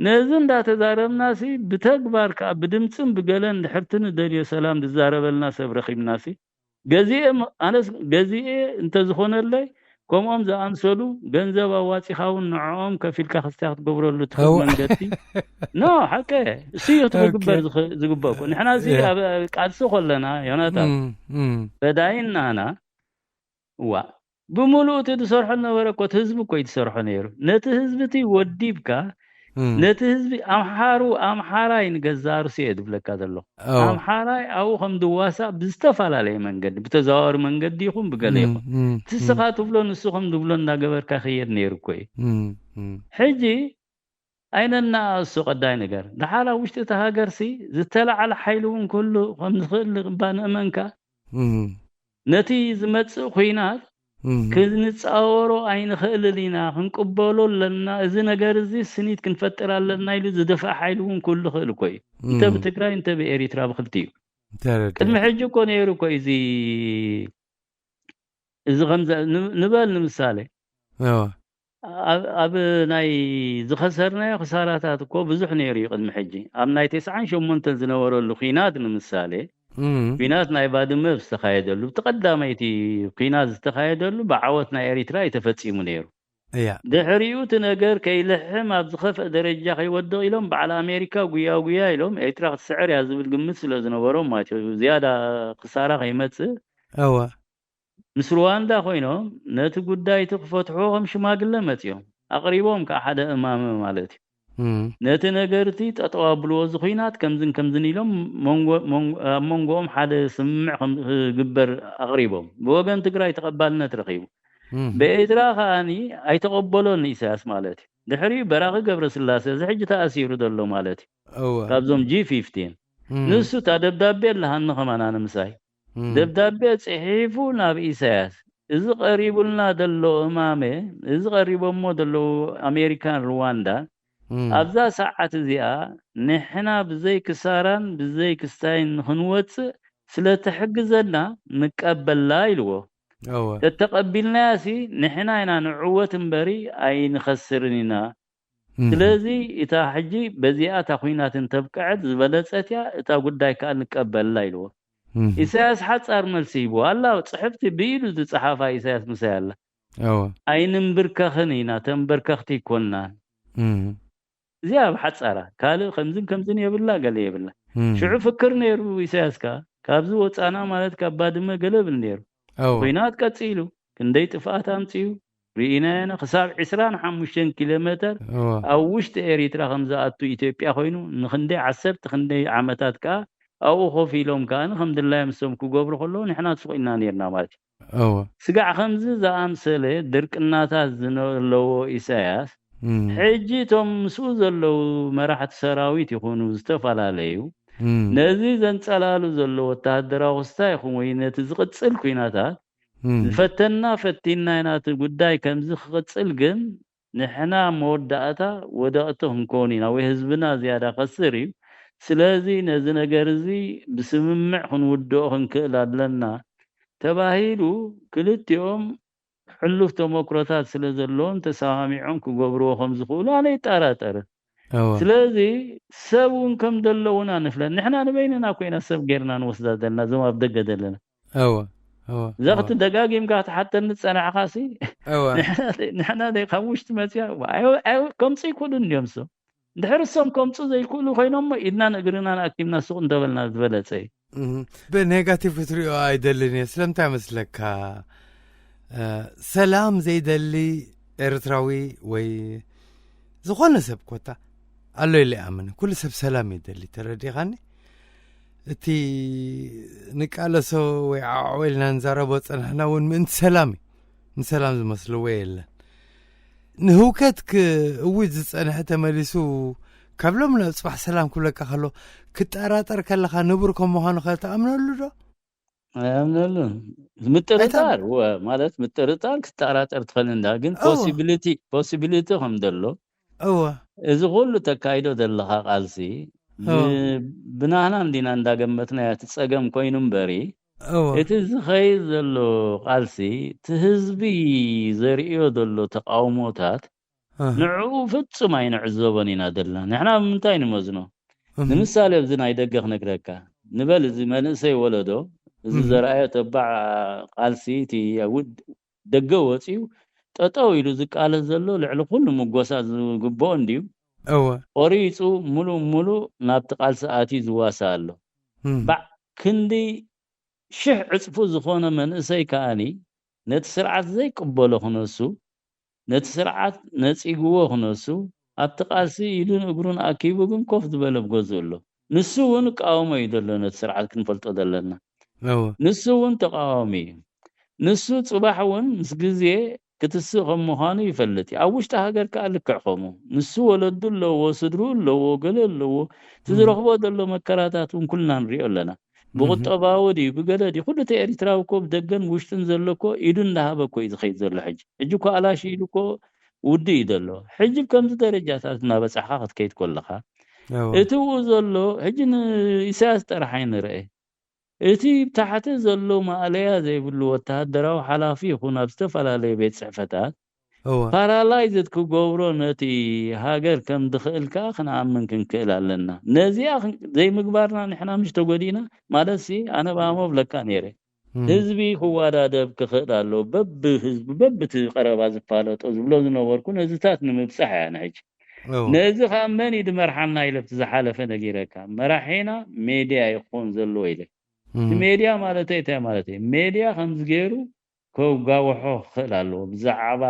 ነዚ እንዳተዛረብናሲ ብተግባር ከዓ ብድምፅን ብገለን ድሕርቲ ንደልዮ ሰላም ዝዛረበልና ሰብ ረኺብናሲ ገዚኤ ኣነስ ገዚኤ እንተዝኾነለይ ከምኦም ዝኣምሰሉ ገንዘብ ኣዋፂኻ እውን ንዕኦም ከፊልካ ክስታይ ክትገብረሉ ትኽእል መንገዲ ኖ ሓቀ እሱ እዩ ክትግበር ዝግበእኩ ንሕና እዚ ኣብ ቃልሲ ከለና ዮናታን በዳይን ናና እዋ ብምሉኡ እቲ ዝሰርሖ ዝነበረ እኮ እቲ ህዝቢ እኮ እዩ ዝሰርሖ ነይሩ ነቲ ህዝቢ እቲ ወዲብካ ነቲ ህዝቢ ኣምሓሩ ኣምሓራይ ንገዛ ርሱ እየ ዝብለካ ዘለኹ ኣምሓራይ ኣብኡ ከም ዝዋሳእ ብዝተፈላለየ መንገዲ ብተዘዋወሪ መንገዲ ይኹን ብገለ ይኹን እቲ ስኻ ትብሎ ንሱ ከም ዝብሎ እንዳገበርካ ክየድ ነይሩ እኮ እዩ ሕጂ ኣይነናእሱ ቀዳይ ነገር ደሓር ኣብ ውሽጢ እቲ ሃገርሲ ዝተላዓለ ሓይሊ እውን ክህሉ ከም ዝኽእል እባ ንእመንካ ነቲ ዝመጽእ ኹናት ክንጻወሮ ኣይንኽእልን ኢና ክንቅበሎ ኣለና እዚ ነገር እዚ ስኒት ክንፈጥር ኣለና ኢሉ ዝደፍእ ሓይሊ እውን ክህሉ ይኽእል እኮ እዩ እንተ ብትግራይ እንተ ብኤሪትራ ብክልቲ እዩ ቅድሚ ሕጂ እኮ ነይሩ እኮ እዚ እዚ ከም ንበል ንምሳሌ ኣብ ናይ ዝኸሰርናዮ ክሳራታት እኮ ብዙሕ ነይሩ እዩ ቅድሚ ሕጂ ኣብ ናይ ተስዓን ሸሞንተን ዝነበረሉ ኲናት ንምሳሌ ኲናት ናይ ባድመ ዝተኻየደሉ እቲ ቀዳመይቲ ኲናት ዝተኻየደሉ ብዓወት ናይ ኤሪትራ እዩ ተፈጺሙ ነይሩ ድሕሪኡ እቲ ነገር ከይልሕም ኣብ ዝኸፍአ ደረጃ ከይወድቕ ኢሎም በዓል ኣሜሪካ ጉያ ጉያ ኢሎም ኤርትራ ክትስዕር እያ ዝብል ግምት ስለ ዝነበሮም ማለት እዩ ዝያዳ ክሳራ ከይመፅእ እወ ምስ ሩዋንዳ ኮይኖም ነቲ ጉዳይ እቲ ክፈትሕዎ ከም ሽማግለ መፅዮም ኣቕሪቦም ከዓ ሓደ እማመ ማለት እዩ ነቲ ነገር እቲ ጠጠው ኣብልዎ እዚ ኹናት ከምዝን ከምዝን ኢሎም ኣብ መንጎኦም ሓደ ስምምዕ ክግበር ኣቕሪቦም ብወገን ትግራይ ተቐባልነት ረኺቡ ብኤርትራ ከዓኒ ኣይተቐበሎን ንኢሳያስ ማለት እዩ ድሕሪኡ በራኺ ገብረስላሴ እዚ ሕጂ ተኣሲሩ ዘሎ ማለት እዩ ካብዞም ጂ ፊፍቲን ንሱ እታ ደብዳቤ ኣለሃኒ ከማና ንምሳይ ደብዳቤ ጽሒፉ ናብ ኢሳያስ፣ እዚ ቀሪቡልና ዘሎ እማመ፣ እዚ ቀሪቦሞ ዘለዉ ኣሜሪካን ሩዋንዳን፣ ኣብዛ ሰዓት እዚኣ ንሕና ብዘይ ክሳራን ብዘይ ክስታይን ንኽንወጽእ ስለ ትሕግዘና ንቀበላ ኢልዎ። እወ። ተተቐቢልናያሲ ንሕና ኢና ንዕወት እምበሪ ኣይንኸስርን ኢና። እም። ስለዚ እታ ሕጂ በዚኣ እታ ኲናት እንተብቅዐት ዝበለጸት እያ፣ እታ ጉዳይ ከኣ ንቀበላ ኢልዎ። ኢሳያስ ሓጻር መልሲ ሂቡ ኣላ። ጽሕፍቲ ብኢዱ ዝጸሓፋ ኢሳያስ ምሳይ ኣላ። ኣይንንብርከኽን ኢና፣ ተንበርከኽቲ ኣይኮንናን። እዚኣ ኣብ ሓጻራ፣ ካልእ ከምዝን ከምዝን የብላ፣ ገለ የብላ። ሽዑ ፍክር ነይሩ ኢሳያስ ከኣ፣ ካብዚ ወጻና ማለት ካብ ባድመ ገለ ብል ነይሩ። ኩናት ቀጺሉ፣ ክንደይ ጥፍኣት ኣምጺኡ ርኢናዮ ኢና። ክሳብ ዕስራን ሓሙሽተን ኪሎ ሜተር ኣብ ውሽጢ ኤሪትራ ከም ዝኣቱ ኢትዮጵያ ኮይኑ፣ ንክንደይ ዓሰርተ ክንደይ ዓመታት ከኣ ኣብኡ ኮፍ ኢሎም ከኣ ከም ድላዮም ንሶም ክገብሩ ከለዉ ንሕና ስቕ ኢልና ነይርና ማለት እዩ። ስጋዕ ከምዚ ዝኣምሰለ ድርቅናታት ዝለዎ ኢሳያስ፣ ሕጂ እቶም ምስኡ ዘለዉ መራሕቲ ሰራዊት ይኹኑ ዝተፈላለዩ፣ ነዚ ዘንጸላሉ ዘሎ ወተሃደራዊ ክስታ ይኹን ወይ ነቲ ዝቕጽል ኲናታት ዝፈተና ፈቲና ኢና፣ እቲ ጉዳይ ከምዚ ክቕጽል ግን ንሕና መወዳእታ ወደቕቲ ክንከውን ኢና ወይ ህዝብና ዝያዳ ከስር እዩ። ስለዚ ነዚ ነገር እዚ ብስምምዕ ክንውድኦ ክንክእል ኣለና ተባሂሉ ክልቲኦም ሕሉፍ ተመክሮታት ስለ ዘለዎም ተሰማሚዖም ክገብርዎ ከም ዝኽእሉ ኣነ ይጠራጠርን። ስለዚ ሰብ እውን ከም ዘሎ እውን ኣንፍለን። ንሕና ንበይንና ኮይና ሰብ ጌርና ንወስዳ ዘለና እዞም ኣብ ደገ ዘለና። እወ እወ እዛ ክትደጋጊምካ ክትሓተኒ ዝጸናሕካ ሲ እወ ንሕና ደይ ካብ ውሽጢ መጽያ ከምፁ ይክእሉ እንዲዮም። ሶም እንድሕር ሶም ከምፁ ዘይክእሉ ኮይኖሞ ኢድናን እግርናን ኣኪብና ሱቅ እንተበልና ዝበለጸ እዩ። ብኔጋቲቭ ክትሪኦ ኣይደልን እየ። ስለምንታይ መስለካ? ሰላም ዘይደሊ ኤርትራዊ ወይ ዝኾነ ሰብ ኮታ ኣሎ ኢለ ይኣምን። ኩሉ ሰብ ሰላም ይደሊ፣ ተረዲኻኒ? እቲ ንቃለሶ ወይ ዓዕወ ኢልና ንዛረቦ ጸናሕና እውን ምእንቲ ሰላም እዩ። ንሰላም ዝመስልዎ የለን። ንህውከት ክእውጅ ዝጸንሐ ተመሊሱ ካብ ሎም ናብ ጽባሕ ሰላም ክብለካ ከሎ፣ ክጠራጠር ከለኻ ንቡር ከም ምዃኑ ከ ትኣምነሉ ዶ? ኣይኣምነሉን። ምጥርጣር ማለት ምጥርጣር ክትጠራጠር ትኽእል እንዳ ግን ፖሲቢሊቲ ፖሲቢሊቲ ከም ዘሎ እወ እዚ ኩሉ ተካይዶ ዘለኻ ቃልሲ ብናህና እንዲና እንዳገመትና እቲ ጸገም ኮይኑ እምበሪ እቲ ዝኸይድ ዘሎ ቃልሲ እቲ ህዝቢ ዘርእዮ ዘሎ ተቃውሞታት ንዕኡ ፍጹም ኣይንዕዘቦን ኢና ዘለና። ንሕና ብምንታይ ንመዝኖ? ንምሳሌ ኣብዚ ናይ ደገ ክነግረካ ንበል፣ እዚ መንእሰይ ወለዶ እዚ ዘርኣዮ ተባዕ ቃልሲ እቲ ደገ ወፂኡ ጠጠው ኢሉ ዝቃለስ ዘሎ ልዕሊ ኩሉ ምጎሳ ዝግብኦ እንድዩ። እወ ቆሪፁ ሙሉእ ሙሉእ ናብቲ ቃልሲ ኣትዩ ዝዋሳ ኣሎ። እም፣ ባዕ ክንዲ ሽሕ ዕፅፉ ዝኾነ መንእሰይ ከኣኒ ነቲ ስርዓት ዘይቅበሎ ክነሱ፣ ነቲ ስርዓት ነፂግዎ ክነሱ፣ ኣብቲ ቃልሲ ኢዱን እግሩን ኣኪቡ ግን ኮፍ ዝበለ ኣብ ገዝኡ ኣሎ። ንሱ እውን እቃወሞ እዩ ዘሎ ነቲ ስርዓት ክንፈልጦ ዘለና። እወ ንሱ እውን ተቃዋሚ እዩ። ንሱ ጽባሕ እውን ምስ ግዜ ክትስእ ከም ምዃኑ ይፈልጥ እዩ። ኣብ ውሽጢ ሃገር ከኣ ልክዕ ከምኡ። ንሱ ወለዱ ኣለዎ፣ ስድርኡ ኣለዎ፣ ገለ ኣለዎ። እቲ ዝረኽቦ ዘሎ መከራታት እውን ኩልና ንሪኦ ኣለና። ብቁጠባዊ ድዩ ብገለ ድዩ ኩሉ እቲ ኤሪትራዊ እኮ ብደገን ብውሽጥን ዘሎ እኮ ኢዱ እንዳሃበ እኮ እዩ ዝኸይድ ዘሎ። ሕጂ ሕጂ እኮ ኣላሽ ኢሉ እኮ ውድእ እዩ ዘሎ። ሕጂ ብከምዚ ደረጃታት እናበጻሕካ ክትከይድ ከለኻ እቲ ብኡ ዘሎ ሕጂ ንኢሳያስ ጥራሕ ኣይንርአ። እቲ ብታሕቲ ዘሎ ማእለያ ዘይብሉ ወተሃደራዊ ሓላፊ ይኹን ኣብ ዝተፈላለዩ ቤት ጽሕፈታት እወ ፓራላይዝድ ክገብሮ ነቲ ሃገር ከም ድኽእል ከኣ ክንኣምን ክንክእል ኣለና። ነዚኣ ክን- ዘይምግባርና ንሕና ምሽ ተጎዲእና ማለት ሲ ኣነ ብኣሞ ብለካ ነይረ። እም፣ ህዝቢ ክወዳደብ ክኽእል ኣለዎ። በቢ ህዝቢ በብቲ ቀረባ ዝፋለጦ ዝብሎ ዝነበርኩ ነዚታት ንምብጻሕ እያ ንሕጂ። እወ ነዚ ከዓ መን እዩ ድመርሓና ኢለ ብቲ ዝሓለፈ ነጊረካ። መራሒና ሜድያ ይኾን ዘለዎ ኢለ። እቲ እም፣ ሜድያ ማለት እንታይ ማለት እዩ? ሜድያ ከምዚ ገይሩ ከጋውሖ ክኽእል ኣለዎ። ብዛዕባ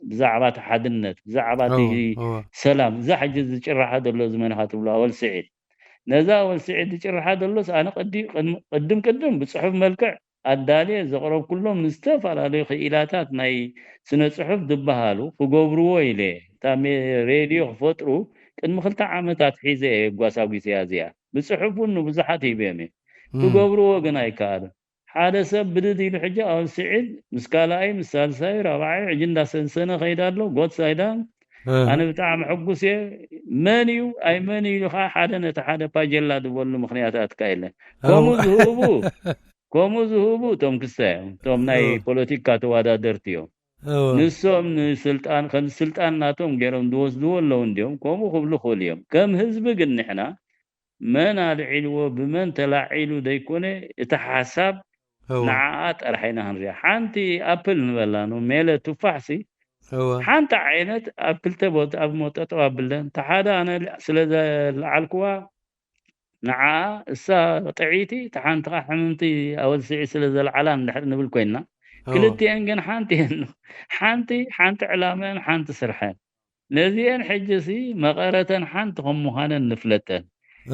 ብዛዕባ እቲ ሓድነት፣ ብዛዕባ እቲ እወ እወ ሰላም፣ እዛ ሕጂ ዝጭርሓ ዘሎ ዝመንኻ ትብሎ ኣወል ስዒድ። ነዛ ኣወል ስዒድ ዝጭርሓ ዘሎስ ኣነ ቅዲ- ቅድም ቅድም ቅድም ብጽሑፍ መልክዕ ኣዳልየ ዘቕረብኩሎም ንዝተፈላለዩ ክኢላታት ናይ ስነ ጽሑፍ ዝበሃሉ ክገብርዎ ኢለ እየ። እታ ሜ- ሬድዮ ክፈጥሩ ቅድሚ ክልተ ዓመታት ሒዘ እየ ጓሳጒሰያ እዚኣ። ብጽሑፍ እውን ንብዙሓት ሂበዮም እየ። እም፣ ክገብርዎ ግን ኣይከኣሉን። ሓደ ሰብ ብድድ ኢሉ ሕጂ ኣወል ስዒድ ምስ ካልኣይ ምስ ሳልሳዩ ራብዓዩ ሕጂ እንዳሰንሰነ ከይዳ ኣሎ። ጎት ሳይዳን እ፣ ኣነ ብጣዕሚ ሕጉስ እየ። መን እዩ ኣይ መን እዩ ኢሉ ከዓ ሓደ ነቲ ሓደ ፓጀላ ዝበሉ ምኽንያታት ከ የለን። ከምኡ ዝህቡ ከምኡ ዝህቡ እቶም ክስታይ እዮም። እቶም ናይ እወ ፖለቲካ ተወዳደርቲ እዮም። እወ ንሶም ንስልጣን ከም ስልጣን ናቶም ገይሮም ዝወስድዎ ኣለዉ እንዲዮም። ከምኡ ክብሉ ክእሉ እዮም። ከም ህዝቢ ግን ንሕና መን ኣልዒልዎ ብመን ተላዒሉ ዘይኮነ፣ እቲ ሓሳብ ንዓኣ ጥራሕ ኢና ክንሪኣ። ሓንቲ ኣፕል ንበላ ኖ ሜለ ቱፋሕሲ እወ ሓንቲ ዓይነት ኣብ ክልተ ቦታ ኣብ ሞጠጠው ኣብለን፣ ተሓደ ኣነ ስለ ዘለዓልኩዋ ንዓኣ እሳ ጥዕይቲ፣ ተሓንቲ ከዓ ሕምምቲ ኣወልስዒ ስለ ዘልዓላ እንድሕር ንብል ኮይንና፣ እወ ክልቲኤን ግን ሓንቲ እየን። ሓንቲ ሓንቲ ዕላመን ሓንቲ ስርሐን። ነዚኤን ሕጂ ሲ መቐረተን ሓንቲ ከም ምዃነን ንፍለጠን።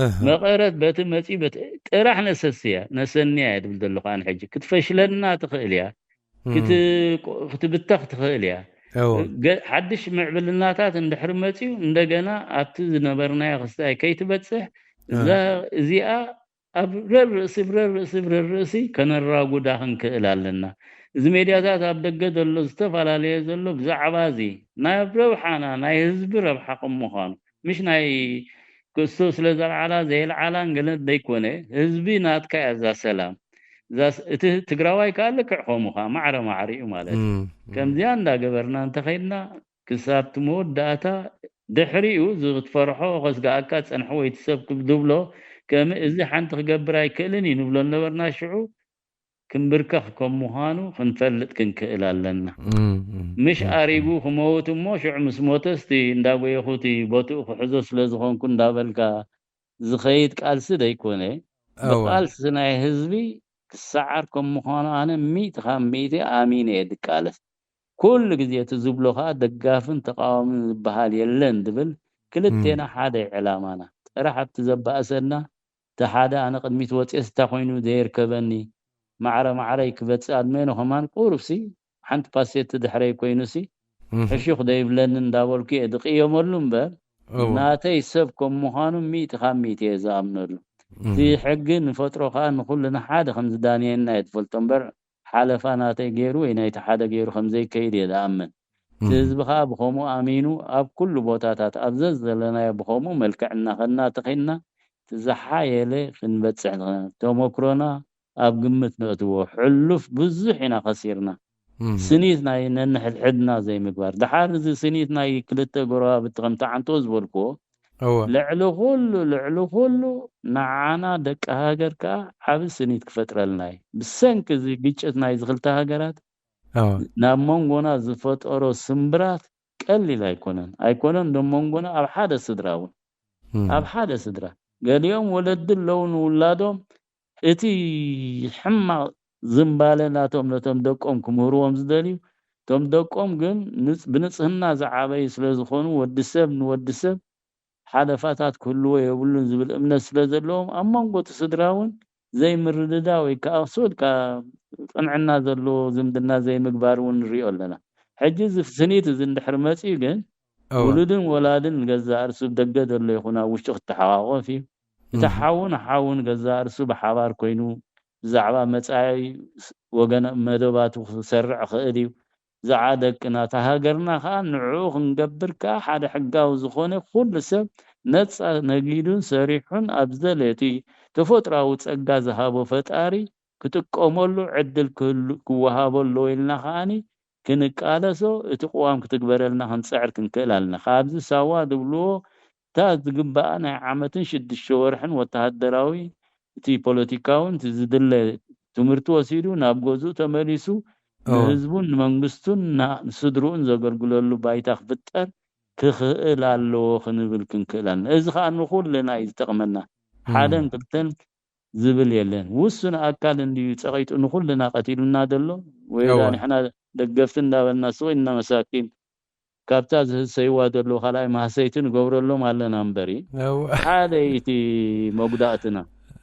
እህ መቐረት በቲ መፂ በት ጥራሕ ነሰስያ ነሰንያ እየ ድብል ዘለኹ። ኣነ ሕጂ ክትፈሽለና ትኽእል እያ፣ እም ክት- ክትብተኽ ትኽእል እያ። እወ ገ- ሓድሽ ምዕብልናታት እንድሕር መፅዩ እንደገና ኣብቲ ዝነበርናዮ ክስታይ ከይትበፅሕ እ እዛ እዚኣ ኣብ ረር ርእሲ ብረር ርእሲ ብረር ርእሲ ከነራጉዳ ክንክእል ኣለና። እዚ ሜድያታት ኣብ ደገ ዘሎ ዝተፈላለየ ዘሎ ብዛዕባ እዚ ናይ ረብሓና ናይ ህዝቢ ረብሓ ከም ምዃኑ ምሽ ናይ ክሱ ስለ ዘልዓላ ዘየልዓላን ገለ ዘይኮነ ህዝቢ ናትካ እያ እዛ ሰላም። እዛ ስ- እቲ ትግራዋይ ከዓ ልክዕ ከምኡ ከዓ ማዕረ ማዕሪኡ ማለት እዩ። እም ከምዚኣ እንዳገበርና እንተኸይድና ክሳብ እቲ መወዳእታ ድሕሪኡ እዚ ክትፈርሖ ከስጋኣካ ዝፀንሐ ወይ እቲ ሰብ ክብ- ዝብሎ ከም እዚ ሓንቲ ክገብር ኣይክእልን እዩ ንብሎ ነበርና። ሽዑ ክንብርከኽ ከም ምዃኑ ክንፈልጥ ክንክእል ኣለና። እም እም ምሽ እም ኣሪጉ ክመውት እሞ ሽዑ ምስ ሞተ እስቲ እንዳጎየኹ እቲ ቦትኡ ክሕዞ ስለ ዝኾንኩ እንዳበልካ ዝኸይድ ቃልሲ ዘይኮነ እወ ብቃልሲ ናይ ህዝቢ ክሰዓር ከም ምዃኑ ኣነ ሚእቲ ካብ ሚእቲ ኣሚነ እየ ዝቃለስ። ኩሉ ግዜ እቲ ዝብሎ ከዓ ደጋፍን ተቃዋምን ዝበሃል የለን ዝብል ክልቴና ሓደ እዩ ዕላማና። ጥራሕ ኣብቲ ዘባእሰና እቲ ሓደ ኣነ ቅድሚት ወፅየ ስታ ኮይኑ ዘየርከበኒ ማዕረ ማዕረይ ክበፅእ ኣድመኖ ከማን ቁሩብሲ ሓንቲ ፓሴት ድሕረይ ኮይኑሲ ሕሹኽ ዘይብለኒ እንዳበልኩ እየ ዝቅየመሉ እምበር ናተይ ሰብ ከም ምዃኑ ሚእቲ ካብ ሚእቲ እየ ዝኣምነሉ። እቲ ሕጊ ንፈጥሮ ከዓ ንኩልና ሓደ ከም ዝዳንየና እየ ዝፈልጦ እምበር ሓለፋ ናተይ ገይሩ ወይ ናይቲ ሓደ ገይሩ ከም ዘይከይድ እየ ዝኣምን። እቲ ህዝቢ ከዓ ብከምኡ ኣሚኑ ኣብ ኩሉ ቦታታት ኣብ ዘዘለናዮ ብከምኡ መልክዕ እናኸድና ተኸድና እቲ ዝሓየለ ክንበፅሕ ንኽእል። ተመክሮና ኣብ ግምት ነእትዎ። ሕሉፍ ብዙሕ ኢና ከሲርና። ስኒት ናይ ነንሕድሕድና ዘይምግባር። ድሓር እዚ ስኒት ናይ ክልተ ጎረባብቲ ከምቲ ዓንቶ ዝበልክዎ እወ ልዕሊ ኩሉ ልዕሊ ኩሉ ንዓና ደቂ ሃገር ከዓ ዓብ ስኒት ክፈጥረልና እዩ። ብሰንኪ እዚ ግጭት ናይዚ ክልተ ሃገራት እወ ናብ መንጎና ዝፈጠሮ ስምብራት ቀሊል ኣይኮነን ኣይኮነን ዶ መንጎና ኣብ ሓደ ስድራ እውን እም ኣብ ሓደ ስድራ ገሊኦም ወለዲ ኣለዉ ንውላዶም እቲ ሕማቕ ዝምባለ ናቶም ነቶም ደቆም ክምህርዎም ዝደልዩ እቶም ደቆም ግን ንጽ- ብንጽህና ዝዓበዩ ስለ ዝኾኑ ወዲ ሰብ ንወዲ ሰብ ሓለፋታት ክህልዎ የብሉን ዝብል እምነት ስለ ዘለዎም ኣብ መንጎ እቲ ስድራ እውን ዘይምርድዳ ወይ ከዓ ክስወድካ ቅንዕና ዘለዎ ዝምድና ዘይምግባር እውን ንሪኦ ኣለና። ሕጂ እዚ ስኒት እዚ እንድሕር መፅዩ ግን እወ ውሉድን ወላድን ንገዛእ ርእሱ ደገ ዘሎ ይኹን ኣብ ውሽጢ ክተሓቋቆፍ እዩ። እቲ እህ ሓውን ሓውን ገዛእ ርእሱ ብሓባር ኮይኑ ብዛዕባ መፃኢ ወገን መደባቱ ክሰርዕ ክእል እዩ። ብዛዕባ ደቅና እታ ሃገርና ከዓ ንዕኡ ክንገብር ከዓ ሓደ ሕጋዊ ዝኾነ ኩሉ ሰብ ነፃ ነጊዱን ሰሪሑን ኣብ ዝደለየ እቲ ተፈጥሮኣዊ ፀጋ ዝሃቦ ፈጣሪ ክጥቀመሉ ዕድል ክህሉ ክወሃቦ ኣለዎ ኢልና ከዓኒ ክንቃለሶ እቲ ቅዋም ክትግበረልና ክንፅዕር ክንክእል ኣለና። ካብዚ ሳዋ ዝብልዎ እታ ዝግበኣ ናይ ዓመትን ሽዱሽተ ወርሕን ወተሃደራዊ እቲ ፖለቲካውን እቲ ዝድለ ትምህርቲ ወሲዱ ናብ ገዝኡ ተመሊሱ እወ ንህዝቡን ንመንግስቱን ና- ንስድርኡን ዘገልግለሉ ባይታ ክፍጠር ክኽእል ኣለዎ ክንብል ክንክእል ኣለና። እዚ ከዓ ንኩልና እዩ ዝጠቕመና። ሓደን እም ክልተን ዝብል የለን። ውሱን ኣካል እንድዩ ፀቒጡ ንኩልና ቀቲሉና ዘሎ ወይ ዳ እወ ንሕና ደገፍቲ እንዳበልና ስቕ ኢልና መሳኪን ካብታ ዝህሰይዋ ዘለዉ ካልኣይ ማህሰይቲ ንገብረሎም ኣለና እምበሪ እወ ሓደ እዩ እቲ መጉዳእትና።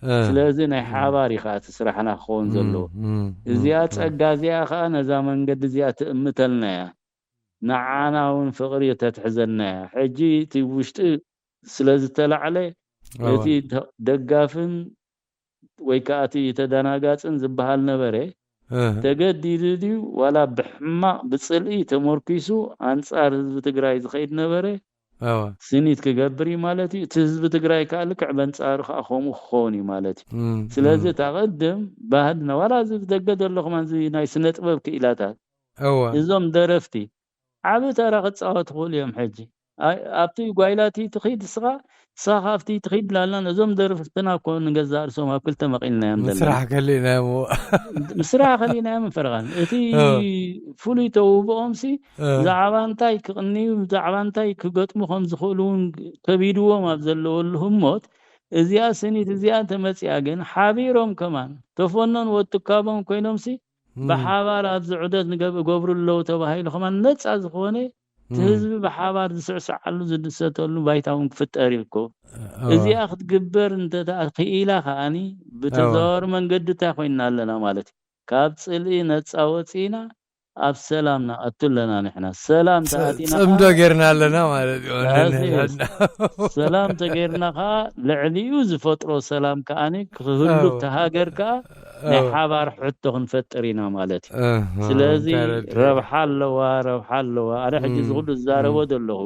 እ ስለዚ ናይ እም ሓባር እዩ ከዓ እቲ ስራሕና ክኸውን እም ዘለዎ። እም እም እዚኣ እም ፀጋ እዚኣ ከዓ ነዛ መንገዲ እዚኣ ትእምተልና እያ። ንዓና እውን ፍቕሪ ተትሕዘና እያ። ሕጂ እቲ ውሽጢ ስለ ዝተላዕለ እወ እቲ ደ- ደጋፍን ወይ ከዓ እቲ ተደናጋፅን ዝበሃል ነበረ እ ተገዲዱ ድዩ ዋላ ብሕማቕ ብፅልኢ ተመርኪሱ ኣንፃር ህዝቢ ትግራይ ዝኸይድ ነበረ እወ ስኒት ክገብር እዩ ማለት እዩ። እቲ ህዝቢ ትግራይ ከዓ ልክዕ በንፃሩ ከዓ ከምኡ ክኸውን እዩ ማለት እዩ። እም ስለዚ እም እታ ቅድም ባህልና ዋላ እዚ ብደገ ዘሎ ከማን እዚ ናይ ስነ ጥበብ ክኢላታት እወ እዞም ደረፍቲ ዓቢ ተራ ክፃወቱ ክኽእሉ እዮም። ሕጂ ኣይ- ኣብቲ ጓይላቲ ትኸይድ እስኻ ንሳ ካብቲ ትኺድ ላልና ነዞም ደርፍትና እኮ ንገዛእ ርእሶም ኣብ ክልተ መቒልናዮም ዘለና። ምስራሕ ከሊእናዮም። ምስራሕ ከሊእናዮም ፈርቓን። እቲ እ። ፍሉይ ተውብኦምሲ እ። ብዛዕባ እንታይ ክቕንዩ፣ ብዛዕባ እንታይ ክገጥሙ ከም ዝኽእሉ እውን ከቢድዎም ኣብ ዘለወሉ ህሞት፣ እዚኣ ስኒት እዚኣ እንተመጺኣ ግን ሓቢሮም ከማን ተፈኖን ወትካቦም ኮይኖምሲ እም። ብሓባር ኣብዚ ዑደት ንገብ-፣ ገብሩ ኣለዉ ተባሂሉ ከማን ነጻ ዝኾነ እቲ እም። ህዝቢ ብሓባር ዝስዕስዓሉ ዝድሰተሉ ባይታ እውን ክፍጠር እዩ እኮ። እዋ። እዚኣ ክትግበር እንተ ደኣ ክኢላ ከኣኒ ብተዘዋዋሪ መንገዲ እንታይ ኮይንና ኣለና ማለት እዩ። ካብ ጽልኢ ነጻ ወጺእና ኣብ ሰላም ንኣቱ ኣለና ንሕና። ሰላም ጸ-፣ ተኣቲና ጽምዶ ከኣ ጌርና ኣለና ማለት እዩ። ራእሲ ንሕና ሰላም ተጌርና ከኣ ልዕሊኡ ዝፈጥሮ ሰላም ከኣኒ ክህሉ እዋ። እቲ ሃገር ከኣ ናይ እዋ። ሓባር ሕቶ ክንፈጥር ኢና ማለት እዩ። እህ፣ ስለዚ ተረዲኤ። ረብሓ ኣለዋ፣ ረብሓ ኣለዋ። ኣነ ሕጂ እዚ እም፣ ኩሉ ዝዛረቦ እም። ዘለኹ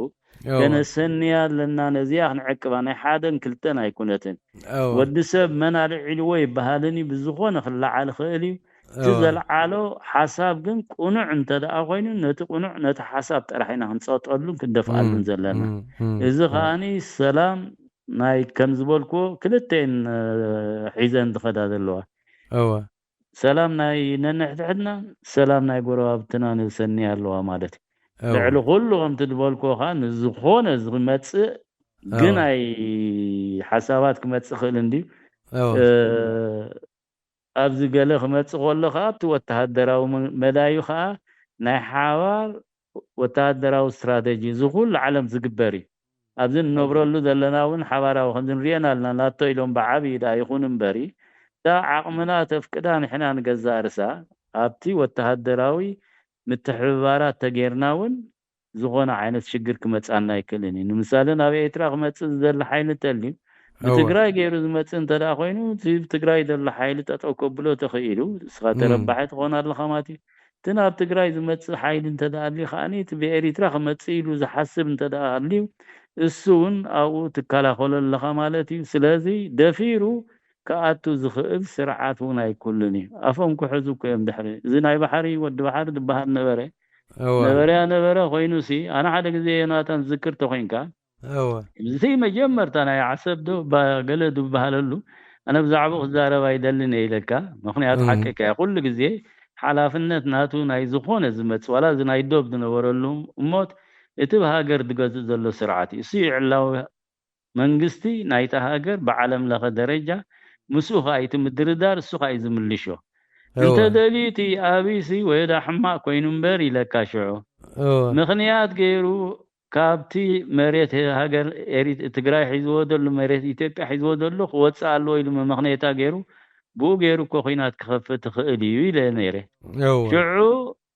እዋ። ከነሰንያ ኣለና፣ ነዚኣ ክንዕቅባ። ናይ ሓደን ክልተን ኣይኩነትን። እዋ። ወዲ ሰብ መን ኣልዒልዎ ይበሃልን እዩ፣ ብዝኾነ ክለዓል ይኽእል እዩ። እቲ እዋ። ዘልዓሎ ሓሳብ ግን ቅኑዕ እንተ ደኣ ኮይኑ፣ ነቲ ቅኑዕ፣ ነቲ ሓሳብ ጥራሕ ኢና ክንጸጠሉን ክንደፍኣሉን እም፣ ዘለና። እም፣ እም፣ እዚ እም። ከኣኒ ሰላም ናይ፣ ከም ዝበልክዎ፣ ክልተን፣ እ፣ ሒዘን ዝኸዳ ዘለዋ። እዋ። ሰላም ናይ ነንሕድሕድና፣ ሰላም ናይ ጎረባብትና ንሰኒ ኣለዋ ማለት እዩ። እዋ። ልዕሊ ኩሉ ከምቲ ዝበልክዎ ከኣ ንዝኾነ ዝመጽእ ግን እዋ። ኣይ ሓሳባት ክመጽእ ክእል እንድዩ። እዋ። እ፣ ኣብዚ ገለ ክመጽእ ከሎ ከኣ እቲ ወተሃደራዊ መ-፣ መዳዩ ከኣ ናይ ሓባር ወተሃደራዊ ስትራተጂ እዚ ኩሉ ዓለም ዝግበር እዩ። ኣብዚ እንነብረሉ ዘለና እውን ሓባራዊ ከምዚ ንሪኤን ኣለና። ናቶ ኢሎም ብዓብዪ ደኣ ይኹን እምበሪ፣ እታ ዓቕምና ተፍቅዳ ንሕና ንገዛእ ርሳ ኣብቲ ወተሃደራዊ ምትሕብባራት ተጌርና እውን ዝኾነ ዓይነት ሽግር ክመጻና ኣይክእልን እዩ። ንምሳሌ ናብ ኤርትራ ክመጽእ ዝደሊ ሓይሊ እንተልዩ፣ እወ። ብትግራይ ገይሩ ዝመጽእ እንተ ደኣ ኮይኑ፣ እቲ ብትግራይ ዘሎ ሓይሊ ጠጠው ከብሎ ተኽኢሉ፣ ንስኻ እም። ተረባሒ ትኾን ኣለኻ ማለት እዩ። እቲ ናብ ትግራይ ዝመጽእ ሓይሊ እንተ ደኣ ኣልዩ ከኣኒ፣ እቲ ብኤሪትራ ክመጽእ ኢሉ ዝሓስብ እንተ ደኣ ኣልዩ፣ እሱ እውን ኣብኡ ትከላኸሎ ኣለኻ ማለት እዩ። ስለዚ ደፊሩ ክኣቱ ዝኽእል ስርዓት እውን ኣይኩሉን እዩ። ኣፎም ክሕዙ እኮ እዮም ድሕሪ። እዚ ናይ ባሕሪ፣ ወዲ ባሕሪ ዝበሃል ነበረ። እወ። ነበረያ ነበረ ኮይኑሲ፣ ኣነ ሓደ ግዜ ዮናታን ዝዝክር ተኾይንካ፣ እወ። እዚ መጀመርታ ናይ ዓሰብ ዶ ባ-፣ ገለ ዝበሃለሉ፣ ኣነ ብዛዕባኡ ክዛረብ ኣይደልን እየ ኢለካ። ምኽንያቱ እም። ሓቂካ እያ። ኩሉ ግዜ ሓላፍነት ናቱ ናይ ዝኾነ ዝመጽእ፣ ዋላ እዚ ናይ ዶብ ዝነበረሉ እሞት፣ እቲ ብሃገር ዝገዝእ ዘሎ ስርዓት እዩ። እሱ እዩ ዕላዊ መንግስቲ ናይታ ሃገር ብዓለም ለኸ ደረጃ፣ ምስኡ ኸኣ እዩ እቲ ምድርዳር፣ እሱ ኸኣ እዩ ዝምልሾ። እወ። እንተ ደልዩ እቲ ኣብይሲ ወይዳ ሕማቕ ኮይኑ እምበር ኢለካ ሽዑ። እወ። ምኽንያት ገይሩ ካብቲ መሬት ሃገር ኤሪ-፣ ትግራይ ሒዝዎ ዘሎ፣ መሬት ኢትዮጵያ ሒዝዎ ዘሎ ክወጽእ ኣለዎ ኢሉ መመኽነይታ ገይሩ፣ ብኡ ገይሩ እኮ ኲናት ክኸፍት ይኽእል እዩ ኢለ ነይረ። እወ። ሽዑ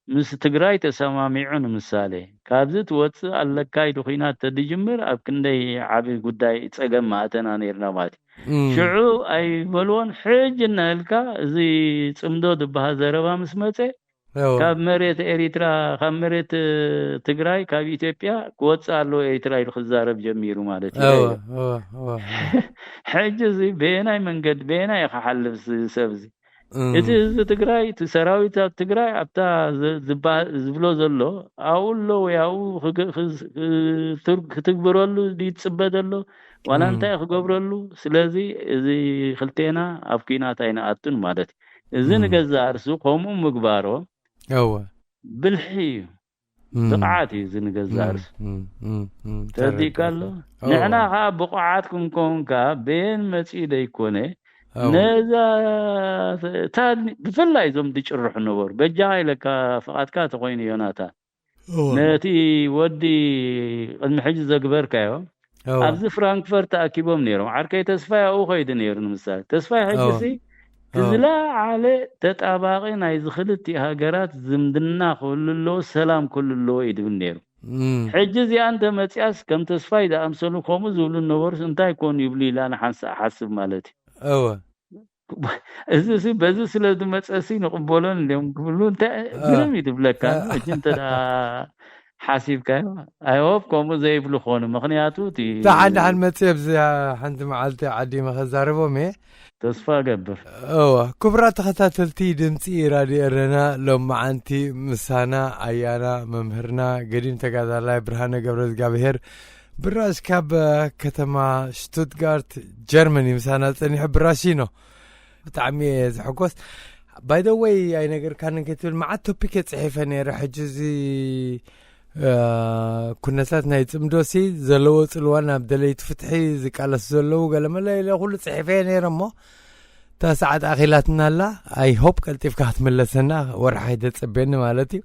ምስ ትግራይ ተሰማሚዑ፣ ንምሳሌ፣ ካብዚ ትወጽእ ኣለካ ኢሉ ኲናት ተድጅምር፣ ኣብ ክንደይ ዓቢ ጉዳይ ጸገም ምኣተና ነይርና ማለት እዩ። እም። ሽዑ ኣይበልዎን፣ ሕጂ እናበልካ እዚ ጽምዶ ዝበሃል ዘረባ ምስ መጸ፣ እወ። ካብ መሬት ኤሪትራ፣ ካብ መሬት ትግራይ፣ ካብ ኢትዮጵያ ክወጽእ ኣለዎ ኤሪትራ ኢሉ ክዛረብ ጀሚሩ ማለት እዩ። እወ፣ እወ፣ እወ። ሕጂ እዚ በየናይ መንገዲ፣ በየናይ እዩ ክሓልፍ እዚ ሰብ እዚ? እም። እቲ ህዝቢ ትግራይ፣ እቲ ሰራዊት ኣብ ትግራይ ኣብታ ዝ-፣ ዝባ-፣ ዝብሎ ዘሎ፣ ኣብኡ ኣሎ ወይ ኣብኡ ክግ-፣ ክዝ-፣ ክትር-፣ ክትግብረሉ ድዩ ትጽበ ዘሎ? ዋላ እም። እንታይ ክገብረሉ? ስለዚ እዚ ክልቴና ኣብ ኲናት ኣይንኣቱን ማለት እዩ። እዚ እም። ንገዛእ ርእሱ ከምኡ ምግባሮ እወ። ብልሒ እዩ። እም። ብቕዓት እዩ እዚ ንገዛእ እም፣ ርእሱ። እም፣ እም፣ እም፣ ተረዲእካ ኣሎ? ተረዲእካ። እወ። ንሕና ኸዓ ብቑዓት ክንከውን ከኣ በየን መጺኡ ደይኮነ፣ እወ። ነዛ፣ እታ፣ ብፍላይ እዞም ዝጭርሑ ነበሩ። በጃኻ ኢለካ፣ ፍቓድካ ተኾይኑ ዮናታን። እወ። ነቲ ወዲ ቅድሚ ሕጂ ዘግበርካዮ፣ እወ። ኣብዚ ፍራንክፈርት ተኣኪቦም ነይሮም። ዓርከይ ተስፋይ ኣብኡ ኸይዱ ነይሩ፣ ንምሳሌ። ተስፋይ ሕጂ እወ። ሲ፣ እቲ እወ። ዝለዓለ ተጣባቒ ናይዚ ክልቲኡ ሃገራት ዝምድና ክህሉ ኣለዎ፣ ሰላም ክህሉ ኣለዎ እዩ ዝብል ነይሩ። እም። ሕጂ እዚኣ እንተ መጺኣስ፣ ከም ተስፋይ ዝኣምሰሉ ከምኡ ዝብሉ ነበሩስ፣ እንታይ ኮኑ ይብሉ ኢላ ንሓንሳእ እሓስብ ማለት እዩ። እወ። እዚ ሲ፣ በዚ ስለ ዝመጸሲ ንቕበሎን እንድዮም ክብሉ፣ እንታይ አ። ግርም እዩ ዝብለካ። አ። ሕጂ እንተ ደኣ ሓሲብካዮ፣ I hope ከምኡ ዘይብሉ ክኾኑ። ምኽንያቱ እቲ ደሓን ደሓን መጽእ ኣብዚ ሓንቲ መዓልቲ ዓዲመ ከዛርቦም እየ። ተስፋ እገብር። እወ፣ ክቡራት ተኸታተልቲ ድምፂ ራድዮ ኤረና፣ ሎም መዓንቲ ምሳና ኣያና መምህርና ገዲም ተጋዳላይ ብርሃነ ገብረ እግዚኣብሄር ብራሽ ካብ ከተማ ሽቱትጋርት ጀርመን እዩ ምሳና ጸኒሑ። ብራሺኖ፣ ብጣዕሚ እየ ዝሕጎስ። ባይ ዘ ወይ፣ ኣይነገርካንን ከይትብል፣ መዓት ቶፒክ እየ ጽሒፈ ነይረ። ሕጂ እዚ ኩነታት ናይ ጽምዶሲ ዘለዎ ጽልዋ ናብ ደለይቲ ፍትሒ ዝቃለሱ ዘለዉ ገለመለ ኢለ ኩሉ ጽሒፈ ነይረ። እሞ እታ ሰዓት ኣኺላትና ኣላ። ኣይ ሆፕ ቀልጢፍካ ክትምለሰና፣ ወርሓይ ደጸበኒ ማለት እዩ።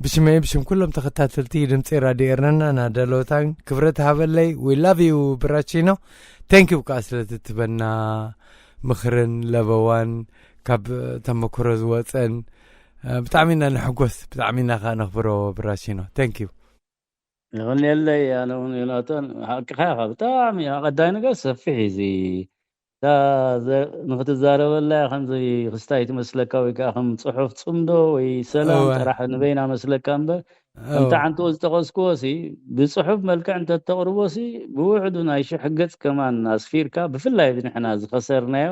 ብሽመይ፣ ብሽም ኩሎም ተኸታተልቲ ድምፂ ራድዮ ኤረና፣ ናደሎታን ክብረት ሃበለይ። We love you ብራቺኖ። Thank you ከዓ ስለትትበና ምኽርን ለበዋን ካብ ተመክሮ ዝወፀን። ብጣዕሚ ኢና ንሕጎስ፣ ብጣዕሚ ኢና ከዓ ነኽብሮ ብራቺኖ። Thank you። ይቐንየለይ። ኣነ እውን ዮናታን፣ ሓቅኻ ኢኻ። ብጣዕሚ ኣቐዳይ ነገር ሰፊሕ እዩ እዚ። እታ ዘ- ንኽትዛረበላ እያ ከምዚ ክስታይ ትመስለካ፣ ወይ ከዓ ከም ፅሑፍ ፅምዶ ወይ ሰላም እወ። ጥራሕ ንበይና መስለካ እምበር፣ ከምቲ እወ። ዓንትኡ ዝጠቐስክዎ ሲ ብፅሑፍ መልክዕ እንተተቕርቦ ሲ ብውሕዱ ናይ ሽሕ ገፅ ከማን ኣስፊርካ፣ ብፍላይ እዚ ንሕና ዝኸሰርናዮ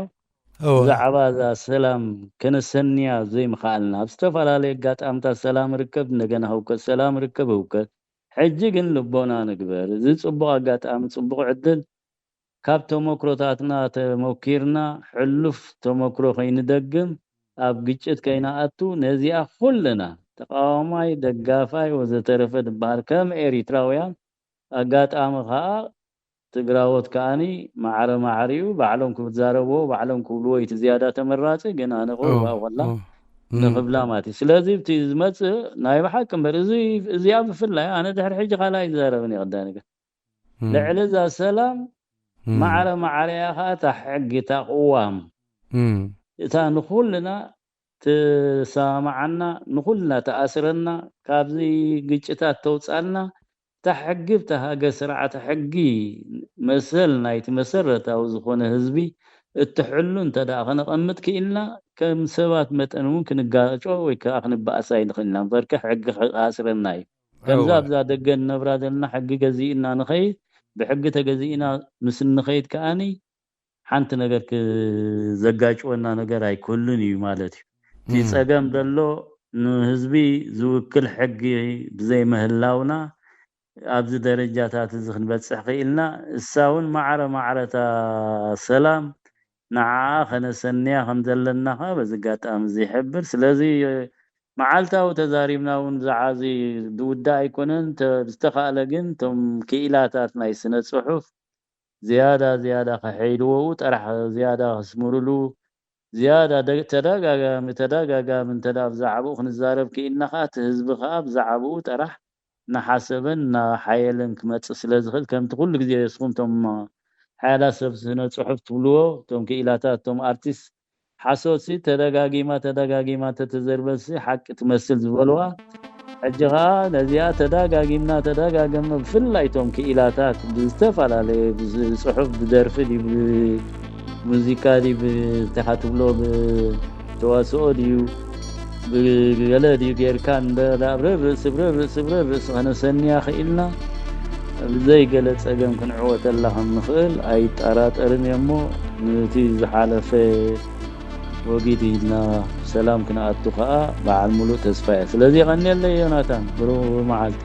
እወ። ብዛዕባ እዛ ሰላም ከነሰንያ ዘይምኽኣልና፣ ኣብ ዝተፈላለዩ ኣጋጣምታት ሰላም ርከብ፣ እንደገና ህውከት፣ ሰላም ርከብ፣ ህውከት። ሕጂ ግን ልቦና ንግበር። እዚ ጽቡቕ ኣጋጣሚ፣ ጽቡቕ ዕድል፣ ካብ ተመክሮታትና ተመኪርና፣ ሕሉፍ ተመክሮ ከይንደግም፣ ኣብ ግጭት ከይንኣቱ፣ ነዚኣ ኩልና፣ ተቓዋማይ፣ ደጋፋይ ወዘተረፈ ንበሃል፣ ከም ኤሪትራውያን፣ ኣጋጣሚ ከኣ ትግራዎት ከኣኒ ማዕረ ማዕሪኡ ባዕሎም ክዛረብዎ፣ ባዕሎም ክብልዎ እዩ እቲ ዝያዳ ተመራጺ። ግን ኣነ እኮ ኦ፣ ብኣው ከላ ኦ። እም፣ ንኽብላ ማለት እዩ። ስለዚ እቲ ዝመጽእ ናይ ብሓቂ እምበር እዚ፣ እዚኣ ብፍላይ ኣነ ድሕሪ ሕጂ ካልኣ ይዛረብን እየ ቀዳይ ነገር። እም፣ ልዕሊ እዛ ሰላም እም፣ ማዕረ ማዕሪኣ ከኣ እታ ሕጊ፣ እታ ቅዋም፣ እም፣ እታ ንኹልና ትሰማማዓና፣ ንኹልና ትኣስረና፣ ካብዚ ግጭታት ተውጻልና፣ እታ ሕጊ፣ እታ ሃገር ስርዓተ ሕጊ መሰል ናይቲ መሰረታዊ ዝኾነ ህዝቢ እትሕሉ እንተ ደኣ ከነቐምጥ ክኢልና፣ ከም ሰባት መጠን እውን ክንጋጮ ወይ ከኣ ክንበኣስ ኣይንኽእልና። እምበርከ ሕጊ ክኣስረና እዩ። ከምዛ እወ። ኣብዛ ደገ ንነብራ ዘለና ሕጊ ገዚእና ንኸይድ፣ ብሕጊ ተገዚእና ምስ እንኸይድ ከኣኒ ሓንቲ ነገር ክዘጋጭወና ነገር ኣይክህሉን እዩ ማለት እዩ። እቲ እም። ጸገም ዘሎ ንህዝቢ ዝውክል ሕጊ ብዘይምህላውና ኣብዚ ደረጃታት እዚ ክንበጽሕ ክኢልና፣ እሳ እውን ማዕረ ማዕረታ ሰላም ንዓኣ ከነሰንያ ከም ዘለና ከኣ በዚ ኣጋጣሚ እዚ ይሕብር። ስለዚ መዓልታዊ ተዛሪብና እውን ብዛዕባ እዚ ዝውዳእ ኣይኮነን። እንተ-፣ ዝተኻእለ ግን እቶም ክኢላታት ናይ ስነ ጽሑፍ ዝያዳ ዝያዳ ከሐይልዎኡ ጥራሕ ዝያዳ ከስምርሉ ዝያዳ ደ-፣ ተደጋጋሚ ተደጋጋሚ እንተ ደኣ ብዛዕባኡ ክንዛረብ ክኢልና ከኣ እቲ ህዝቢ ከኣ ብዛዕባኡ ጥራሕ እናሓሰበን እናሓየለን ክመጽእ ስለ ዝኽእል ከምቲ ኩሉ ግዜ እስኹም እቶም ሓያላት ሰብ ስነ ጽሑፍ ትብልዎ እቶም ክኢላታት እቶም ኣርቲስት ሓሶትሲ ተደጋጊማ ተደጋጊማ እንተተዘርበትሲ ሓቂ ትመስል ዝበልዋ ሕጂ ኸዓ ነዚኣ ተዳጋጊምና ተዳጋገምና ብፍላይ እቶም ክኢላታት ብዝተፈላለየ ብጽሑፍ ብደርፊ ድዩ ብሙዚቃ ድዩ ብተኻ ትብሎ ብተዋስኦ ድዩ ብገለ ድዩ ጌርካ እንደ ኣብረር ርእሲ ብረር ርእሲ ብረር ርእሲ ከነሰንያ ክኢልና ብዘይ ገለ ጸገም ክንዕወተላ ከም ንኽእል ኣይጠራጠርን እየ እሞ ነቲ ዝሓለፈ ወጊድ ኢልና ሰላም ክንኣቱ ከኣ በዓል ሙሉእ ተስፋ እየ። ስለዚ የቐንየለይ ዮናታን፣ ብሩህ መዓልቲ።